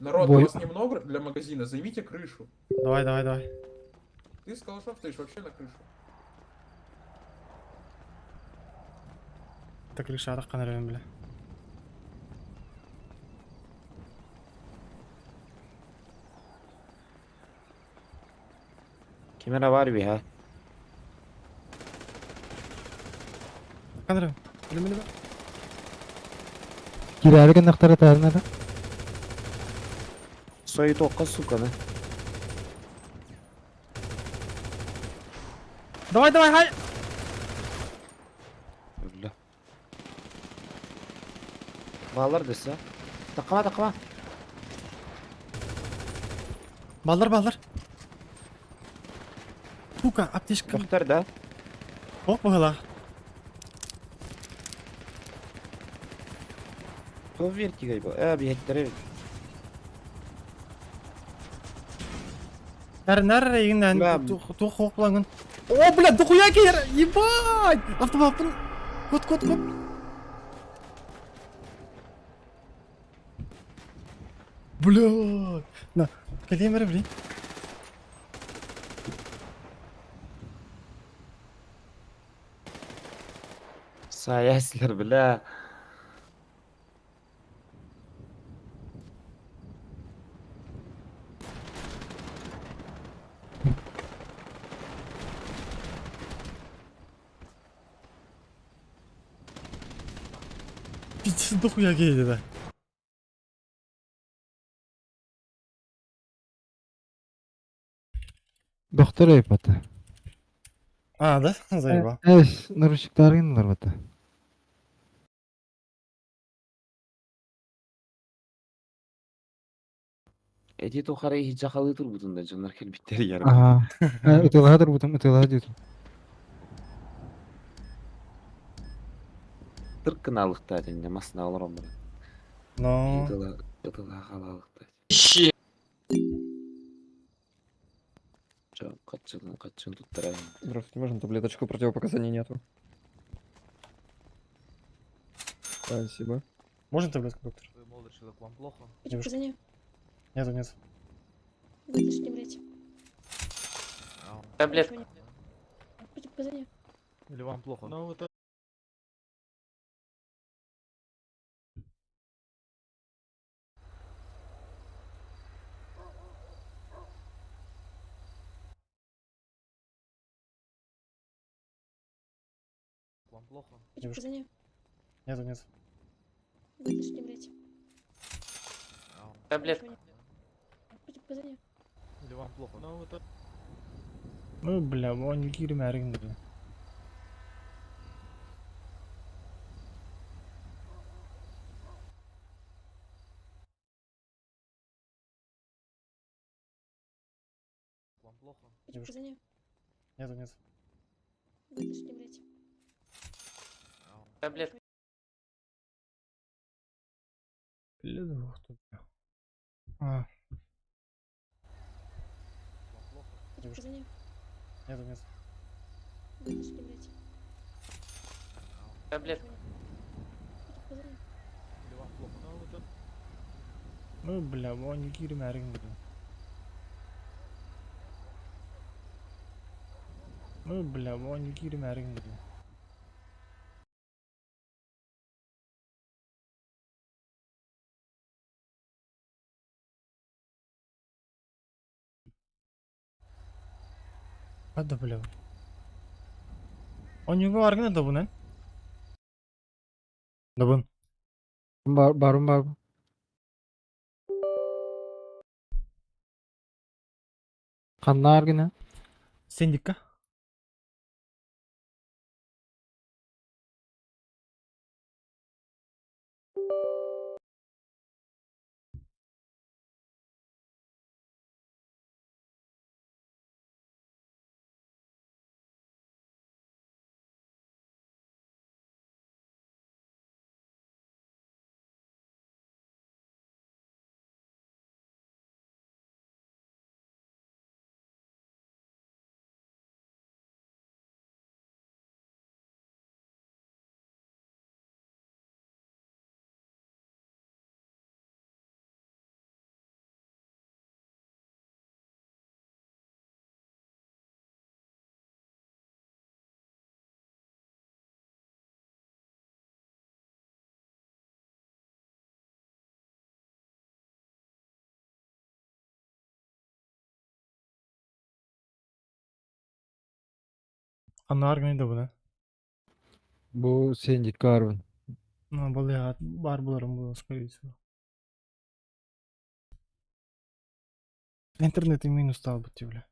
Народ, Бой. у вас немного для магазина, займите крышу. Давай, давай, давай. Ты с калашом стоишь вообще на крышу. Так крыша канарым бля. Кемера бар би ha. Канарым. Билим билим. Кирээри гыннахтара таарынара. Сойы тоққа суканы. Давай, давай, хай. Өллө. Балар десе. Тақама тақама. Баллар, баллар. Сука, аптечка. Доктор да. Ох, быһыла. То вертигай бу. Э, биһеттере. Нар нар егин Бля. тух хоқ булангын. О, бля, дохуя кер! Ебать! Автомапын. Кот, кот, кот. Бля. На, калемера, блин. Саясилер, бля. Пиздец, дохуя келди да. Доктор айпата. А, да? Заебал. Эс, наручниктарың бата. Эти тухары хиджахалы турбутунда жоннор келбиттер ярым. Ага. Ытылаһа бутум, ытылаһа дьютум. Тыркын алыкта денде масына олар омбара. Но. Ытыла ытыла халалыкта. Жо, качын качын туттарайын. Здравствуйте, можно таблеточку? Противопоказаний нету. Спасибо. Можно таблетку, доктор? Вы молодой человек, вам плохо? Девушка. Противопоказания. Нету, нет. Вы не блядь. Таблетку. Противопоказания. Или вам плохо? Ну, вот Вам плохо? Девушка. Противопоказания. Нету, нет. Вы не блядь. Таблетку. Противопоказания. Или вам плохо? Ну, вот Ну, бля, он не кирмәрин, бля. Вам плохо? Девушка. Противопоказания. Нету, нет. Вы не блядь. Таблетку. Бля, двух тут, бля. А, Вам плохо? Противопоказания. нету, нет. Вы не блядь. Таблетку. Противопоказания. Или вам плохо? Ну, вот Ну, бля, он не кирмәрин, бля. Ну, бля, он не кирмәрин, бля. А да, бля. Он него аргына да бунан? Да бун. Бар барым бар. Ханна аргына. Сендикка? Ханна аргына да бунан. Бу сендикка арбын. Ну, бля, бар буларым было, скорее всего. Интернет и минус стал быть, бля.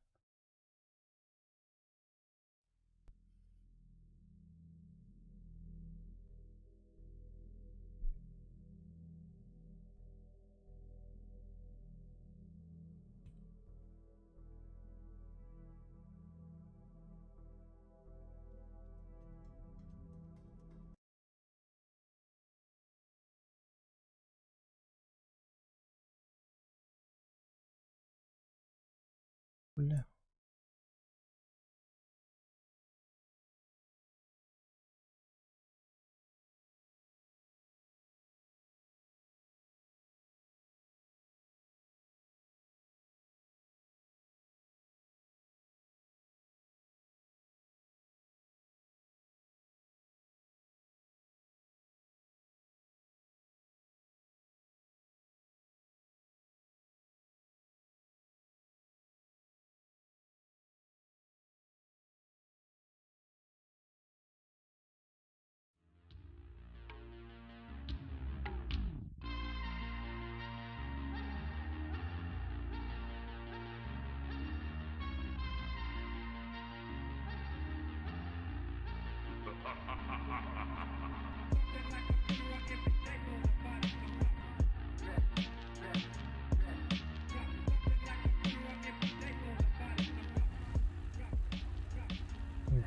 Бля.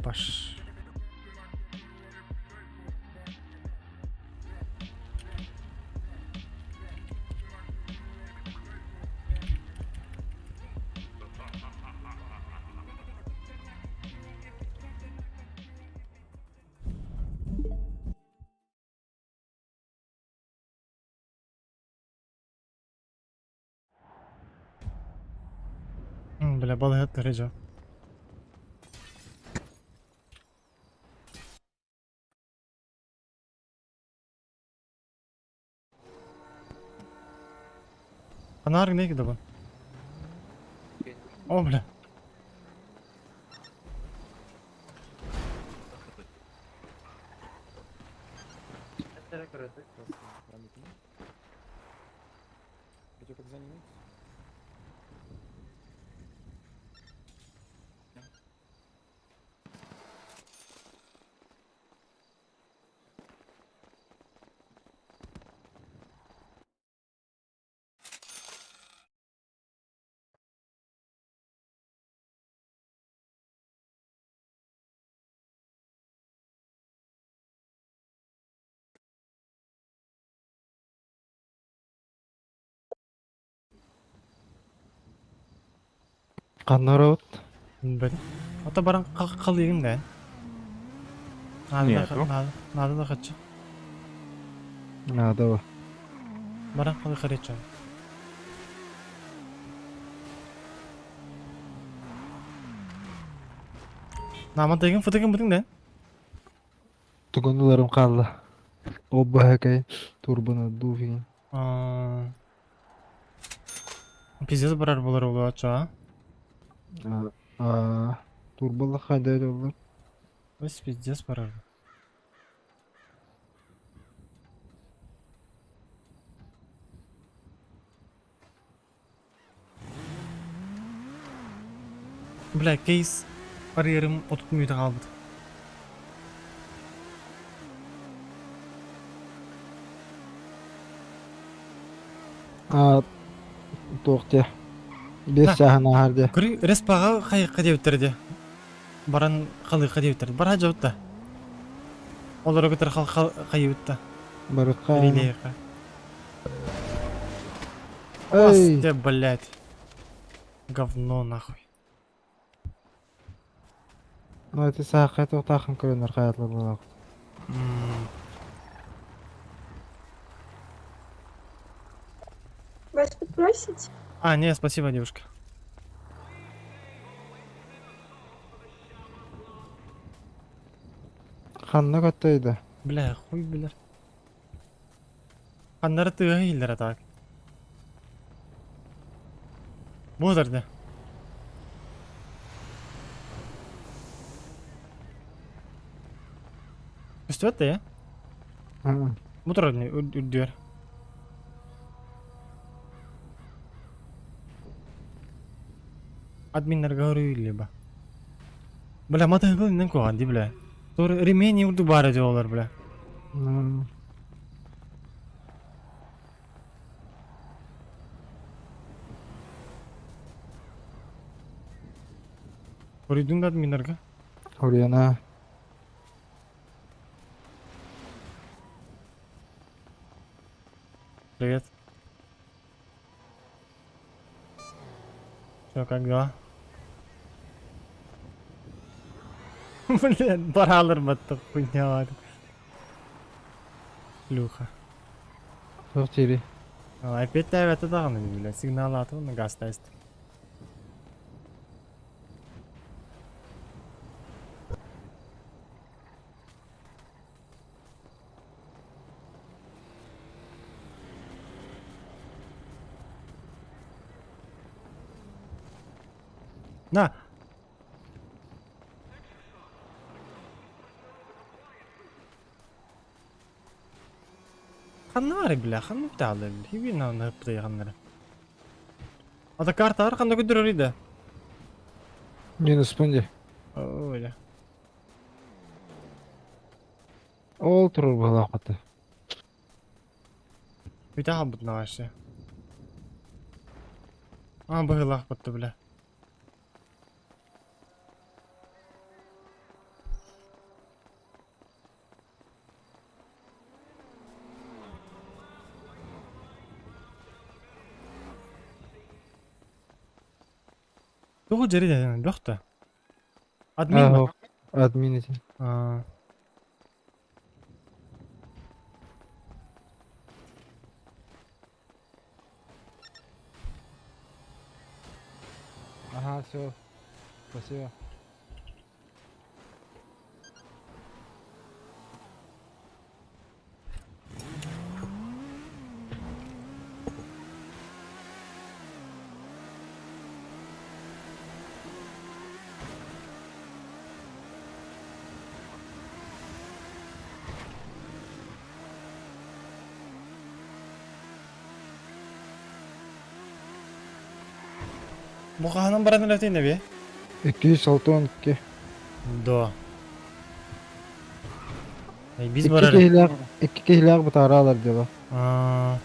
Паш. Бля, балыгы режа. Анар не кидаба. О, бля. Противопоказаний имеются? Каннарот. Бля. Ата баран калыйын да. Надо Нету. надо надо да хочу. Надо. Баран калы хареча. Нама деген фотоген бутың да? Тугунуларым қалды. Обба хакай турбана дуфин. Пиздец барар болар ол ача. А турбала хайда олар. Өс пиздец барар. Бля, кейс барьерым отут мүйтө калбыт. А тоқте. Бес сахана харды. Көрі респаға қайыққа деп Баран қалыққа деп Бара жауытта. Олар өтір қайыбытта. Барыққа. Рилейқа. Эй. Ты, блядь. Говно нахуй. Ну это сахай тоқтақын көрінер қаятлар болақ. Вас подбросить? А, не, спасибо, девушка. Ханна көттөйді. Бля, хуй билер. Ханнары тыға хиллер так. Бу да. Үстүбәт я? Бу турар не үрдүөр. Админнерге өрүйлі ба. Бля, мата хыгыл куган ди, бля. Тур ремень урду бары деп олар, бля. Өрүйдүң да админнерге. Урьяна. Привет. Чё, как дела? Блин, баралар батта хуйня бар. Люха. Туох диири? Опять тээбэтэ даҕаны бile сигнал ааты уонна газта истим. На! Ханна бля, ханна битаалар хибин анна ыптый ханнары. Ата карта ар ханна көдөрөр иде. Минус пунди. Ой, Ол турар быһалаах хата. Бүтэ халбыт вообще. А, быһылаах бытты, бля. Тугу жери деден, бөхтө. Админ ба? Админ эти. А. Ага, все. Спасибо. Бу хаһанан баран элэтин неби? 262. Да. Эй, биз Икки барар. киһилээх, икки киһилээх бытаараалар дела. А.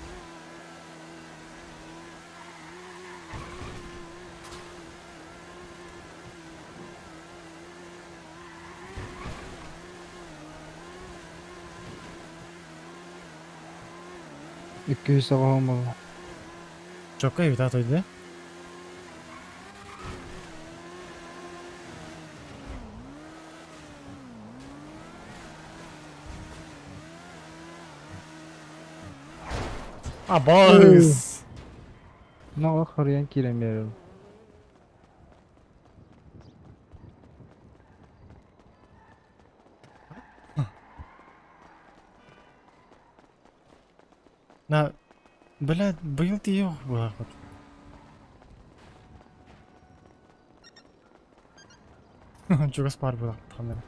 200 буолла. Чокка эбит атойды. Абас. Наҕа харыйан киирэн биэрэр. На, блядь, быйыл тиийэ буолаахпыт. Чугас паар буолаахпыт ханна.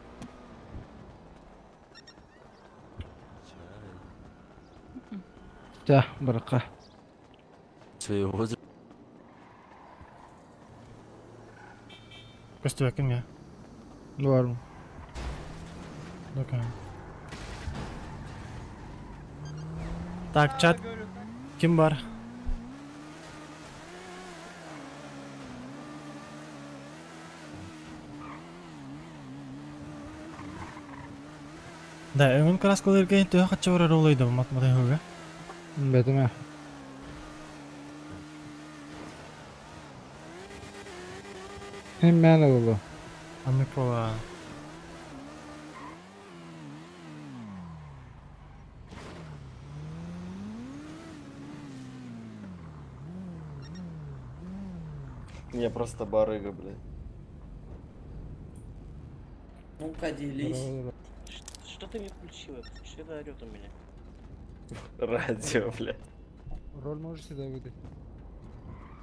Ча, баракка. Своего Көстүбэккин я. Бар. Окей. Так, чат. Ким бар? Да, өҥүн краскаларга төһө хачча барар олойду мат мат Бэтиме. Хэммэн олу. Аннык буола. Я просто барыга, блядь. Ну-ка, делись. Что ты мне включила? Что это орет у меня? Радио, блядь. Роль можешь сюда выдать?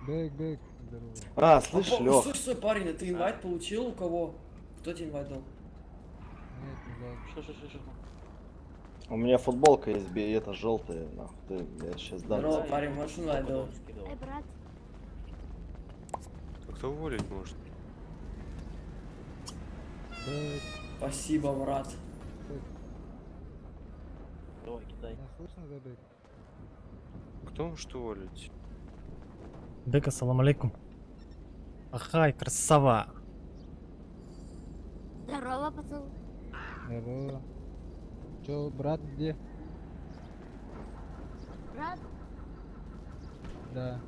Бэк, бэк. Здорово. А, слышь, Лёх. Слушай, слушай, парень, а ты инвайт получил у кого? Кто тебе инвайт дал? Нет, не дал. Что, что, что, что? У меня футболка есть, это желтая, нахуй. Ты, я сейчас дам. Здорово, парень, можешь инвайт дал? Эй, брат. А кто уволить может? Бэк. Спасибо, брат. Давай, кидай. Нас слышно, да, бэк? Кто может уволить? Бек, ассалам алейкум. Ахай, красава. Здорово, пацан. Здорово. Чё, брат где? Брат, Да.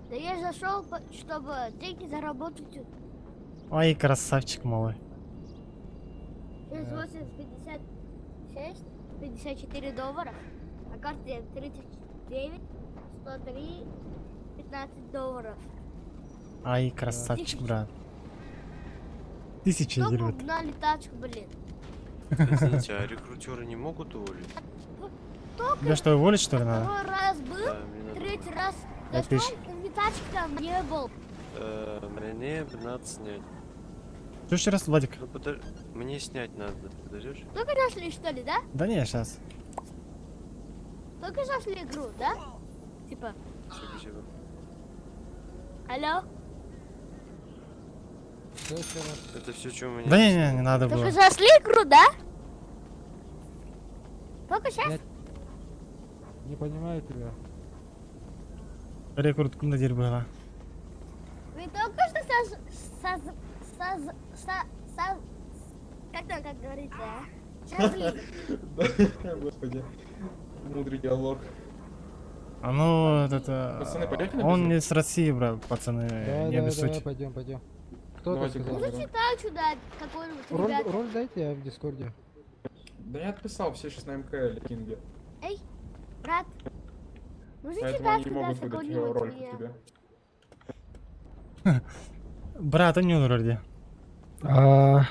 да я зашел, чтобы деньги заработать. Ай, красавчик малый. 38, 56, 54 долларов. На карте 39, 103, 15 долларов. Ай, красавчик, брат. Тысяча Только дерет. угнали тачку, блин. Извините, а рекрутеры не могут уволить? Только Тебя что, уволить, что ли, надо? второй раз был, Да, мне надо. третий раз Пять тысяч. зашел, и тачки там не был. Мне бы надо снять. Что еще раз, Владик? Ну, мне снять надо, подождешь? Только нашли, что ли, да? Да не, сейчас. Только зашли игру, да? Типа, Всё, спасибо. алло? Что еще раз? Это все, что у меня Да не, есть. не, не надо Только было. зашли игру, да? Только сейчас? Я не понимаю тебя. Рекорд куда дерь было. Вы только что соз... соз... соз... со... со... Как там, как говорится, а? Созли. Господи. Мудрый диалог. А ну, этот, Пацаны, пойдете на он бензин? не с России, брат, пацаны, Да, не да, обессудь. да, пойдем, пойдем. Кто это Давайте сказал? голову. Можете тачку дать какой-нибудь, Роль, ребята? роль дайте, я в Дискорде. Да я отписал, все сейчас на МКЛ Кинге. Эй, брат, можете Поэтому они тачку не могут дать выдать какой-нибудь роль мне? тебе. Брат, он не вроде. А,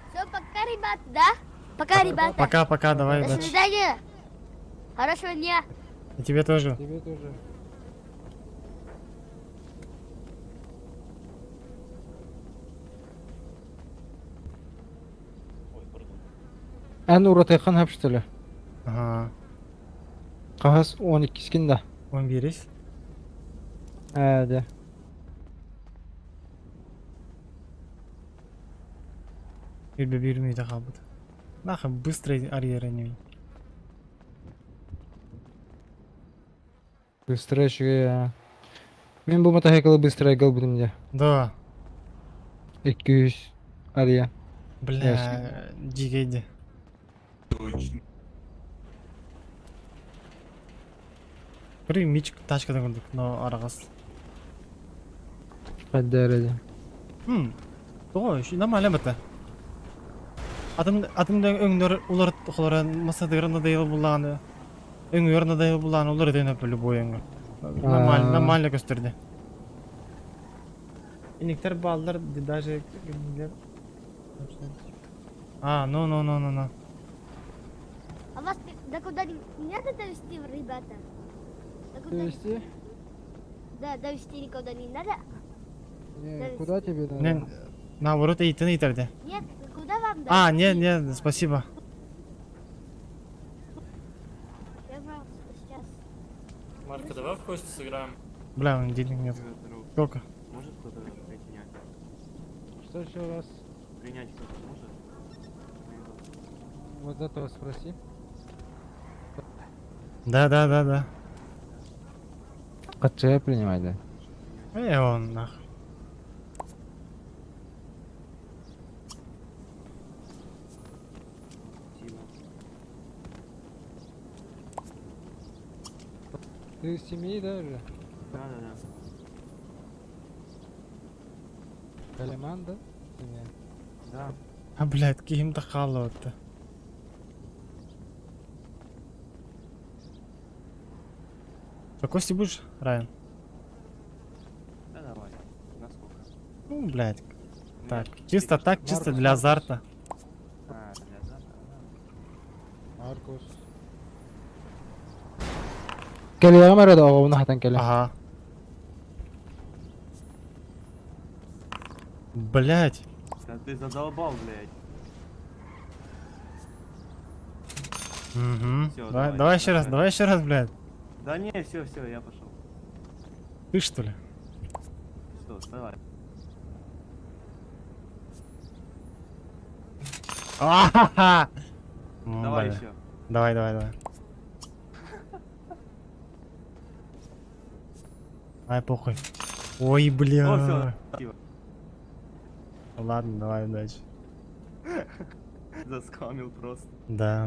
Все, пока, ребята, да? Пока, ребята. Пока, пока, давай, До удачи. свидания. Хорошего дня. И тебе тоже. Тебе тоже. А ну, Ротайхан хап, что ли? Ага. Қағаз 12 скин да. 11. Ә, да. Bir bir müyde kaldı. Нахуй быстро арьера не. Быстро еще. Мен бұл мотоциклы быстро гал будем де. Да. 200 ария. Бля, дикий. Точно. Бір мич тачкадан көрдік, но арағас. Қаддәрі. Хм. Тоға, нормально бітті. Атым атымда өңнөр улар холора масадырына да ел буланы. Өңнөрүнө да ел буланы, улар дөнөп любой өңгөр. Нормально, нормально көстөрдү. Иниктер балдар даже А, ну ну ну ну ну. А вас до куда не надо довести, ребята? До куда? Довести? Да, довести никуда не надо. Не, Довести. куда тебе надо? Не, наоборот, ийтин итерди. Нет, куда вам довести? А, нет, нет, спасибо. Я вам сейчас. Марка, давай в кости сыграем. Бля, у меня денег нет. Сколько? Может кто-то принять? Что еще раз? Принять кто-то может? Вот этого спроси. Да. Қатчая принимай, да. Эй, он нахуй. Ты из семьи, да, уже? Да. Калиман, да? Семья. Да. А, блядь, ким-то халот-то. Что, кости будешь, Райан? Да давай. На сколько? Ну, блядь. Так, чисто так, чисто для азарта. А, для азарта. Маркус. Кэлиэҕим эрэ да оҕобун хатан кэлэ. Ага. Блять. Да ты задолбал, блядь. Угу. Всё, давай, давай, давай еще раз, давай. давай еще раз, блядь. Да не, все, все, я пошел. Ты что ли? Что, давай. А-ха-ха! Давай Бля. еще. Давай, давай, давай. Ай, похуй. Ой, бля. О, всё, спасибо. Ладно, давай, удачи. Заскамил просто. Да.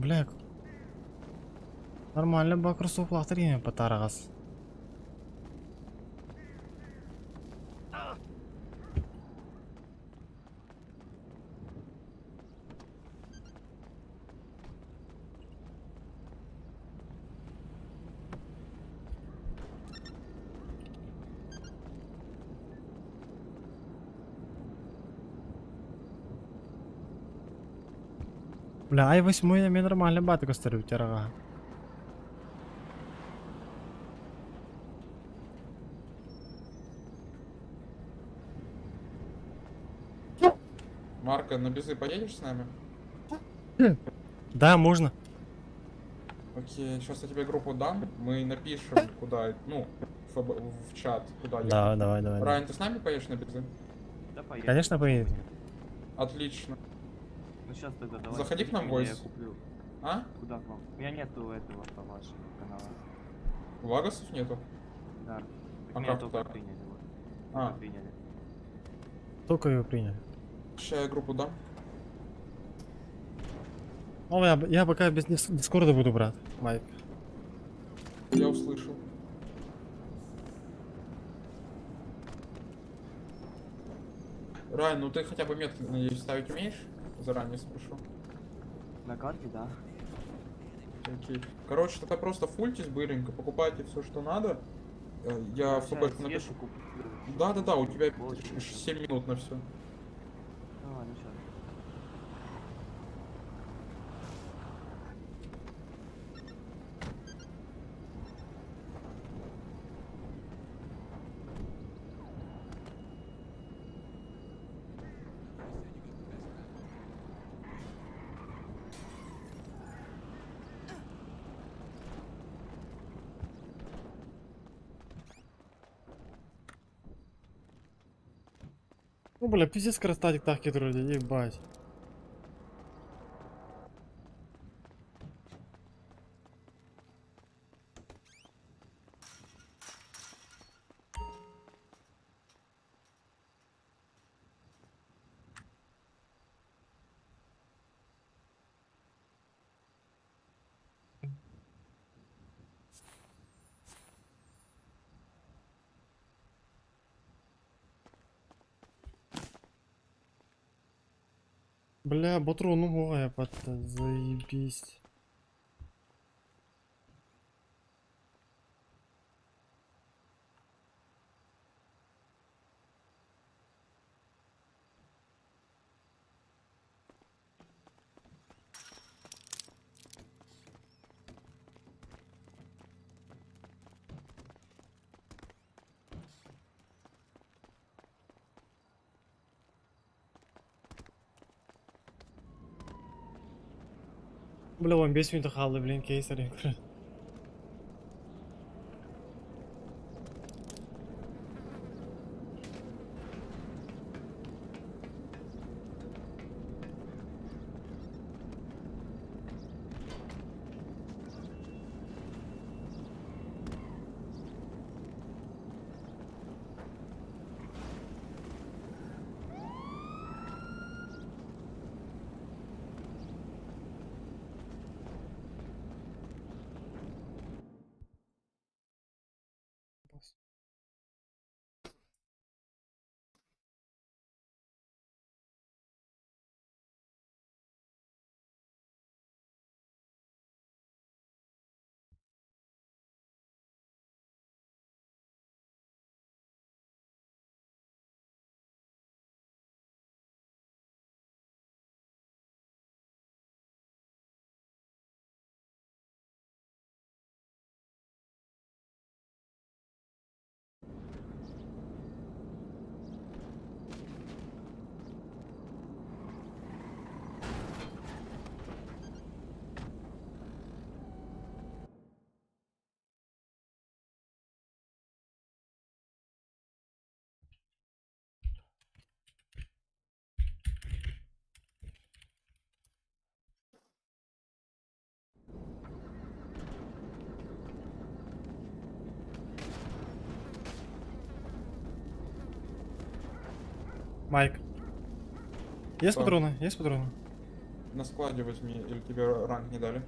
Бля. Нормально ба кроссовкалаахтар иһин патараҕас. Бля, ай восьмой мен нормально баты көстөрү тяраға. Марка, на безы поедешь с нами? Да, можно. Окей, сейчас я тебе группу дам, мы напишем, куда, ну, в чат, куда ехать. Да, давай, давай. Райан, ты с нами поедешь на безы? Да, поехали. Конечно, поедем. Отлично. Ну сейчас тогда давай. Заходи к нам в меня, я войс. куплю. А? Куда к вам? У меня нету этого по вашему каналу. Лагосов нету? Да. А Меня как только так? приняли. Вот. А. Только приняли. Только его приняли. Сейчас я группу дам. Ну, я пока без Дискорда буду, брат. Майк. Я услышал. Райан, ну ты хотя бы метки, надеюсь, ставить умеешь? Заранее спрошу. На карте, да. Окей. Короче, тогда просто фультесь быренько, покупайте все, что надо. Я в Ща ФБ съезжу, напишу. куплю. Да-да-да, у тебя Больше. 7 минут на все. Давай, ну щас. Ну, бля, пиздец скоростатик так вроде, ебать. Бля, патрону я под заебись. Бля, он 5 минут халды, блин, кейсер. Майк. Есть Что? патроны? Есть патроны? На складе возьми, или тебе ранг не дали?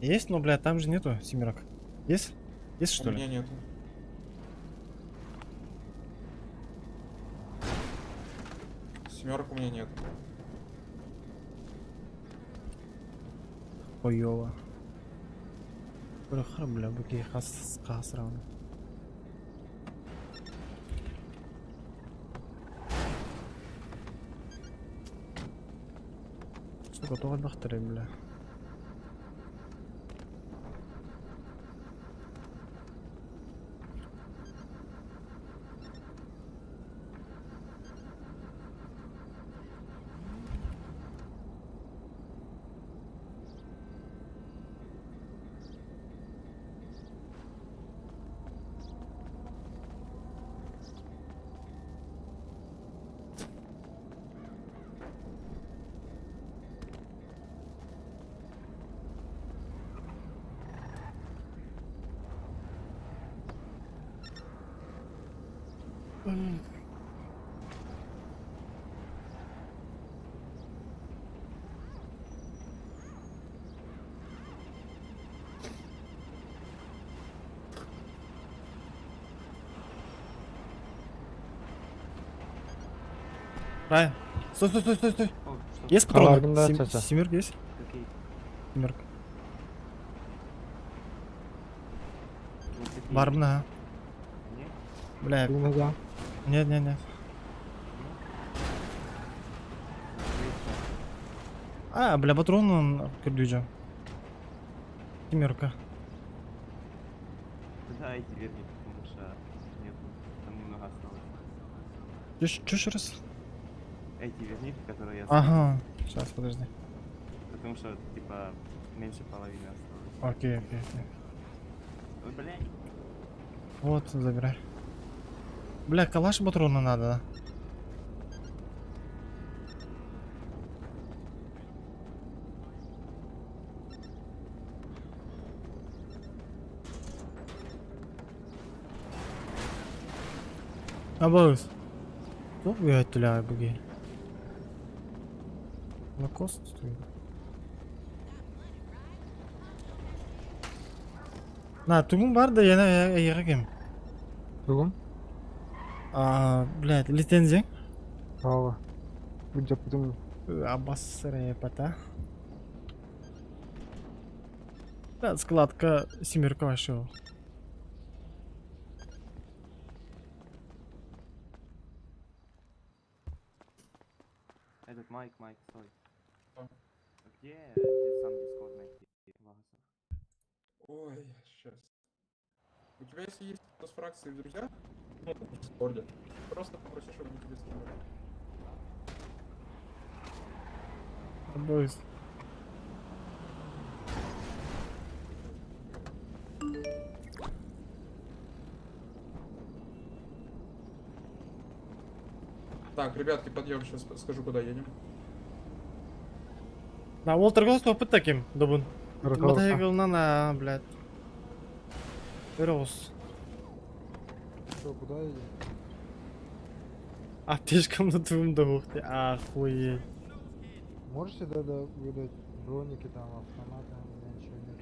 Есть, но, блядь, там же нету семерок. Есть? Есть, что У ли? меня нету. Семерок у меня нет. Хуёво. Бля, бля, буки хас хасрауна. Сука, тоҕо бахтарай, бля. Райан, стой, стой, стой, стой, стой. Есть патроны? Аларгын да, ча-ча. Семерка есть? Какие? Семерка. Ну, какие? Барбна. Нет? Бля. Да. Нет, нет, нет. А, бля, патрон он кирдюджа. Семерка. Да, эти верни, потому что нету. Там немного осталось. Чё, еще раз? Эти верни, которые я Ага, сейчас, подожди. Потому что, типа, меньше половины осталось. Окей, окей, окей. Ой, блядь. Вот, забирай. Бля, калаш патрона надо, да? Абыз. Топ үйәттілі бүге. Лакост стоит. На, тугун бар да яна яга кем. Тугун? А, блядь, лицензия. Ава. Будь потом. Абасырая пата. Да, складка семерка вашего. Этот Майк, Майк, стой. А где сам Дискорд найти? Вагасов? Ой, сейчас. У тебя если есть кто с фракции в друзьях, ну, в Дискорде, просто попроси, чтобы они тебе скинули. Абыз. Так, ребятки, подъем, сейчас скажу, куда едем. На, Уолтер Голс опыт таким, добун. Рукава. Мотоцикл на, блядь. Рос. Что, куда едем? Аптечкам на твоем двух ты, охуеть. Можете да, выдать броники там, автоматы, у меня ничего нет.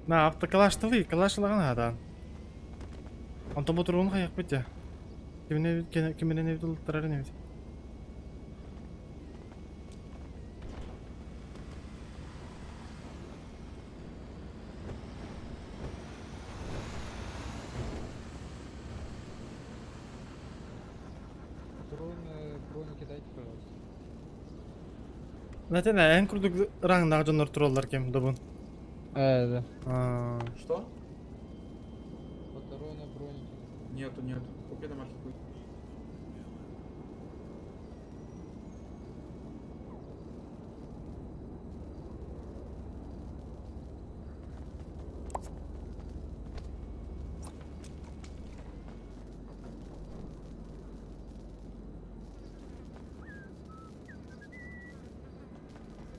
На, автокалаш тылы, калаш лагана да. Антон Батурун хаяк бите. Кимне кимне не бит тарары не бит. Патроны, броники дайте, пожалуйста. Знаете, на эн курдук рангнаг жонор тураллар кем добун. Да. А. Что? Патроны, броники. Нету, нету. Купи на маркетплейсе.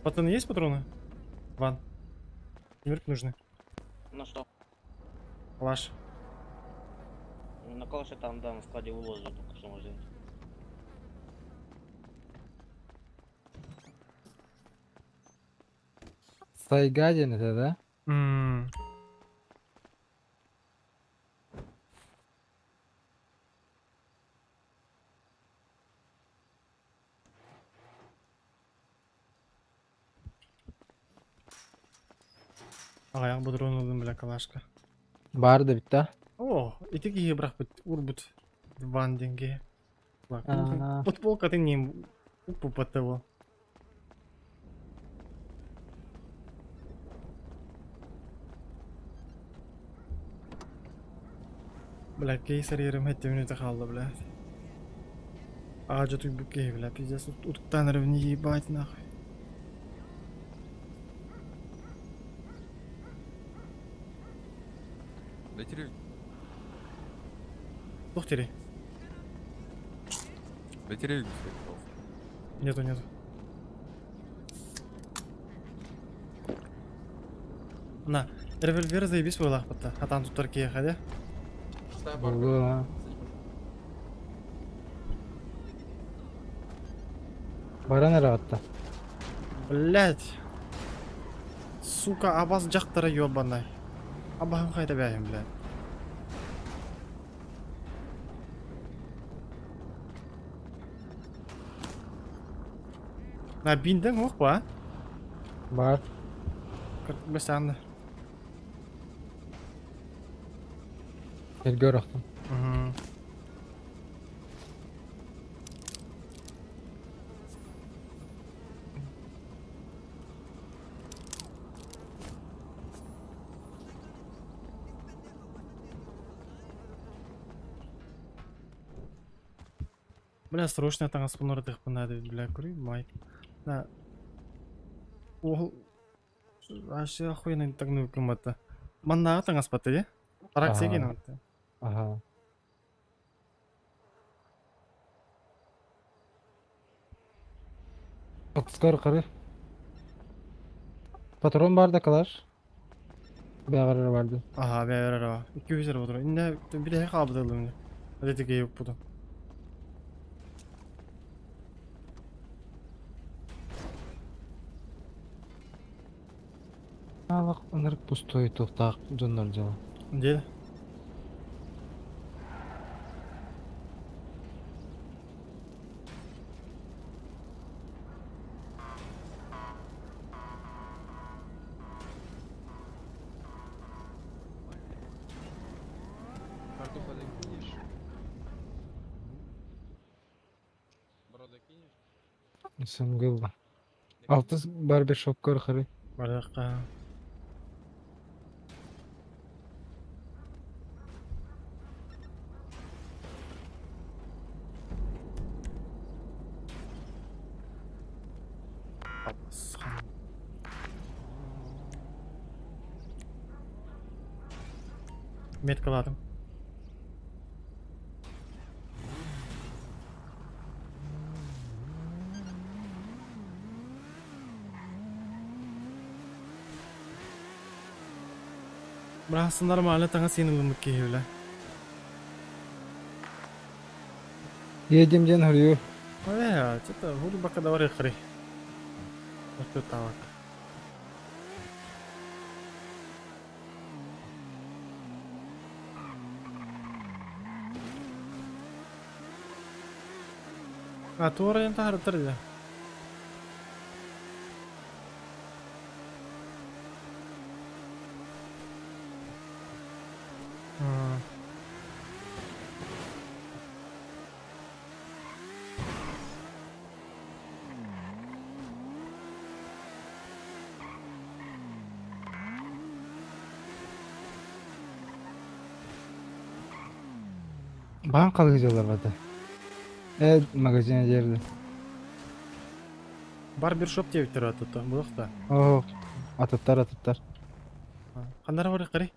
Пацаны, есть патроны? Ван. Семерки нужны. На что? Калаш. На калаше там, да, на складе уложили, только что можно взять. Тайга диэн этэ да? Мм. Аҕыйах ботуруон ыллым бля калашка. Баар да бит да? О, ити киһи бырахпыт урбут Ван диэн киһи. Аа. Футболкатын ним уппуппатта бу. Бля, кейс арыйарым хэттэ мүнүүтэ хаалла, блядь. Аадьа утуйбут киһи, бля, пиздец, утуктаан эрэбин ебать нахуй. Дайте ревень. Туох дири? Дайте ревень, пожалуйста. Нету, нету. На, револьвер заебись буолаахпытта. Хатаан туттар киһиэхэ дэ. Шестая парка. Буолуо. Баран эрэ Блять. Сука, абас дьахтара ёбаный. Абаһым хайда бэйэм, блядь. На бинден ох ба? Бар. Бесанды. Эргэ орохтум. Угу. Бля, срочно таҥаспын уларытыахпын наада эбит, бля, көрүй, май. На. Ол вообще охуенно таҥныбыккын батта. Маннааҕы таҥас батта дии? Таракция Аха. гиэн батта. Аха. Отскар қары. Патрон бар да калаш. Бәғарыр барды. Аха, бэйэр эрэ 200 эрэ патрон. Иннэ билэһи хаалбыт ыллым. Эдитиге укпутум. Алақ ынырык пустой туқтақ дьоннор дьыла. Дед. Картуха докинешь? Бро, докинешь? Сынгылла. Алтыс барбершоп көр қары. Барыахха. Меткаладым. Брасын нормально таҥас сиэн ылыммыт киһи бля. Едем ден хөрү. Э, что-то хули бака давай хри. Вот так. А, туора тахарыттар дии. М. Баан қалғы барды. Э, магазин жерді. Барбершоп диэбиттэр атыта, буолуохта. О, атыттар атыттар. Ханнара бар кары?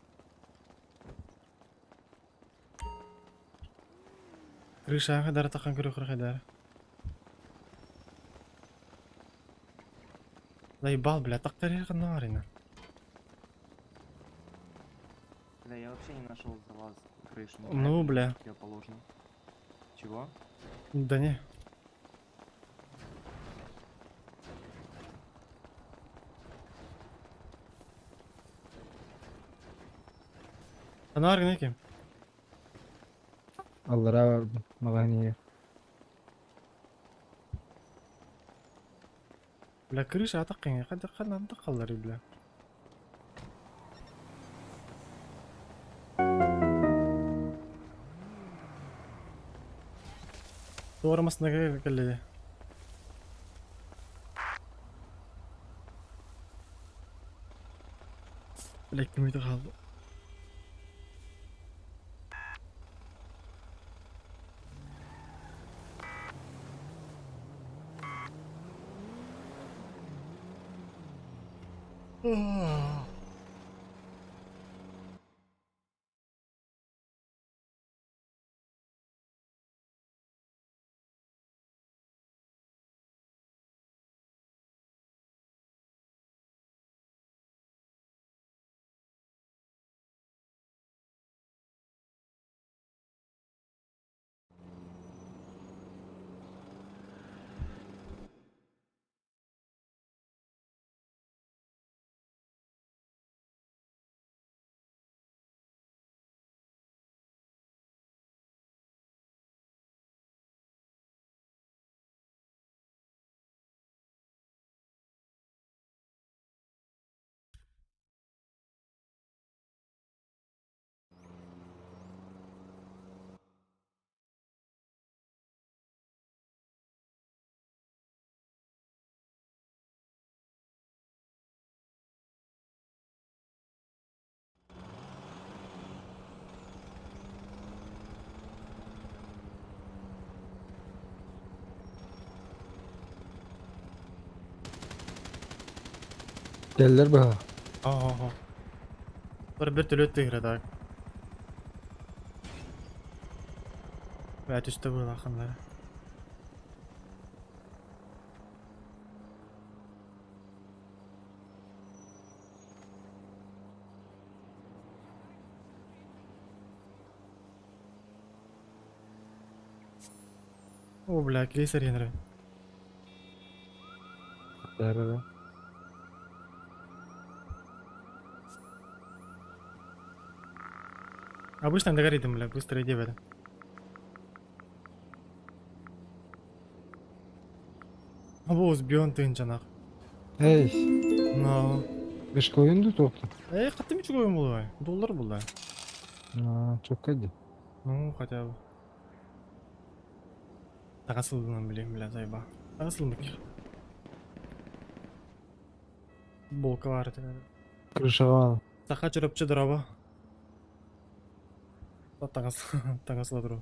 Крышаға дара тақан көрі қырық Заебал, бля, так тарелка наварена. Бля, я вообще не нашел залаз в крышу. Ну, бля. Я положено. Чего? Да не. Анаар гына ким? Аллара маҕаһыыныгар. Бля, крыша атах кэҥэ хайдах ханна халлары бля. Туора масына кэллэ. Бля, ким үйде қалды. Кэллэр быһа. Ага. Бір бір төлөт тыгыра так. Бә түсті бұл ақынлары. О, бля, кейсер Генри. Да, да, да. Обычно догорит, бля, быстро иди в это. Або сбион тын чанах. Эй. Но. Бешке ойынды тоқты. Эй, каттым үч коюм булбай. Доллар булда. А, чокка ди. Ну, хотя бы. Тагасылдынан билем, бля, зайба. Тагасылдык. Футболка бар. Крышаға. Саха чөрөпчө дораба. Тагас тагасыла туруп.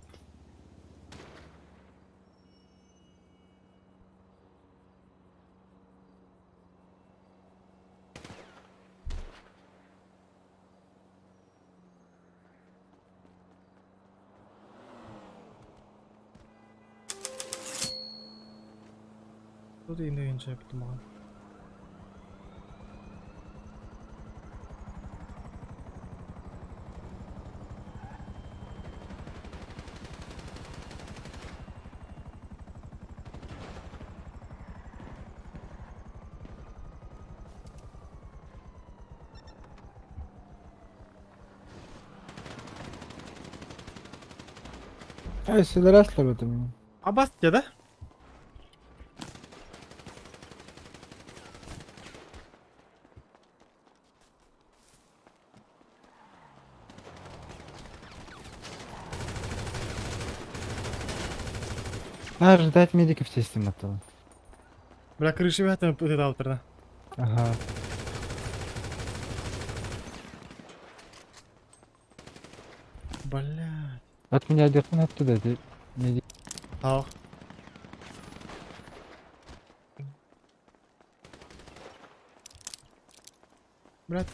Тут енді енше бітті маған. Эй, силерәсләр өтө мин. Абас да? А, ждать медиков систем оттуда. Бля, крыша бәтін өтеді алып тұрды. Ага. Блядь. От меня дернул оттуда, ты медик. Ах. Блядь.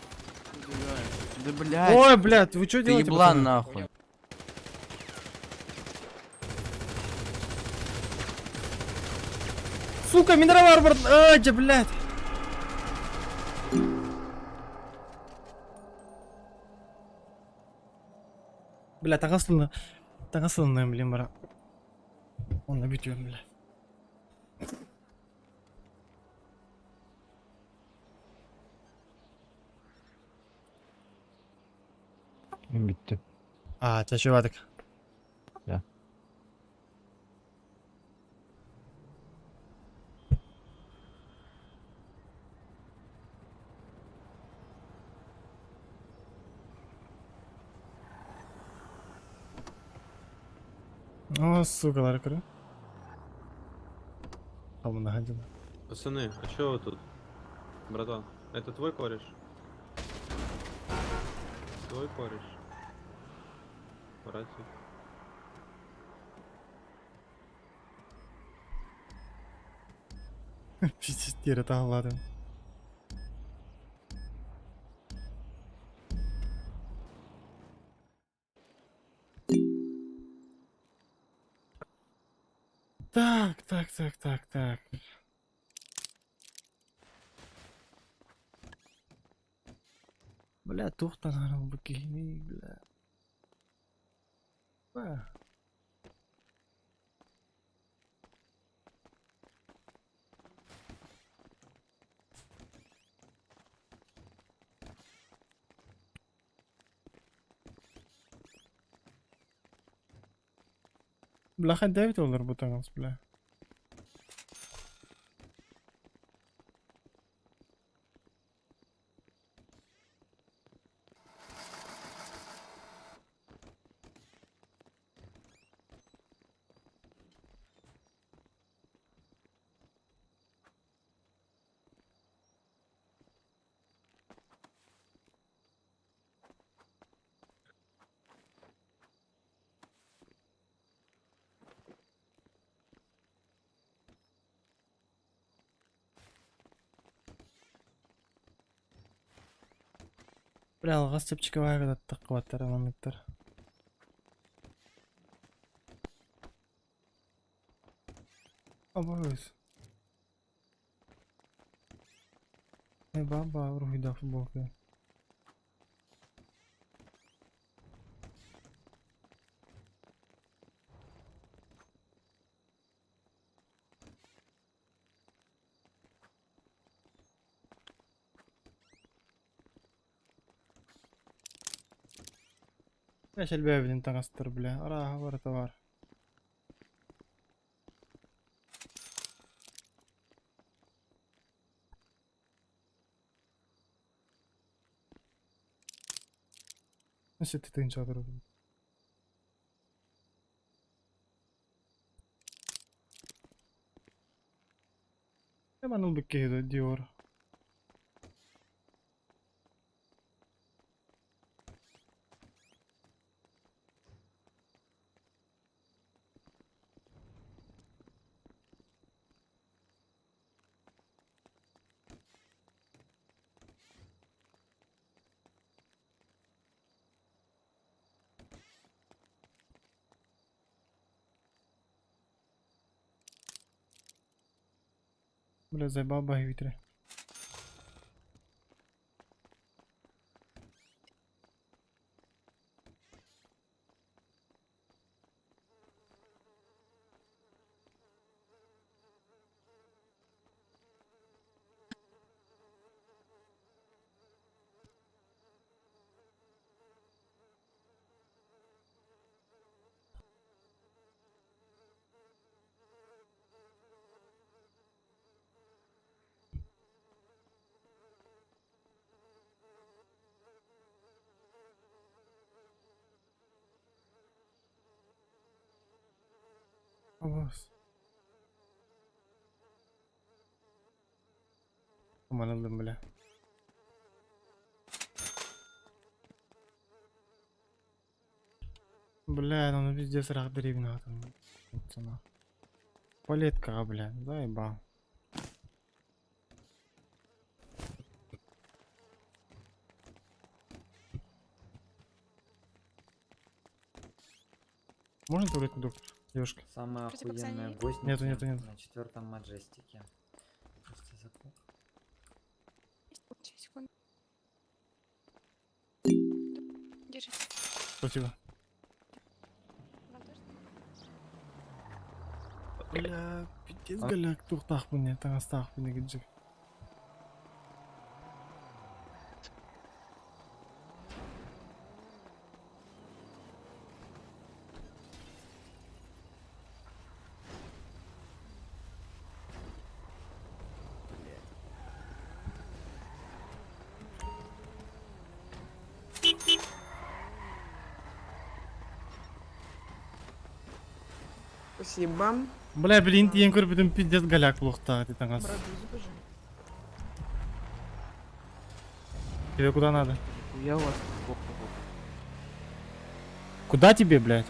Да блядь. Ой, блядь, вы что Ты делаете, еблан пацаны? нахуй. Сука, минерал бар. Ай, да, блядь. Бля, тагасылны. Тагасылны, блин, бара. Он набитюм, бля. Мин бүттүм. А, чачыбадык. Да. О, сука, көрө. Хамына хадьына. Пацаны, а чё вы тут? Братан, это твой кореш? Твой кореш? Братик. Пиздец, тағладым. Так, так, так, так, так. Бля, тухтан бикини, бля. Ба. Бля, хай 9 доллар бутаңыз, бля. Бля, алғас чепчики бар таққыбаттар аманныктар. Абыз. Эй, баба, руйда футболка. Леш элбэбитин таҥастар бля, арааһа барыта бар. Өссө тыынча турабын. Hemen ылбык киһи Dior. Бля, заебал баги витре. Абас. Аман бля. Бля, ну пиздец рах древна там. Цена. Палетка, бля, заебал. Можно туалет доктор, девушка? Самая охуенная гостница Нету, нету, нету. на четвертом маджестике. Просто закуп. Сейчас, секунду. Держи. Спасибо. Вам тоже? Бля, пиздец, голяк, тухтахпын, таҥастаахпын киджик. Спасибо. Бля, блин, тиийэн көрбүтүм пиздец голяк буолуохтаах ити таҥас. Брат, довези, пожалуйста. Тебе куда надо? Я у вас Куда тебе, блядь?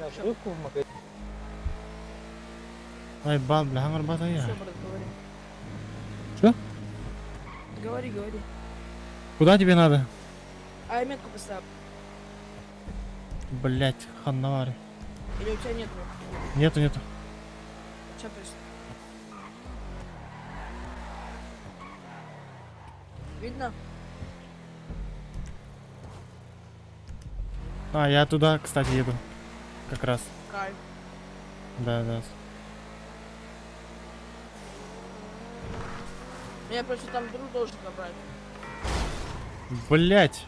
Нашивку в магазине. Ай, бал, бля, хаҥарбата я. Всё, брат, говори. Что? Говори, говори. Куда тебе надо? А я метку поставил. Блять, ханнавары. Или у тебя нет? Нету, нету. Сейчас пришли. Видно? А, я туда, кстати, еду. Как раз. Кайф. Да. Меня просто там друг должен забрать. Блять.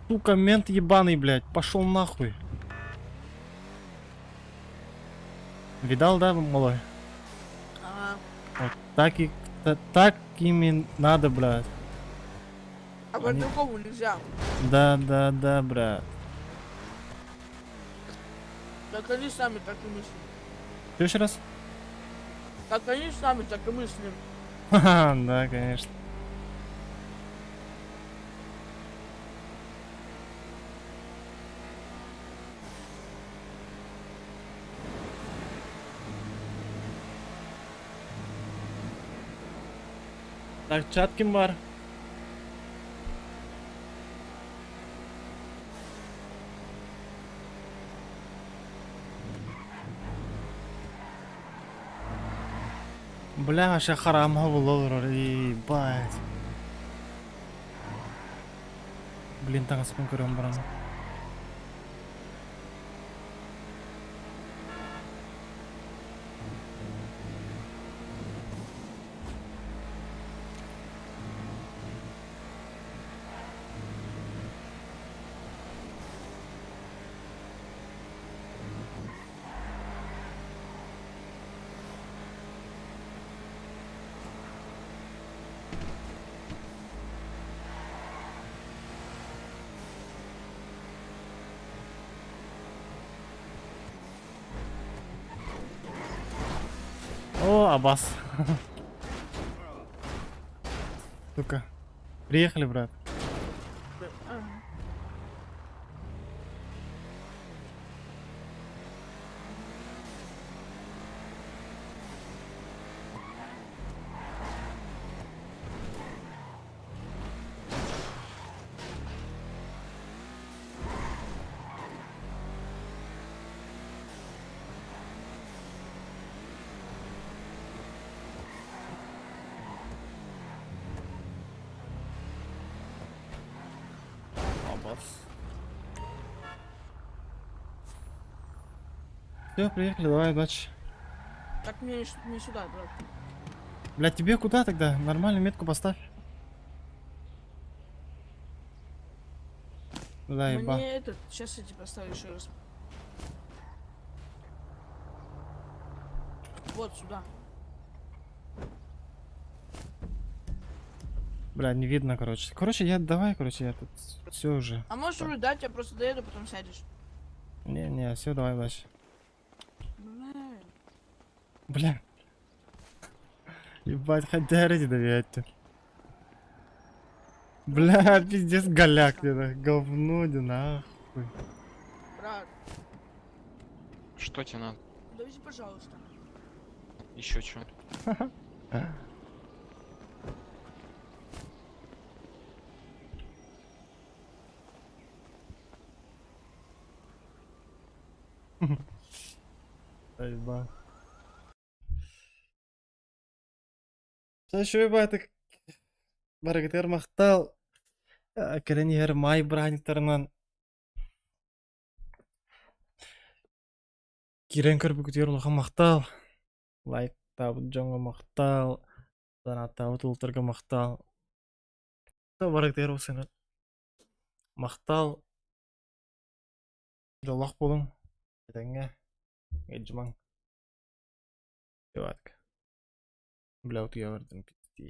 Сука, мент ебаный, блядь. Пошел нахуй. Видал, да, малой? Ага. Вот так и так ими надо, брат. А по-другому нельзя. Да, брат. Так они сами так и мыслят. Что еще раз? Так они сами так и мыслим. Ха-ха, да, конечно. Так, чат ким бар? Бля, вообще харам olur, ебать. Блин, таҥаспын көрөн баран. О, Аббас. Сука. Приехали, брат. Ага. Аббас. Все, приехали, давай, удачи. Так мне не сюда, брат. Бля, тебе куда тогда? Нормальную метку поставь. Да, еба. Мне этот, сейчас я тебе поставлю еще раз. Вот сюда. Бля, не видно, короче. Короче, я давай, короче, я тут все уже. А можешь руль дать, я просто доеду, потом сядешь. Не-не, все, давай, удачи. Бля. Бля. Ебать, хотя ради доверять. Бля, пиздец, голяк, где-то. Говно, да нахуй. Брат, Что тебе надо? довези, пожалуйста. Еще что? Ебать. Что ебать, барыгытыгар махтал. Кэлэн иһэр маай бырааһынньыктарынан киирэн көрбүкүтүгэр улахан махтал. Лайктаабыт дьоҥҥо махтал. Донаттаабыт уолаттарга махтал. Барыгытыгар осыны. Махтал. Дьоллоох буолуҥ. Этэҥҥэ. Ыалдьымаҥ. Ебать. Бля, утуйа бардым.